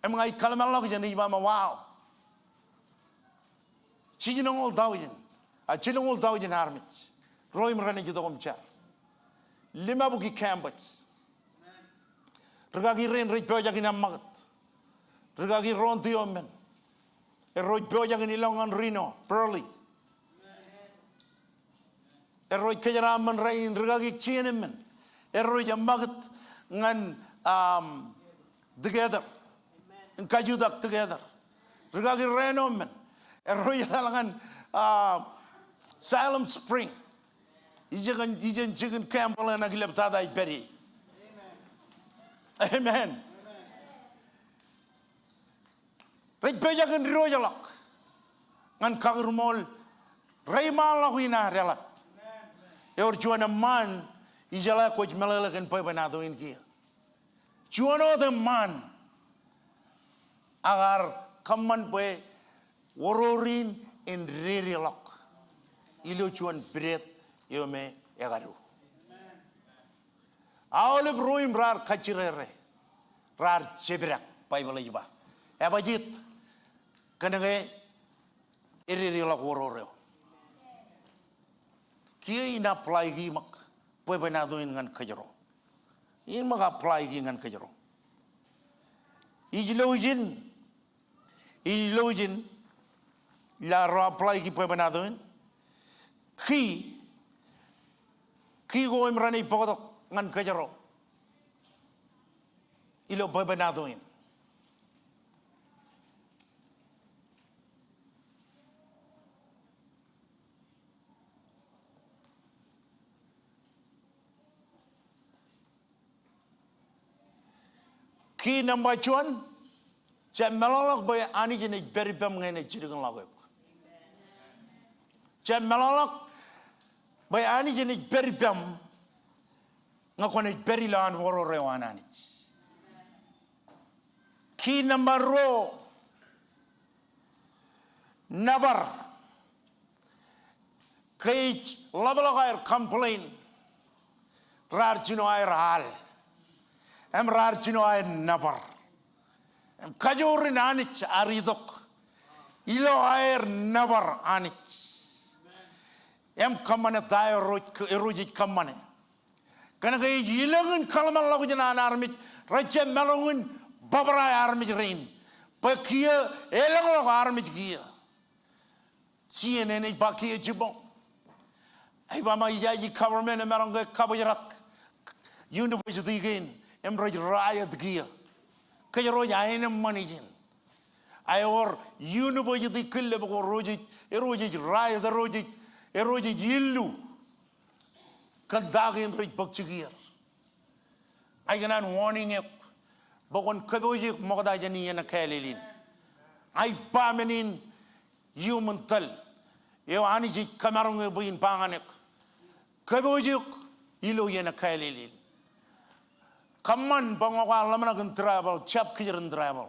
Im ña ij kōḷmānḷọkjeṇ ij ba, wow. Jilñoul taujin, a, jilñoul taujin armej ro im renaaj itok im jar. Limabukwi campus. Rūkaki rein rej pojak in eṃṃakūt. Rūkaki ro in tiō men. Erro ej pojak in ilọk ñan Reno, Pearly. Erro ej kōjeraaṃṃan rainin, rūkaki ej jien men. Erro ej eṃṃakūt ñan, um, Decatur. Im kajutak Decatur. Rūkaki Reno men. Erro ej etal ñan, uh, Siloam Spring. Ijin, ijin jikin Campbell eṇ ak ilep tata ej pād ie. Amen. Rej pojak in diwōjḷọk ñan kakūrmool reiṃaanḷọk in ad eḷap. Ewōr juon eṃṃaan ijeḷā kwōj meḷeḷe kōn bwebwenato in kiiō. Juon wōt eṃṃaan ak ear kōṃṃan bwe oror in en dedeḷọk ilo juon pideed eo me ekadu. Aolep ro im raar kajjirere, raar jepdak, Baibōḷ ej ba. Ebajjeet? Kōnke ededeḷọk oror eo. Kiiō in apply ki ṃōk bwebwenato in ñan kōjro. In ṃōk apply ki ñan kōjro. Ij lo ijin, ij lo ijin, ilo ad apply ki bwebwenato in. Ki, ki ko im renaaj bōktok ñan kōjro ilo bwebwenato in. Ki nōṃba juon, jab meḷọkḷọk bwe Anij enaaj pād ippaṃ ñe enaaj jilkinḷọk eok. Jab meḷọkḷọk bwe Anij enaaj pād ippaṃ ñe kwōnaaj pād ilowaan oror eo an Anij. Ki nōṃba ruo, nōbar. Ke ej ḷapḷọk aer complain, raar jino aer al, im raar jino aer nōbar. Im kajoor in Anij ear itok ilo aer nōbar Anij im kōṃṃane ta eo rej, rej kōṃṃane. Kōnke ej ilōñ in kōḷmānḷọkjeṇ an armej rej jab maroñ in bōbrae armej rein bwe kiiō elōñḷọk armej kiiō. C N N ej ba kiiō jibboñ. Ej ba ṃōk, ijaje government emaroñ ke kabōjrak university kein im rej riot kiiō. Kōjro ej aenōṃṃan ijin. Ak ewōr university killebōk ro rej, ro rej riot, ro rej, ro rej illu kōn ta kein rej bōk jikier. Ak ikōṇaan warning eok bwe kwōn kōpooje eok ṃokta jān iien Galili in. Ak ij ba men in iuṃwin tōl eo Anij ej kōmaroñ eō bwe in ba ñan eok, kōpooje eok ilo iien Galili in. Kōṃṃan bwe ñe kwaar ḷōmṇak in travel, jab kijer in travel.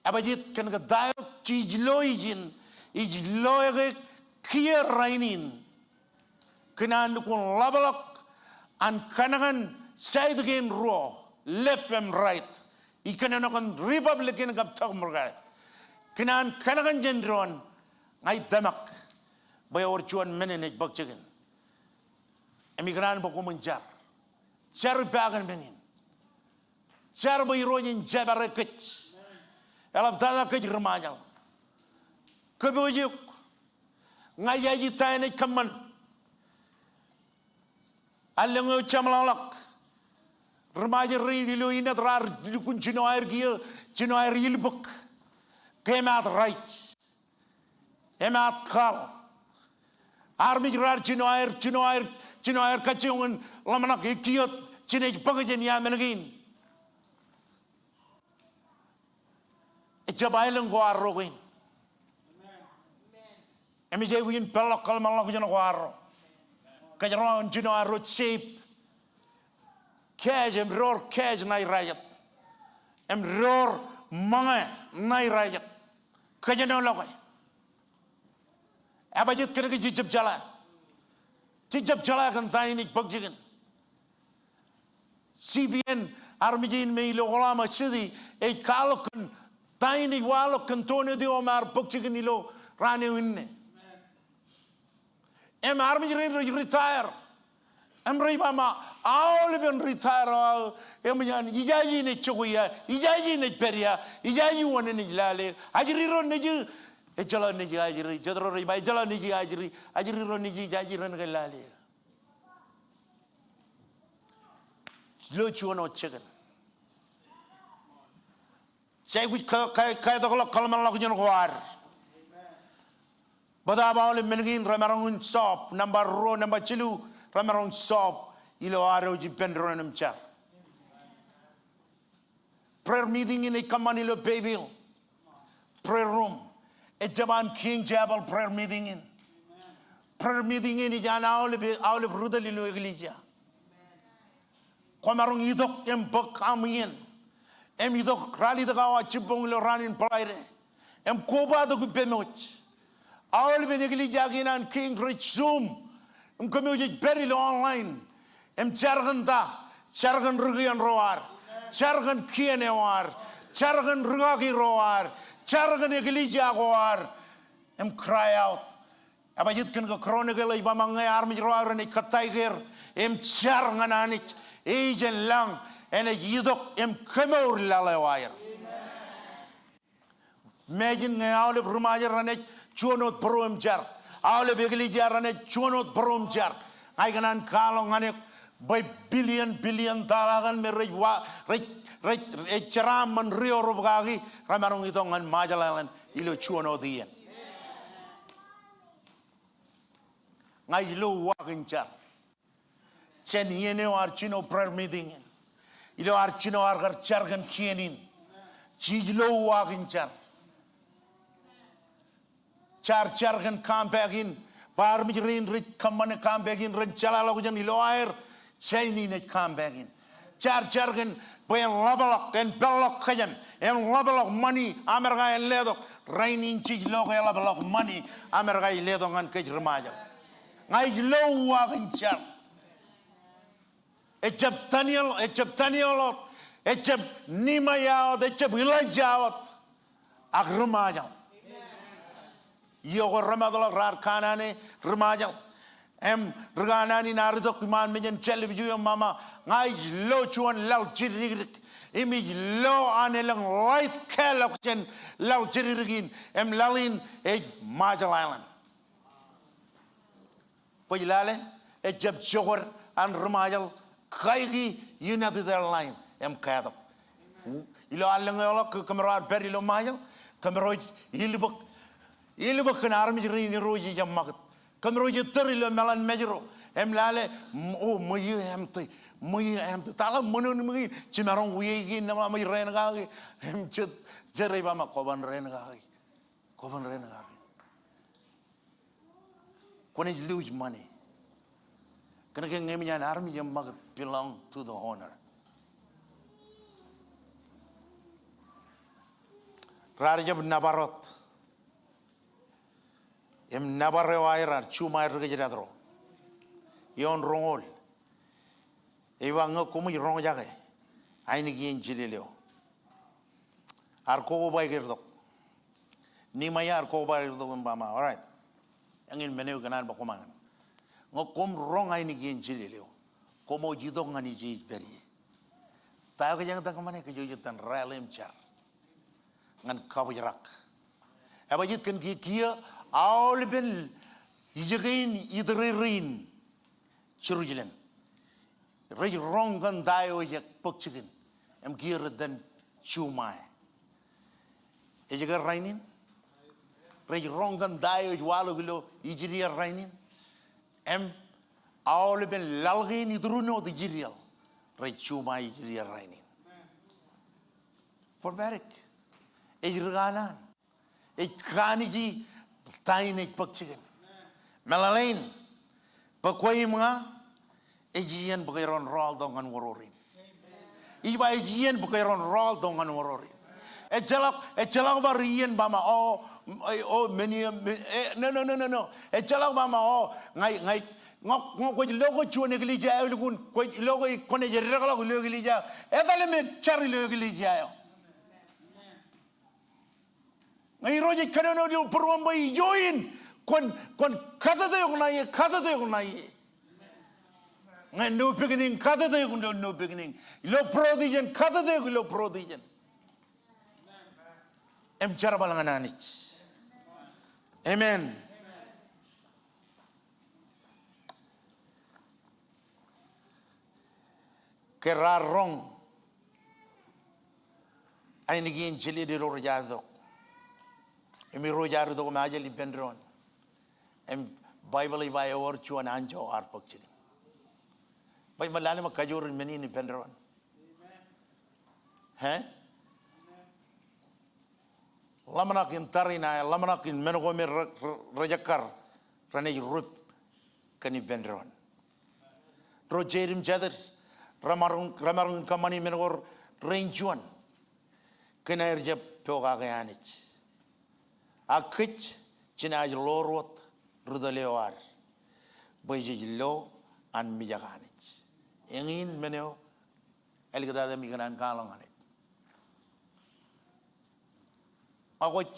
Ebajjeet? Kōnke ta eo ij lo ijin, ij lo ke kiiō rainin, kōn an lukkuun ḷapḷọk an kōnkan side kein ruo, left im right. Ij kōnono kōn Republican kab Democrat. Kōn an kōnkan jān doon, ña ij tōmak bwe ewōr juon men enaaj bōk jikin. Im ikōṇaan bwe koṃwin jar. Jar ippān men in. Jar bwe Irooj en jepare kōj. Eḷaptata kōj ri-Ṃajeḷ. Kōpooje eok. Ña ijaje ta enaaj kōṃṃan. Allōñ eo jeṃḷọkḷọk, ri-Ṃajeḷ rein ilo Enid raar lukkuun jino aer kiiō, jino aer ilbōk. Ke emaat right, emaat kaḷ. Armej raar jino aer, jino aer, jino aer kajjioñ in ḷōmṇak ekiiō jenaaj bōk jān iaamel kein. Ejjab aelōñ ko arro kein. Im ej aikuj in peḷḷọk kōḷmānḷọkjeṇ ko arro. Kōjro en jino arro shape. Cash, im door cash ṇa irajet. Im door ṃōñā ṇa irajet. Kōjenolọke. Ebajjeet? Kōnke jejjab jeḷā. Jejjab jeḷā kōn ta enaaj bōk jikin. C P N armej in me ilo Oklahoma City ej kwaḷọk kōn ta in ej waḷọk kōn tornado eo im ear bōk jikin ilo raan eo inne. Im armej rein rej retire. Im rej ba, aolep en retire eo aō, eṃōj an ijaje in ej jokwe ia, ijaje in ej pād ia, ijaje wōn en ej lale. Ajri ro nejū, ejjeḷọk nejū ajri, jet ro rej ba ejjeḷọk nejū ajri, ajri ro nejū, ijaje ren ke lale. Ilo juon wōt jikin. Jej aikuj ke, ke, ketok ḷọk kōḷmānḷọkjeṇ ko ad. Bōtaab aolep men kein remaroñ in solve, nōṃba ruo, nōṃba jilu, remaroñ in solve ilo ad wōj ippān doon im jar. Prayer meeting in ej kōṃṃan ilo Bayville prayer room. Ejjab an King Chapel prayer meeting in. Prayer meeting in ej an aolep, aolep ri tōl ilo eklejia. Kwōmaroñ itok im bōk aṃ iien. Im itok ralitōk awa jibboñ ilo raan in Bōḷaide. Im kobatok ippemwōj. Aolepen eklejia kein an King rej Zoom. Im kōmwōj ej pād ilo online. Im jar kōn ta, jar kōn ri kien ro ad. Jar kōn kien eo ad. Jar kōn rikaki ro ad. Jar kōn eklejia ko ad. Im cry out. Ebajeet kōn ke Chronicle ej ba ñe armej ro aer enaaj kōttāik er im jar ñan Anij, ej jān lañ enaaj itok im kemour laḷ eo aer. Imagine ñe aolep ri Ṃajeḷ renaaj juon wōt būruō im jar. Aolep eklejia renaaj juon wōt būruō im jar. Ña ikōṇaan kwaḷọk ñan eok bwe billion, billion tọọḷa kaṇ me rej wa, rej, rej, rej jeraaṃṃan ri Europe kaki, remaroñ itok ñan Ṃajeḷ Island ilo juon wōt iien. Ña ij lo uwaak in jar. Jān iien eo ear jino prayer meeting in, ilo ear jino ear kar jar kōn kien in, jej lo uwaak in jar. Jaar jar kōn compact in, bwe armej rein rej kōṃṃane compact in ren jeḷāḷọkjeṇ ilo aer jān in ej compact in. Jaar jar kōn bwe en ḷapḷọk, en peḷḷọk kōjām, en ḷapḷọk ṃani Amerika en letok, rainin jej lo ke eḷapḷọk ṃani Amerika ej letok ñan kōj ri Ṃajeḷ. Ña ij lo uwaak in jar. Ejjab Daniel, ejjab Daniel wōt, ejjab Nehemiah wōt, ejjab Elijah wōt, ak ri Ṃajeḷ. Iiō ko remootḷọk raar kanane ri Ṃajeḷ. Im ri kanaan in ear itok iṃaan mejān jallepju eo im ba, ña ij lo juon laḷ jidikdik. Im ij lo an elōñ light kālọk jān laḷ jidikdik in. Im laḷ in ej Ṃajeḷ Island. Bwe ij lale, ejjab jokwe an ri Ṃajeḷ kaiki United Airlines im kātok. Ilo allōñ eo ḷọk ke kōmro ar pād ilo Ṃajeḷ, kōmro ej ilbōk, ilbōk kōn armej rein Irooj ej eṃṃakūt. Kōmro ej ittōr ilo meḷan Mājro im lale, o, ṃweiie eṃṃakūt, ṃweiie eṃṃakūt. Taḷa ṃōṇōṇō kein, jimaroñ wiaiki nōṃba ṃōj reen kaki. Im jet, jet ej ba, kwōban reen kaki. Kwōban reen kaki. Kwōnaaj lose ṃani. Kōnke ñe eṃōj an armej eṃṃakūt, belong to the owner. Raar jab nōbar wōt. Im nōbar eo aer ear juṃae ri kōjdat ro ioon roñoul. Ej ba ñe koṃij roñjake ainikien jilel eo. Ear kobaik er tok. Nehemiah ear kobaik er tok im ba, all right. Eñin men eo ikōṇaan bwe koṃ aṃ. Ñe koṃ roñ ainikien jilel eo, koṃ wōj itok ñan ije ij pād ie. Ta eo kōj eñtak ṃane, kōj wōj itōn rally im jar ñan kabōjrak. Ebajeet kōn ke kiiō aolepen ije kein itōrerein Jerusalem rej roñ kōn ta eo ej bōk jikin. Im kiiō rej itōn juṃae. Ej ke rainin? Rej roñ kōn ta eo ej waḷọk ilo Israel rainin. Im aolepen laḷ kein iturin wōt Israel rej juṃae Israel rainin. Barbaric. Ej ri kanaan. Ej kaniji ta in ej bōk jikin. Meḷeḷein, bwe kwe im ña, ej iien bwe kōjro en rọọltok ñan worwor in. Ij ba ej iien bwe kōjro en rọọltok ñan worwor in. Ejjeḷọk, ejjeḷọk bar iien ba ma, o, o, men ie, men, e, no, no, no, no, no. Ejjeḷọk ba ma, o, ña, ña, Ñe, ñe kwōj lo ke juon eklejia eo lukkuun, kwōj lo ke kwōnaaj eddekḷọk ilo eklejia eo, etal im ej jar ilo eklejia eo. Ñe Irooj ej kōnono ilo būruōṃ bwe ijo in, kwōn, kwōn katatak eok ṇae, katatak eok ṇae. Ñe no beginning, katatak eok ilo no beginning. Ilo būrood ijin, katatak eok ilo būrood ijin. Im jerbal ñan Anij. Amen. Ke raar roñ ainikien jilet ilo ri-jatōk. Im Irooj ear itok im ajel ippān doon. Im Baibōḷ ej ba ewōr juon anjọ ear bōk jikin. Bwe ṃōk lale ṃōk kajoor in men in ippān doon. He? Ḷōmṇak in tariṇae, ḷōmṇak in men ko me re, re, rejekkar, renaaj rup kōn ippān doon. Ro jeid im jatid, remaroñ, remaroñ in kōṃṃani men ko rein juon. Kōn aer jab pokake Anij. Ak kōj, jenaaj ḷoor wōt ri tōl eo ad. Bwe jej lo an mijak Anij. Eñin men eo āliktata im ikōṇaan kwaḷọk ñan e. Ak kwōj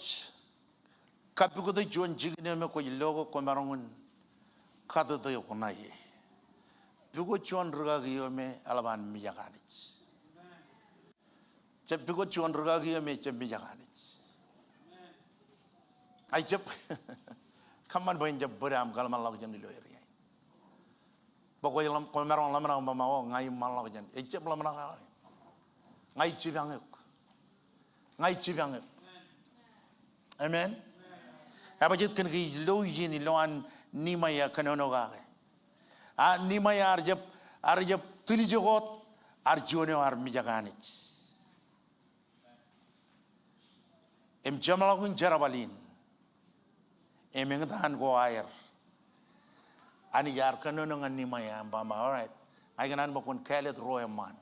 kappukot juon jikin eo me kwōj lo ke kwōmaroñ in katatak eok ṇae. Pukot juon rūkaki eo me eḷap an mijak Anij. Jab pukot juon rūkaki eo me jab mijak Anij. Ij jab, kōṃṃan bwe en jab bōd aṃ kōḷmānḷọkjeṇ ilo area in. Bwe kwōj ḷōṃ, kwōmaroñ ḷōmṇak im ba, o, ña iṃṃanḷọkjeṇ. Ejjab ḷōmṇak aō. Ña ij jipañ eok. Ña ij jipañ eok. Amen. Ebajeet kōn ke ij lo ijin ilo an Niemaia kōnono kake. A Niemaia ear jab, ear jab tiljek wōt, ear juon eo ear mijak Anij. Im jeṃḷọkin jerbal in. Im eñtaan ko aer. Anij ear kōnono ñan Niemaia im ba, all right. Ña ikōṇaan bwe kwōn kāālōt ruo eṃṃaan.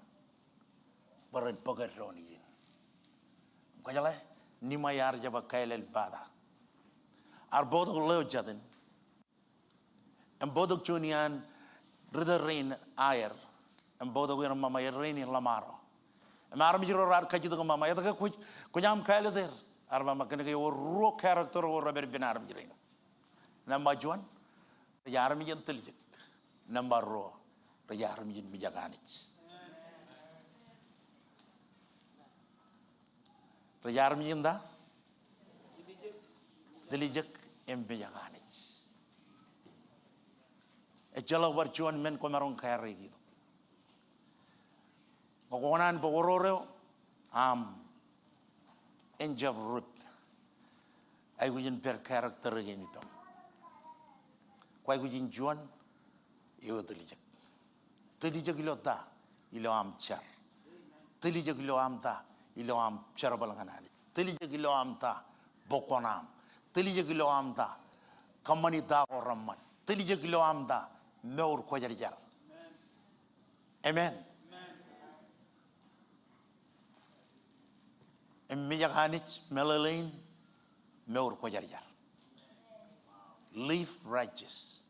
Bwe ren bōk eddoin ijin. Kwōjeḷā, Niemaia ear jab kāālōt bata. Ear bōktok ḷeo jātin. Im bōktok juon iaan ri tōl rein aer. Im bōktok er im ba, ṃae, rein in ḷōṃaro. Im armej ro raar kajjitōk im ba, ṃae, etke kwōj, kwōj aṃ kāālōt er? Ear ba, ṃae, kōnke ewōr ruo character ko rej pād ippān armej rein. Nōṃba juon, rej armej in tiljek. Nōṃba ruo, rej armej in mijak Anij. Rej armej in ta? Tiljek im mijak Anij. Ejjeḷọk bar juon men kwōmaroñ carry e itok. Ñe kwō kōṇaan bwe oror eo aṃ en jab rup, aikuj in pād character kein ippaṃ. Kwaikuj in juon eo tiljek. Tiljek ilo ta? Ilo aṃ jar. Tiljek ilo aṃ ta? Ilo aṃ jerbal ñan Anij. Tiljek ilo aṃ ta? Bōk kuṇaaṃ. Tiljek ilo aṃ ta? Kōṃṃani ta ko reṃṃan. Tiljek ilo aṃ ta? Mour kwōjarjar. Amen. Im mijak Anij meḷeḷein mour kwōjarjar. Live righteous.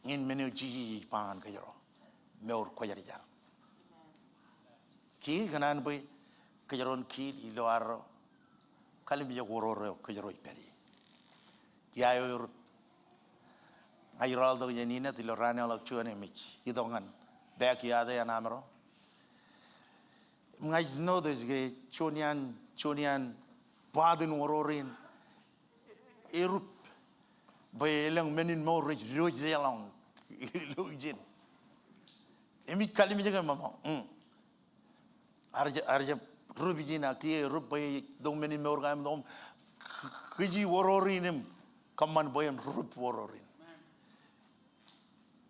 Ñan men eo Jisōs ej ba ñan kōjro, mour kwōjarjar. Kiiō ikōṇaan bwe kōjro en kiil ilo arro kalimjek oror eo kōjro ej pād ie. Ia eo erup? Ña ij rọọltok jān Enid ilo raan eo ḷọk juon im ij itok ñan backyard eo an amro. Im ña ij notice ke juon iaan, juon iaan part in oror in erup. Bwe elōñ men in mour rej diwōj deḷọñ ilo ijin. Im ij kalimjek im ba, mm. Ear jab, ear jab rup ijin, ak kiiō erup bwe itok men in mour ko im itok im k-, kiji oror in im kōṃṃan bwe en rup oror in.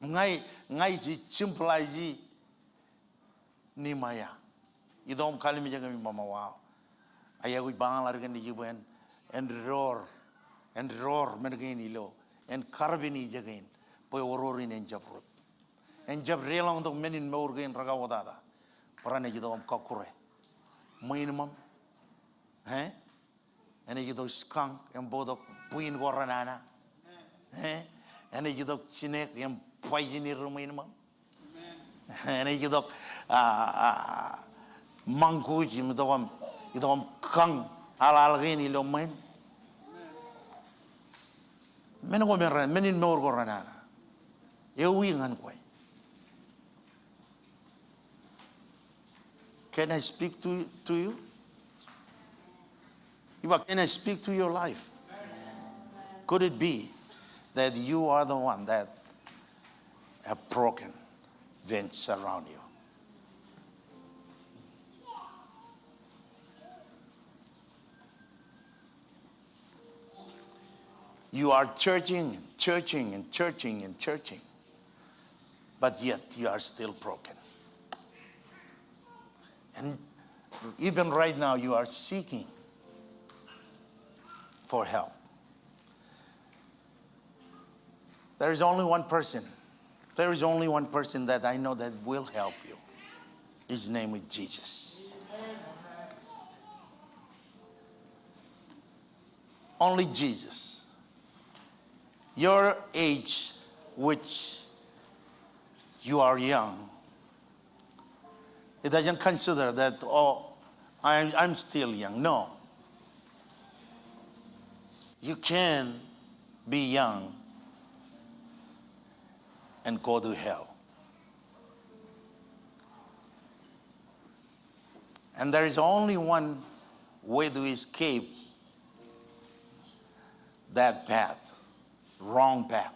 Ña ij, ña ij symbolize Niemaia. Itok im kalimjek im ba, wow. Ak iọkwe ij ba ñan ḷadik in ij ba en, en door, en door men kein ilo, en karpet in ijin kein, bwe oror in en jab rup. En jab deḷọñtok men in mour kein rekauwōtata. Bwe renaaj itok im kọkkure ṃwiin ṃōṃ. Eh? Enaaj itok skunk im bōktok bwiin ko renana. Eh? Enaaj itok jineek im bajini ri ṃwiin ṃōṃ. Enaaj itok, ah, ah, ṃōñkuuj im itok im, itok im kañ aḷaḷ kein ilo ṃwiin. Men ko men raṇ, men in mour ko renana. Ewi ñan kwe? Can I speak to, to you? Iba, can I speak to your life? Could it be that you are the one that have broken things around you? You are churching and churching and churching and churching, but yet you are still broken. And even right now, you are seeking for help. There is only one person. There is only one person that I know that will help you. His name is Jesus. Only Jesus. Your age, which you are young, it doesn't consider that, "Oh, I'm, I'm still young." No. You can be young and go to hell. And there is only one way to escape that path, wrong path,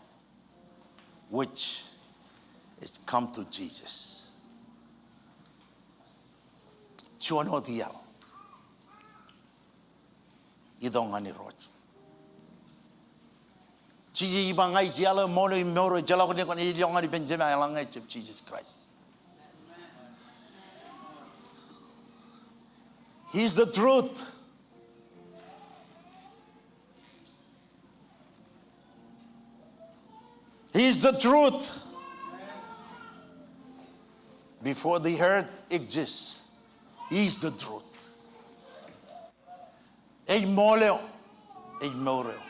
which is come to Jesus. Juon wōt iaḷ. Itok ñan Irooj. Jisōs ej ba, ña ij iaḷ eo, ṃool eo im mour eo, ejjeḷọk ñan eok eo ej itok ñan ippān Jema eḷaññe ejjab Jisōs Kraist. He is the truth. He is the truth. Before the earth exists, He is the truth. Ej ṃool eo, ej mour eo.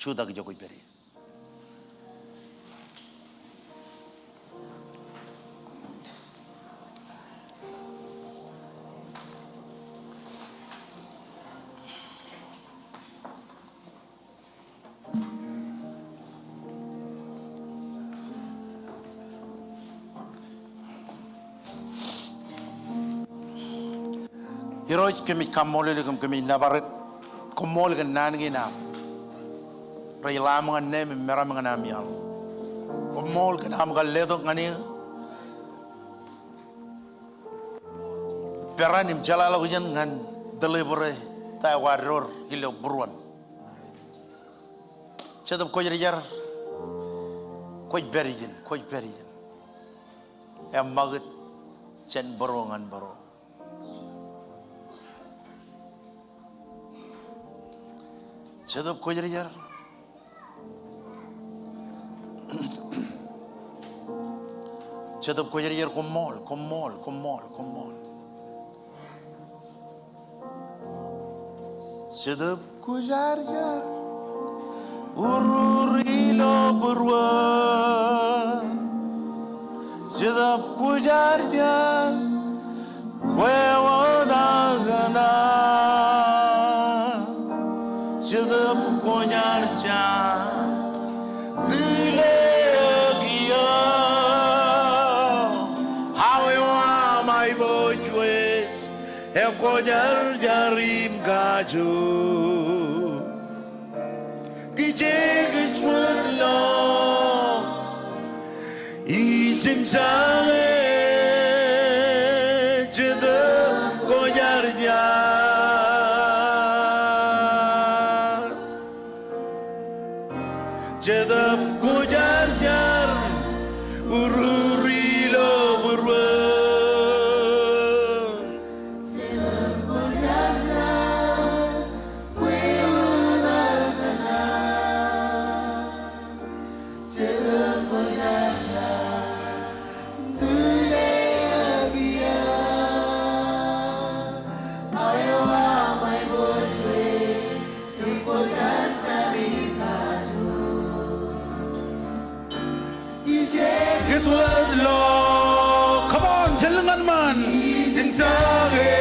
Jutak ijo kwōj pād ie. Irooj, kōmij kaṃṃoolol eok im kōmij nōbar eok. Koṃṃool kōn naan kein aṃ rej ḷaaṃ ñan neem im meram ñan aṃ iaḷ. Koṃṃool kōn aṃ kar letok ñan eō peran im jeḷāḷọkjeṇ ñan delivery ta eo kwaar door ilo būruōm. Jetōb Kwōjarjar, kwōj pād ijin, kwōj pād ijin. Eṃṃakūt jān bōro ñan bōro. Jetōb Kwōjarjar. Jetōb Kwōjarjar, koṃṃool, koṃṃool, koṃṃool, koṃṃool. Jetōb Kwōjarjar, urur ilo būruō. Jetōb Kwōjarjar, kwe wōt aō kōṇaan. Jetōb Kwōjarjar, tile eō kiiō. Awe eo aṃ aiboojoj, ekwōjarjar im kajoor. Kijeek ej wōtlọk ijin jañe. Jetōb Kwōjarjar. Jetōb Kwōjarjar, urur ilo būruō. Ijeṇ jake,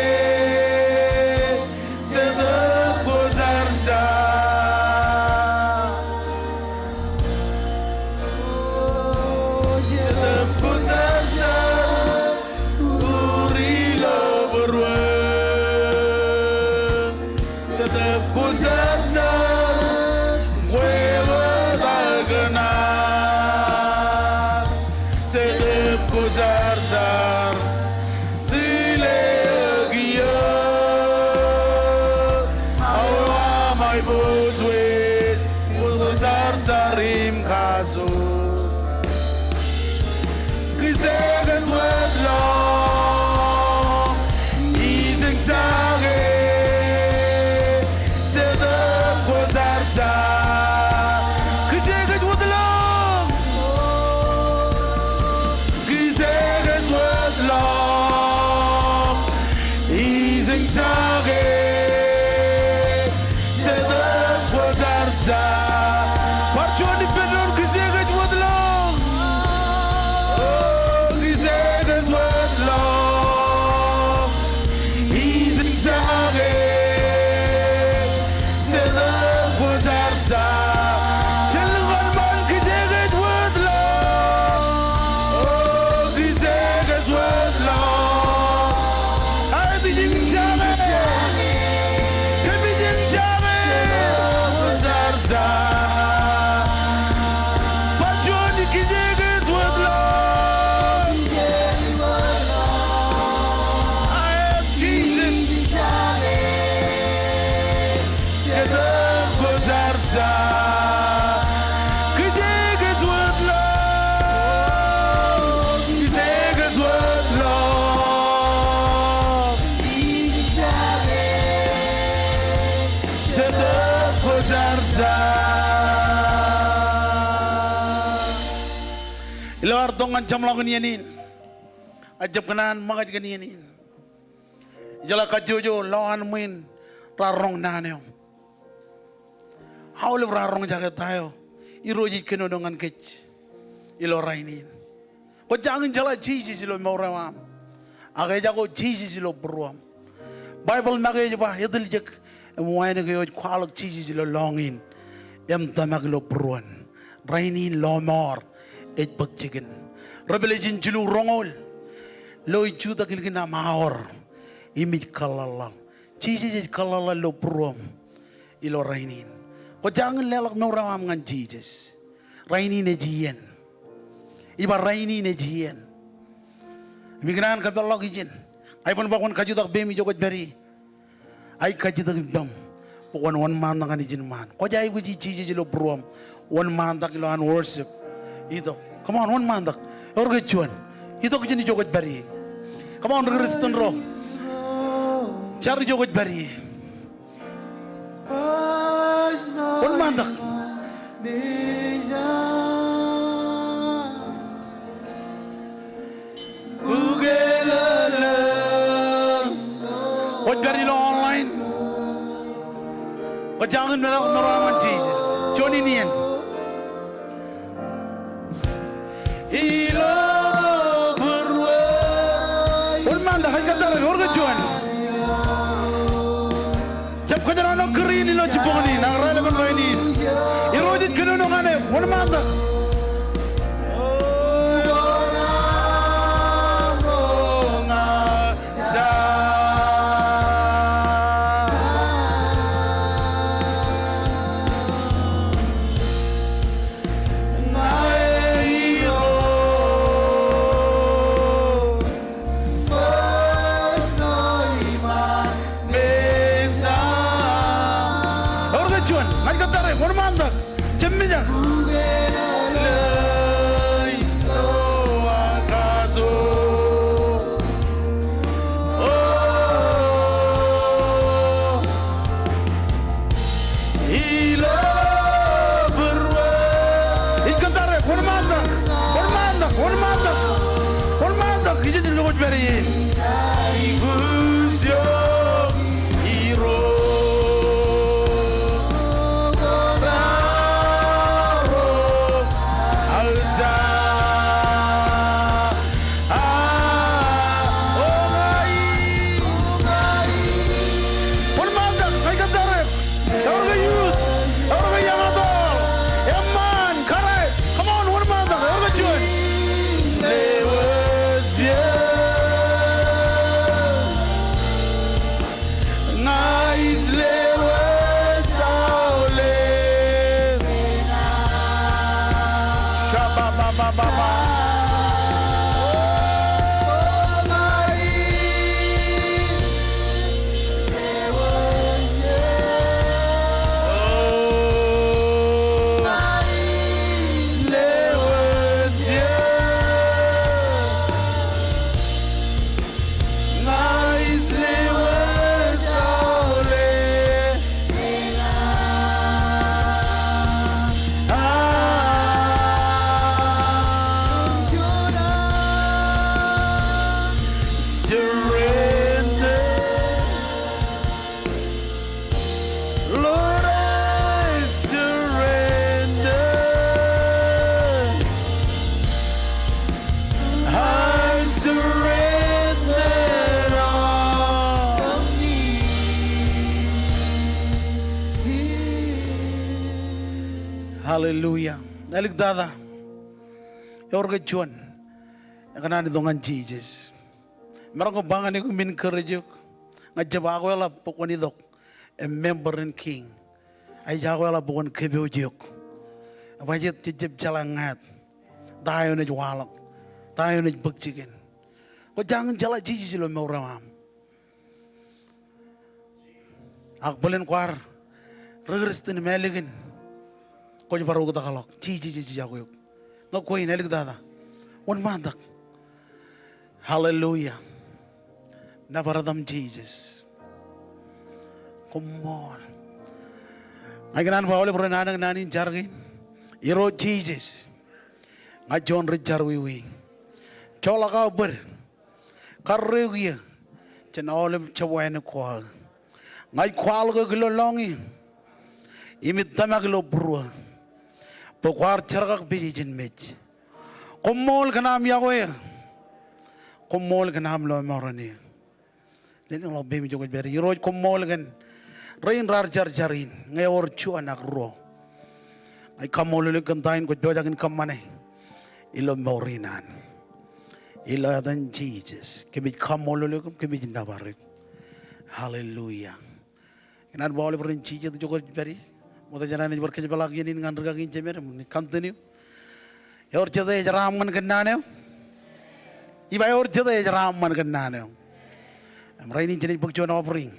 Jetōb Kwōjarjar. Jetōb Kwōjarjar, uri ilo būruō. Jetōb Kwōjarjar, kwe wōt aō kōṇaan. Jetōb Kwōjarjar, tile eok iiō. Aolep aṃ aiboojoj, kwōjarjar im kajoor. Kijeekej wōtlọk, ijeṇ jake, Jetōb Kwōjarjar. Kijeekej wōtlọk. Kijeekej wōtlọk, ijeṇ jake, Jetōb Kwōjarjar. Bar juon ippān doon, kijeekej wōtlọk. O, kijeekej wōtlọk, ijeṇ jake, Jetōb Kwōjarjar. Jen lukkuun ṃaan, kijeekej wōtlọk. O, kijeekej wōtlọk. Aet, ijeṇ jake. Kōm ijeṇ jake. Kwōjarjar. Bar juon, kijeekej wōtlọk. Aet, Jisōs. Jetōb Kwōjarjar. Kijeekej wōtlọk. Kijeekej wōtlọk. Jetōb Kwōjarjar. Ilo ad tok ñan jeṃḷọkin iien in, ak jab kōṇaan ṃōkaj kōn iien in, ijeḷā kajjojo lowaan ṃwiin raar roñ naan eo. Aolep raar roñjake ta eo Irooj ej kōnono ñan kōj ilo rainin. Kwō jañin jeḷā Jisōs ilo mour eo aṃ, ak ejako Jisōs ilo būruōṃ. Baibōḷ make ej ba, etiljek im wānōk eo ej kwaḷọk Jisōs ilo lọñiin im tōmak ilo būruon, rainin lọmọọr ej bōk jikin. Revelation jilu roñoul, lo ej jutak ilikin aṃ aor im ij kōḷḷaḷḷaḷ. Jisōs ej kōḷḷaḷḷaḷ ilo būruōṃ ilo rainin. Kwō jañin leḷọk mour eo aṃ ñan Jisōs. Rainin ej iien. Ij ba rainin ej iien. Im ikōṇaan kōpeḷḷọk ijin. Ak iban ba kwōn kajutak peiṃ ijo kwōj pād ie. Ak ij kajjitōk ippaṃ bwe kwōn wōnṃaantak ñan ijin ṃaan. Kwōj aikuji Jisōs ilo būruōṃ, wōnṃaantak ilowaan worship. Itok. Come on, wōnṃaantak. Ewōr ke juon? Itok ijin ijo kwōj pād ie. Come on, ri-Kūrjin ro. Jar ijo kwōj pād ie. Wōnṃaantak. Kwōj pād ilo online. Kwō jañin leḷọk mour eo aṃ ñan Jisōs. Juon in iien. Ilo būruō. Wōnṃaantak, ej kōttar, ewōr ke juon? Jab kōjeraṇo kūr in ilo jibboñ in, ak raelepen rainin. Irooj ej kōnono ñan eok, wōnṃaantak. Ewōr ke juon? Ña ij kōttar eok, wōnṃaantak. Jab mijak. Ilo būruō. Ij kōttar eok, wōnṃaantak, wōnṃaantak, wōnṃaantak, wōnṃaantak, ijin ilo kwōj pād ie. Ibūsok Irooj. Kōttar eok, alsa. Ah, oh, Hallelujah. Āliktata. Eor ke juon ekōṇaan itok ñan Jisōs? Maroñ ke ba ñan eok im encourage eok. Ña ij jab akweḷap bwe kwōn itok im member in King. Ak ij akweḷap bwe kwōn kōpooj eok. Bwe jet jej jab jeḷā ñāāt ta eo enaaj waḷọk, ta eo enaaj bōk jikin. Kwō jañin jeḷā Jisōs ilo mour eo aṃ. Ak bōlen kwaar ri-Kristian im ālikin, kwōj bar oktakḷọk. Jisōs ej jako eok. Ñe kwe in, āliktata, wōnṃaantak. Hallelujah. Nōbar etaṃ Jisōs. Koṃṃool. Ña ikōṇaan ba aolep ren anōk naan in jar kein. Irooj Jisōs, ña juon ri-jerọwiwi. Joḷọk aō bōd. Karreoik eō jān aolep jab wānōk ko aō. Ña ij kwaḷọk eok ilo lọñiō im ij tōmak ilo būruō bwe kwaar jerkakpeje jān mej. Koṃṃool kōn aṃ yokwe eō. Koṃṃool kōn aṃ lọmọọren eō. Lelōñḷọk peiṃ ijo kwōj pād ie. Irooj, koṃṃool kōn rein raar jar jar in. Ñe ewōr juon ak ruo, ña ij kaṃṃoolol eok kōn ta in kwōj pojak in kōṃṃane ilo mour in an. Ilo etan Jisōs kōmij kaṃṃoolol eok im kōmij nōbar eok. Hallelujah. Ikōṇaan ba aolep ren jijet ijo kwōj pād ie. Ṃokta jān an ej bar kōjepḷaak iien in ñan rikaki in jemed im continue. Ewōr jete ej jeraaṃṃan kōn naan eo? Ij ba ewōr jete ej jeraaṃṃan kōn naan eo? Im rainin jenaaj bōk juon offering.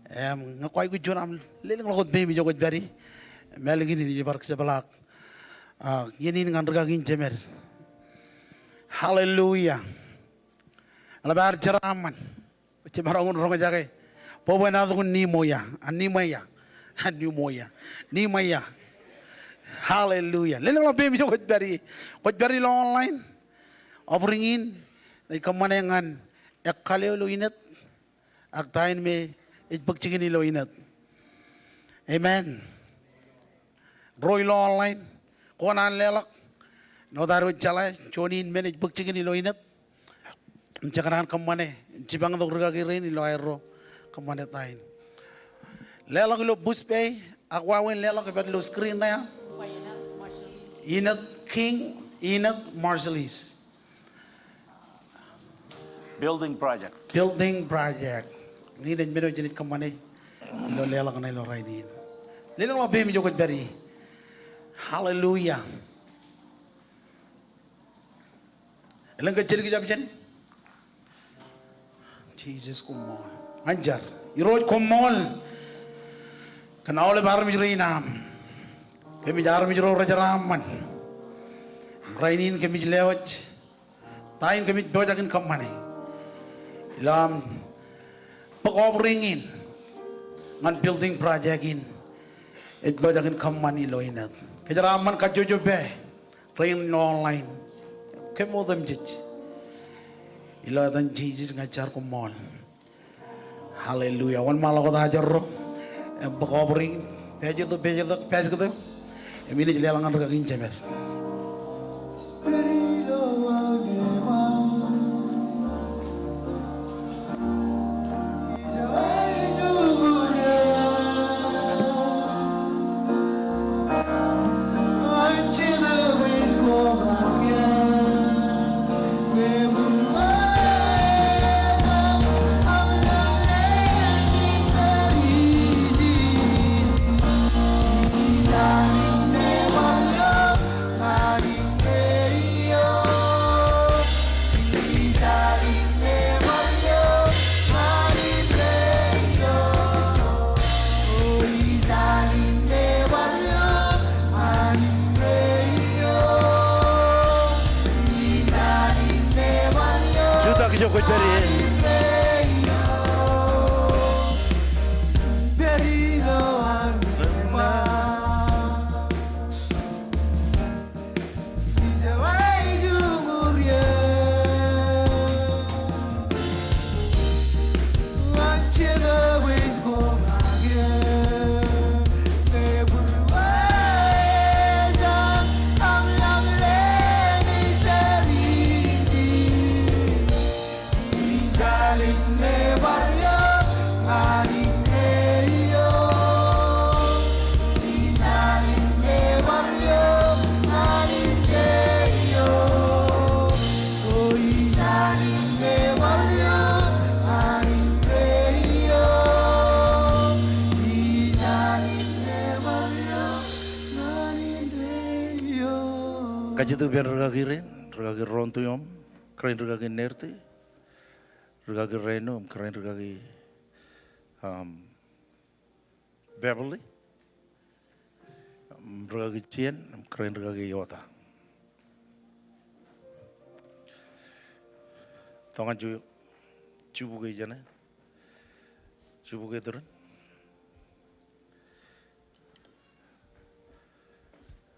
Im ñe kwaikuj juon aṃ, lelōñḷọk wōt peiṃ ijo kwōj pād ie. Im ālikin in ej bar kōjepḷaak, ah, iien in ñan rikaki in jemed. Hallelujah. Eḷap ad jeraaṃṃan. Jemaroñ in roñjake bwe bwe enaaj tok Nimoia. A, Nimoia. A, Nimoia. Nimoia. Hallelujah. Lelōñḷọk peiṃ ijo kwōj pād ie. Kwōj pād ilo online, offering in ej kōṃṃane ñan ekkale eo ilo inōt ak ta in me ej bōk jikin ilo inōt. Amen. Ro ilo online, kwō kōṇaan leḷọk. Āinwōt ad wōj jeḷā, juon in men ej bōk jikin ilo inōt im jekōṇaan kōṃṃane, jipañ tok rikaki rein ilo aerro kōṃṃane ta in. Leḷọk ilo Pushpay, ak wāween leḷọk ej pād ilo screen ṇe aṃ. Inōt King, Inōt Marshallese. Building project. Building project. Eñin ej men eo jenaaj kōṃṃane ilo leḷọk ṇe ilo rainin. Lelōñḷọk peiṃ ijo kwōj pād ie. Hallelujah. Elōñ ke jen kijab jen? Jisōs koṃṃool. Ña in jar. Irooj koṃṃool kōn aolep armej rein aṃ. Kōmij armej ro rejeraaṃṃan. Rainin kōmij lewōj ta in kōmij pojak in kōṃṃane ilo aṃ bōk offering in ñan building project in ej pojak in kōṃṃan ilo inōt. Kōjeraaṃṃan kajjojo pā rein ilo online. Kōm otemjej. Ilo etan Jisōs ña ij jar, koṃṃool. Hallelujah. Wōnṃaanḷọk wōt ajri ro im bōk offering, pāj tok, pāj tok, pāj tok. Im inaaj leḷọk ñan rikaki in jemed. Kajjitōk ippān rūkaki rein, rūkaki Ronduiōṃ, kōrā in rūkaki Nerti, rūkaki Reno, kōrā in rūkaki, um, Beverly, um, rūkaki Jien, kōrā in rūkaki Iota. Tōñan ju, jubuke ijeṇe. Jubuke turin.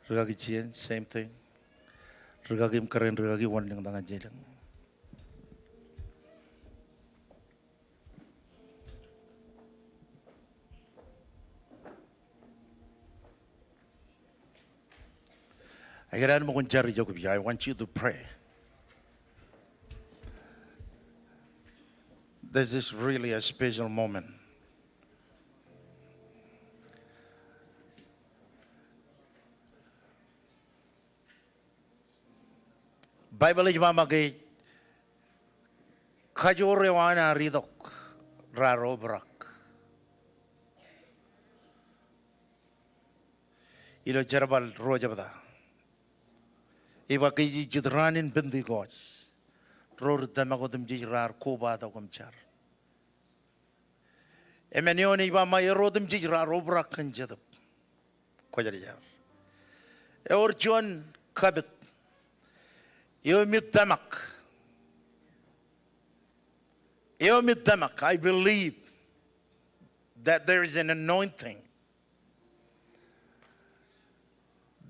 Rūkaki Jien, same thing. Rūkaki im kōrā in rūkaki wōn lōñtak ñan jeḷā. Ekōṇaan ṃōk in jar ijo kōpij. I want you to pray. This is really a special moment. Baibōḷ ej ba ṃōk ke kajoor eo an ear itok raar obrak ilo jerbal ro jebta. Ej ba ke ej jet raan in Pentekost, ro ri tōmak otemjej raar kobatok im jar. Emān eoon ej ba ṃae ro otemjej raar obrak kōn Jetōb Kwōjarjar. Ewōr juon kapit eo im tōmak. Eo im tōmak. I believe that there is an anointing.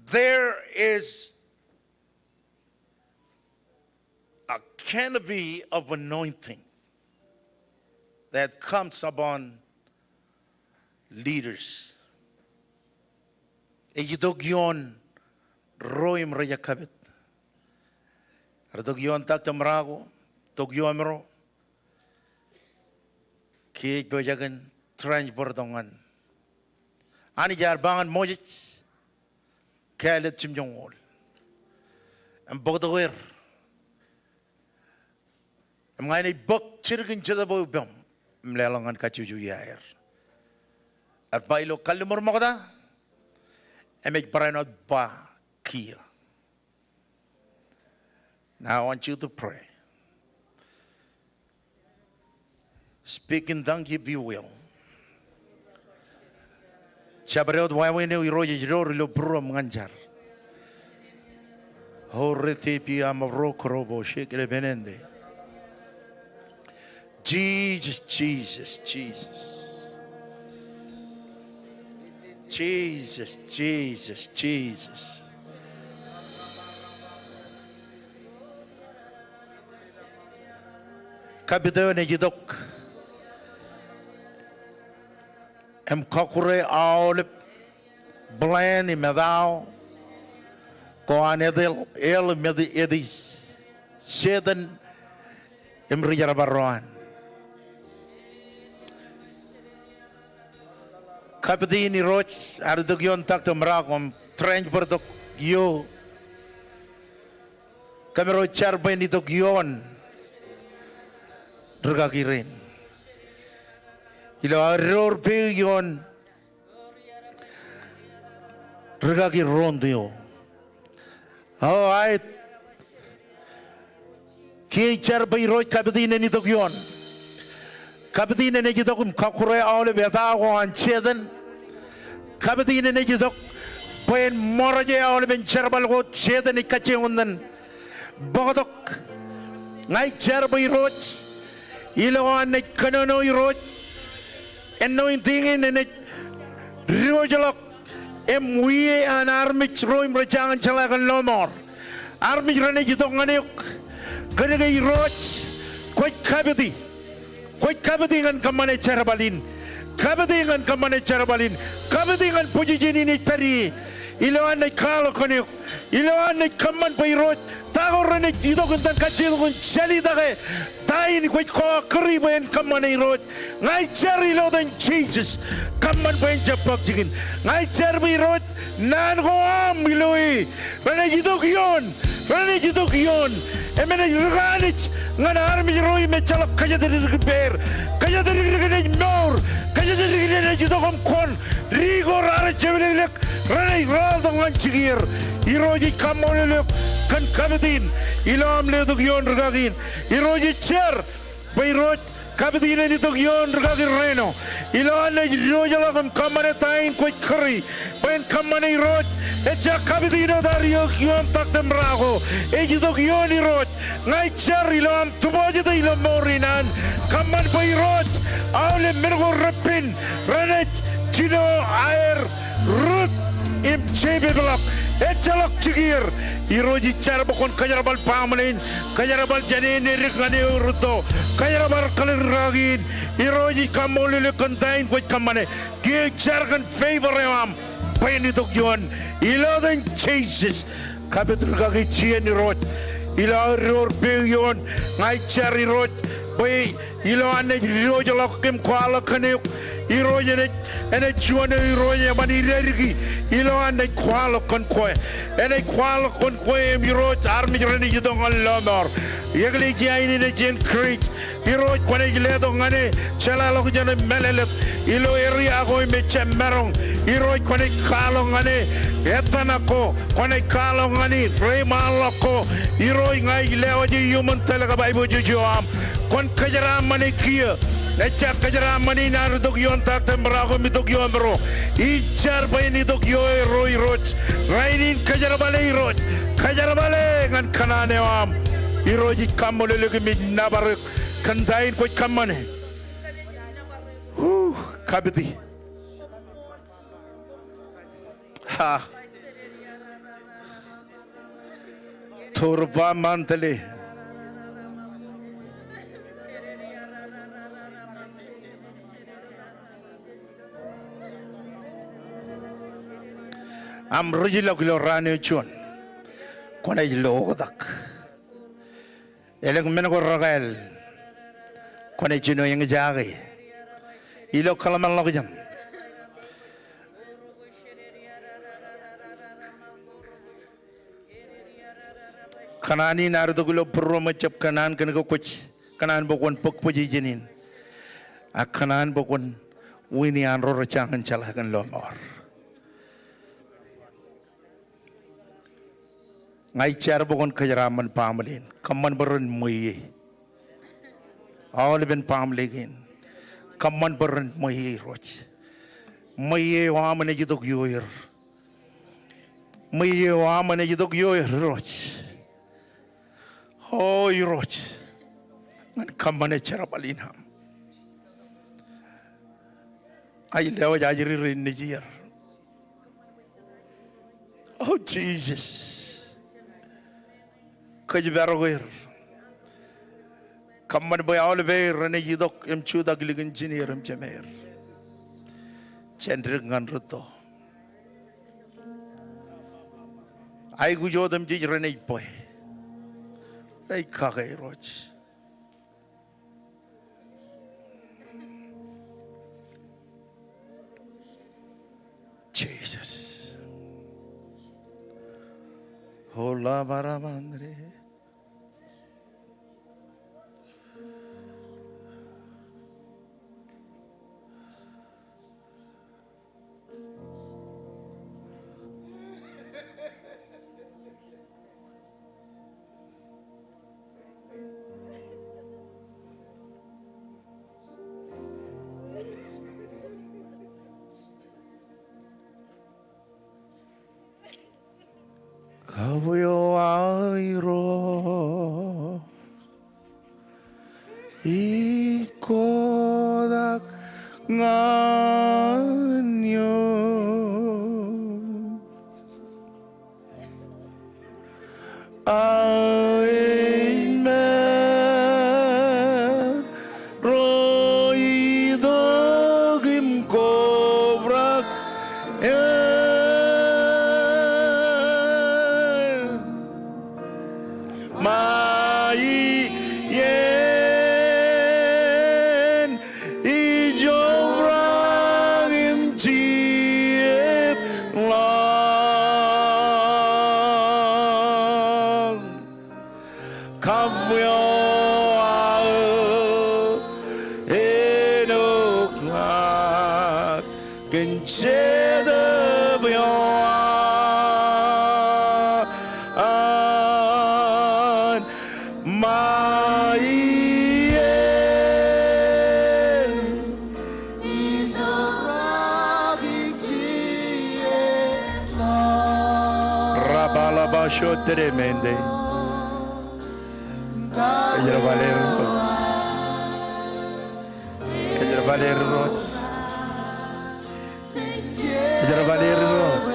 There is a canopy of anointing that comes upon leaders. Ej itok ioon ro im rej kapit. Ear itok ioon Doctor Mrako, itok ioon Mro. Ke ej pojak in transfer tok ñan Anij ear ba ñan Moses, kāālōt jimjuonñoul im bōktok er. Im ña inaaj bōk jidik in Jetōb eo ippaṃ im leḷọk ñan kajjojo iaer. Ear ba ilo kalliṃur ṃokta im ej barāinwōt ba kiiō. Now I want you to pray. Speak in tongue if you will. Jabdewōt wāween eo Irooj ej door ilo būruōṃ ñan jar. Horetepi amabro korobo shekere benende. Jesus, Jesus, Jesus. Jesus, Jesus, Jesus. Kapit eo enaaj itok im kọkkure aolep plan im etao ko an etel, el im eti, eti Setan im ri jerbal ro an. Kapit in Irooj ear itok ioon Doctor Mrako im transfer tok ioon. Kōmro jar bwe en itok ioon rūkaki rein. Ilo aō door peik ioon rūkaki Ronduiō. O aet. Kiiō ij jar bwe Irooj kapit in en itok ioon. Kapit in enaaj itok im kọkkure aolep etao ko an Setan. Kapit in enaaj itok bwe en ṃōrje aolepen jerbal ko Setan ej kajjioñ iten bōktok. Ña ij jar bwe Irooj, ilowaan naaj kōnono Irooj, anointing in enaaj diwōjḷọk im wiaak an armej ro im rej jañin jeḷā kōn lọmọọr. Armej renaaj itok ñan eok. Kōnke Irooj, kwōj kapiti. Kwōj kapiti ñan kōṃṃane jerbal in. Kapiti ñan kōṃṃane jerbal in. Kapiti ñan position in ej pād ie. Ilowaan naaj kwaḷọk kōn eok. Ilowaan naaj kōṃṃan bwe Irooj, ta ko renaaj itok in itōn kajjitōk in jālitake ta in kwōj kọkkure bwe en kōṃṃane Irooj. Ña ij jar ilo etan Jisōs, kōṃṃan bwe en jab bōk jikin. Ña ij jar bwe Irooj, naan ko aṃ ilo e renaaj itok ioon, renaaj itok ioon im enaaj ri Anij ñan armej ro im ejjeḷọk kōjatdikdik ippāer. Kōjatdikdik enaaj mour, kōjatdikdik enaaj itok im kwōn, di ko raar jepḷeḷe renaaj rọọltok ñan jikier. Irooj ij kaṃṃoolol eok kōn kapit in ilo aṃ letok ioon rikaki in. Irooj ij jar bwe Irooj kapit in en itok ioon rikaki Reno. Ilowaan naaj diwōjḷọk im kōṃṃane ta in kwōj kūri bwe en kōṃṃane Irooj. Ejja kapit in wōt ad eok ioon Doctor Mrako. Ej itok ioon Irooj. Ña ij jar ilo aṃ deposit e ilo mour in an. Kōṃṃan bwe Irooj aolep men ko reppen renaaj jino aer rūp im jepeḷḷọk. Ejjeḷọk jikier. Irooj ij jar bwe kwōn kōjerbal baaṃle in. Kōjerbal jān eṇ edik ñan eor rūtto. Kōjerbal kōḷir rikaki in. Irooj ij kaṃṃoolol eok kōn ta in kwōj kōṃṃane. Kiiō ij jar kōn favor eo aṃ bwe en itok ioon. Ilo etan Jisōs. Kapit rikaki Jien Irooj. Ilo aō door peiū ioon, ña ij jar Irooj bwe ilowaan naaj diwōjḷọk im kwaḷọk kōn eok. Irooj enaaj, enaaj juon eo Irooj eban idadik e. Ilowaan naaj kwaḷọk kōn kwe. Enaaj kwaḷọk kōn kwe im Irooj armej renaaj itok ñan lọmọọr. Eklejia in enaaj increase. Irooj kwōnaaj letok ñan e jeḷāḷọkjeṇ im mālōtlōt ilo area ko im ejjab maroñ. Irooj kwōnaaj kwaḷọk ñan e etan ko, kwōnaaj kwaḷọk ñan e reiṃaanḷọk ko. Irooj ña ij lewōj iuṃwin tōl kab aiboojoj eo aṃ. Kwōn kōjeraaṃṃan e kiiō. Ejja kōjeraaṃṃan in ad itok ioon Doctor Mrako im itok ioon ro. Ij jar bwe en itok ioon ro Irooj. Rainin kōjerbale Irooj. Kōjerbale ñan kōṇaan eo aṃ. Irooj ij kaṃṃoolol eok im ij nōbar eok kōn ta in kwōj kōṃṃane. Whew, kapiti. Ha. Turba mantele. Aṃ rijḷọk ilo raan eo juon. Kwōnaaj lo oktak. Elōñ men ko rekāāl. Kwōnaaj jino eñjake ilo kōḷmānḷọkjeṇ. Kōṇaan in ad itok ilo būruōṃ ejjab kōṇaan kōnke kwōj kōṇaan bwe kwōn bōk position in. Ak kōṇaan bwe kwōn win iaan ro rej jañin jeḷā kōn lọmọọr. Ña ij jar bwe kwōn kōjeraaṃṃan baaṃle in. Kōṃṃan bwe ren ṃweiie. Aolepen baaṃle kein. Kōṃṃan bwe ren ṃweiie Irooj. Ṃweiie eo aṃ enaaj itok ioer. Ṃweiie eo aṃ enaaj itok ioer Irooj. O Irooj. Ñan kōṃṃane jerbal in aṃ. Ij lewōj ajri rein nejier. O Jisōs. Kōjparok er. Kōṃṃan bwe aolepen er renaaj itok im jutak likin jineer im jemeer. Jān dik ñan rūtto. Aikuj otemjej renaaj bwe. Renaaj kake Irooj. Jisōs. Hola barabandre. Kabweo aō Irooj. Eo aō, āinwōt ña kōn Jetōb eo an ṃaiien. Rabalabasoteremente. Kōjro bale er Irooj. Kōjro bale er Irooj. Kōjro bale er Irooj.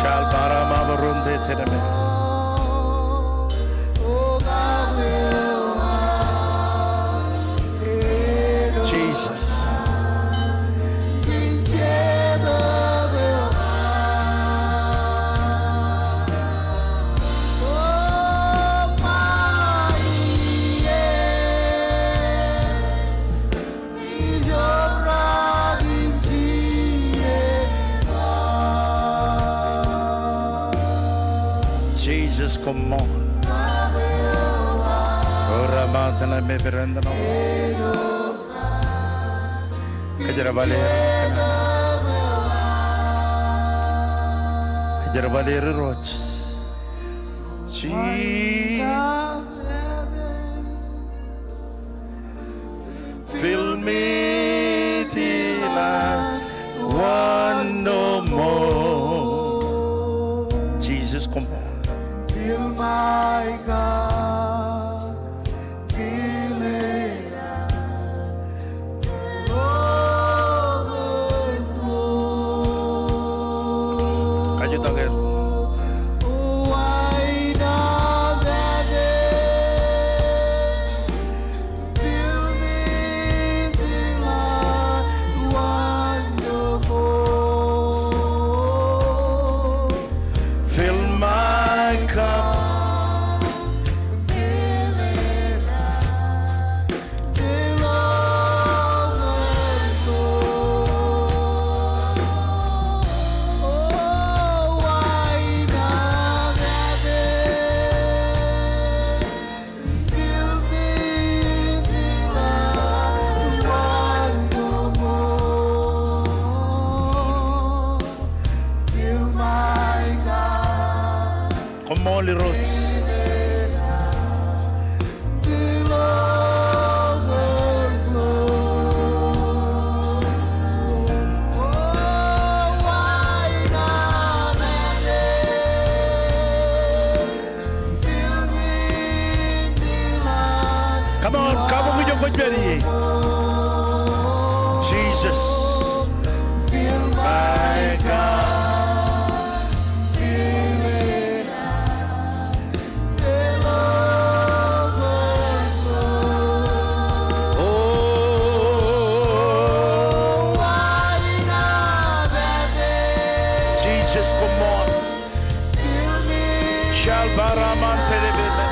Jalbaramabaronde teneme. Jesus. Jesus, koṃṃool. Ora matan me perantan. Kōjro bale er. Kōjro bale er Irooj. Jesus. Fill me till I want no more. Jesus, koṃṃool. Fill my cup, fill it up till overflow. Kajjitōk er. Wine of heaven. Fill me till I want no more. Fill my cup. Fill it up till overflow. Oh, wine of heaven. Fill me till I want no more. Fill my cup. Koṃṃool Irooj. Till overflow. Oh, wine of heaven. Come on, kabuñ ijo kwōj pād ie. Jesus. My God. Oh, Jesus, koṃṃool. Jalbaramaterebeme.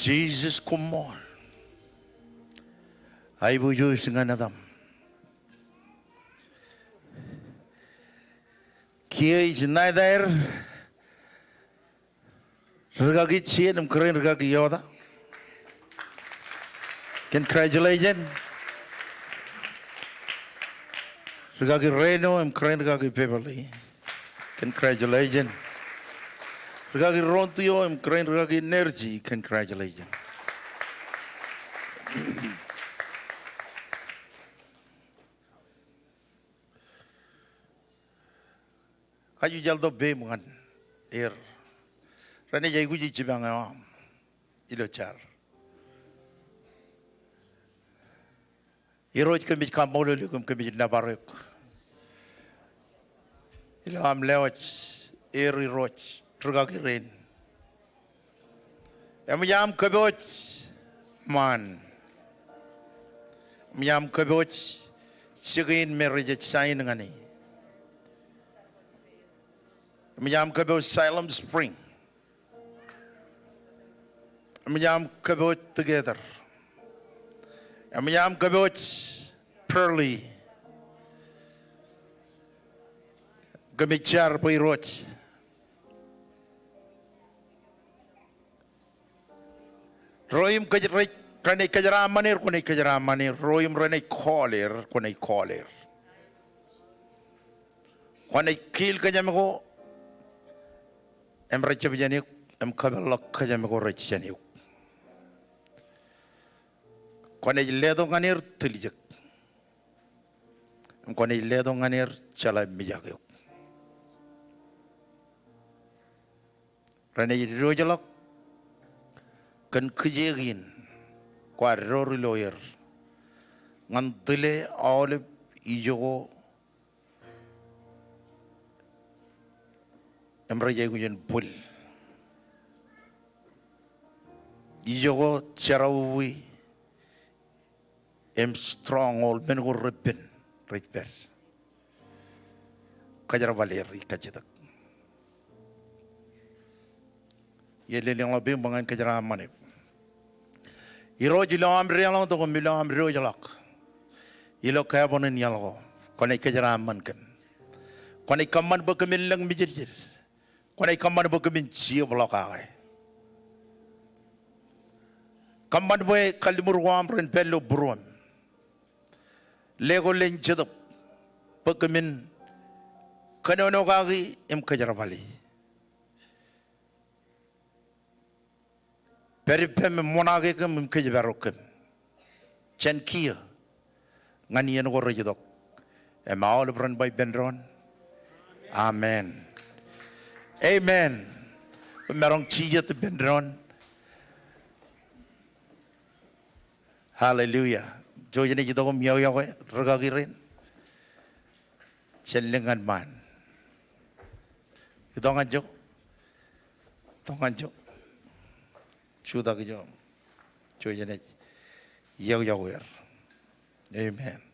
Jesus, koṃṃool. Aiboojoj ñan etaṃ. Kiiō ej ṇa etaer. Rūkaki Jane im kōrā in rūkaki Yota. Congratulations. Rūkaki Reno im kōrā in rūkaki Beverly. Congratulations. Rūkaki Rontio im kōrā in rūkaki Nerji. Congratulations. Kajju ejjeḷọk peiṃ ñan er. Renaaj aikuji jipañ eo aṃ ilo jar. Irooj, kōmij kaṃṃoolol eok im kōmij nōbar eok ilo aṃ lewōj er Irooj, rūkaki rein. Eṃōj aṃ kōpooj ṃaan. Eṃōj aṃ kōpooj jikin me rej sign ñane. Eṃōj aṃ kōpooj Siloam Spring. Eṃōj aṃ kōpooj Decatur. Eṃōj aṃ kōpooj Pearly. Kōmij jar bwe Irooj, ro im kōj-, rej, renaaj kōjeraaṃṃan er, kwōnaaj kōjeraaṃṃan er. Ro im renaaj call er, kwōnaaj call er. Kwōnaaj kiil kōjām ko im rej jab jān eok, im kōpeḷḷọk kōjām ko rej jān eok. Kwōnaaj letok ñan er tiljek im kwōnaaj letok ñan er jeḷā mijak eok. Renaaj diwōjḷọk kōn kijeek in kwaar door ilo er ñan tile aolep ijoko im rej aikuj in bwil. Ijoko jerọwiwi im stronghold men ko repen rej pād. Kōjerbal er ikajjitōk. Iar lelōñḷọk peiṃ bwe ñan kōjeraaṃṃan eok. Irooj, ilo aṃ deḷọñtok im ilo aṃ diwōjḷọk ilo cabin in iaḷ ko, kwōnaaj kōjeraaṃṃan kōm. Kwōnaaj kōṃṃan bwe kōmin lōñ mijirjid. Kwōnaaj kōṃṃan bwe kōmin jepḷọk kake. Kōṃṃan bwe kalliṃur ko aṃ ren pād ilo būruōm. Ḷeo ko leen Jetōb bwe kōmin kōnono kaki im kōjerbali. Pād ippem im ṃoṇaake kōm im kōjparok kōm jān kiiō ñan iien ko rej itok. Im aolep ren ba ippān doon, amen. Amen. Bwe maroñ jijet ippān doon. Hallelujah. Jouj im itok im iọkiọkwe rikaki rein. Jen lōñ ñan ṃaan. Itok ñan ijo. Itok ñan ijo. Jutak ijo. Jouj im iọkiọkwe er. Amen.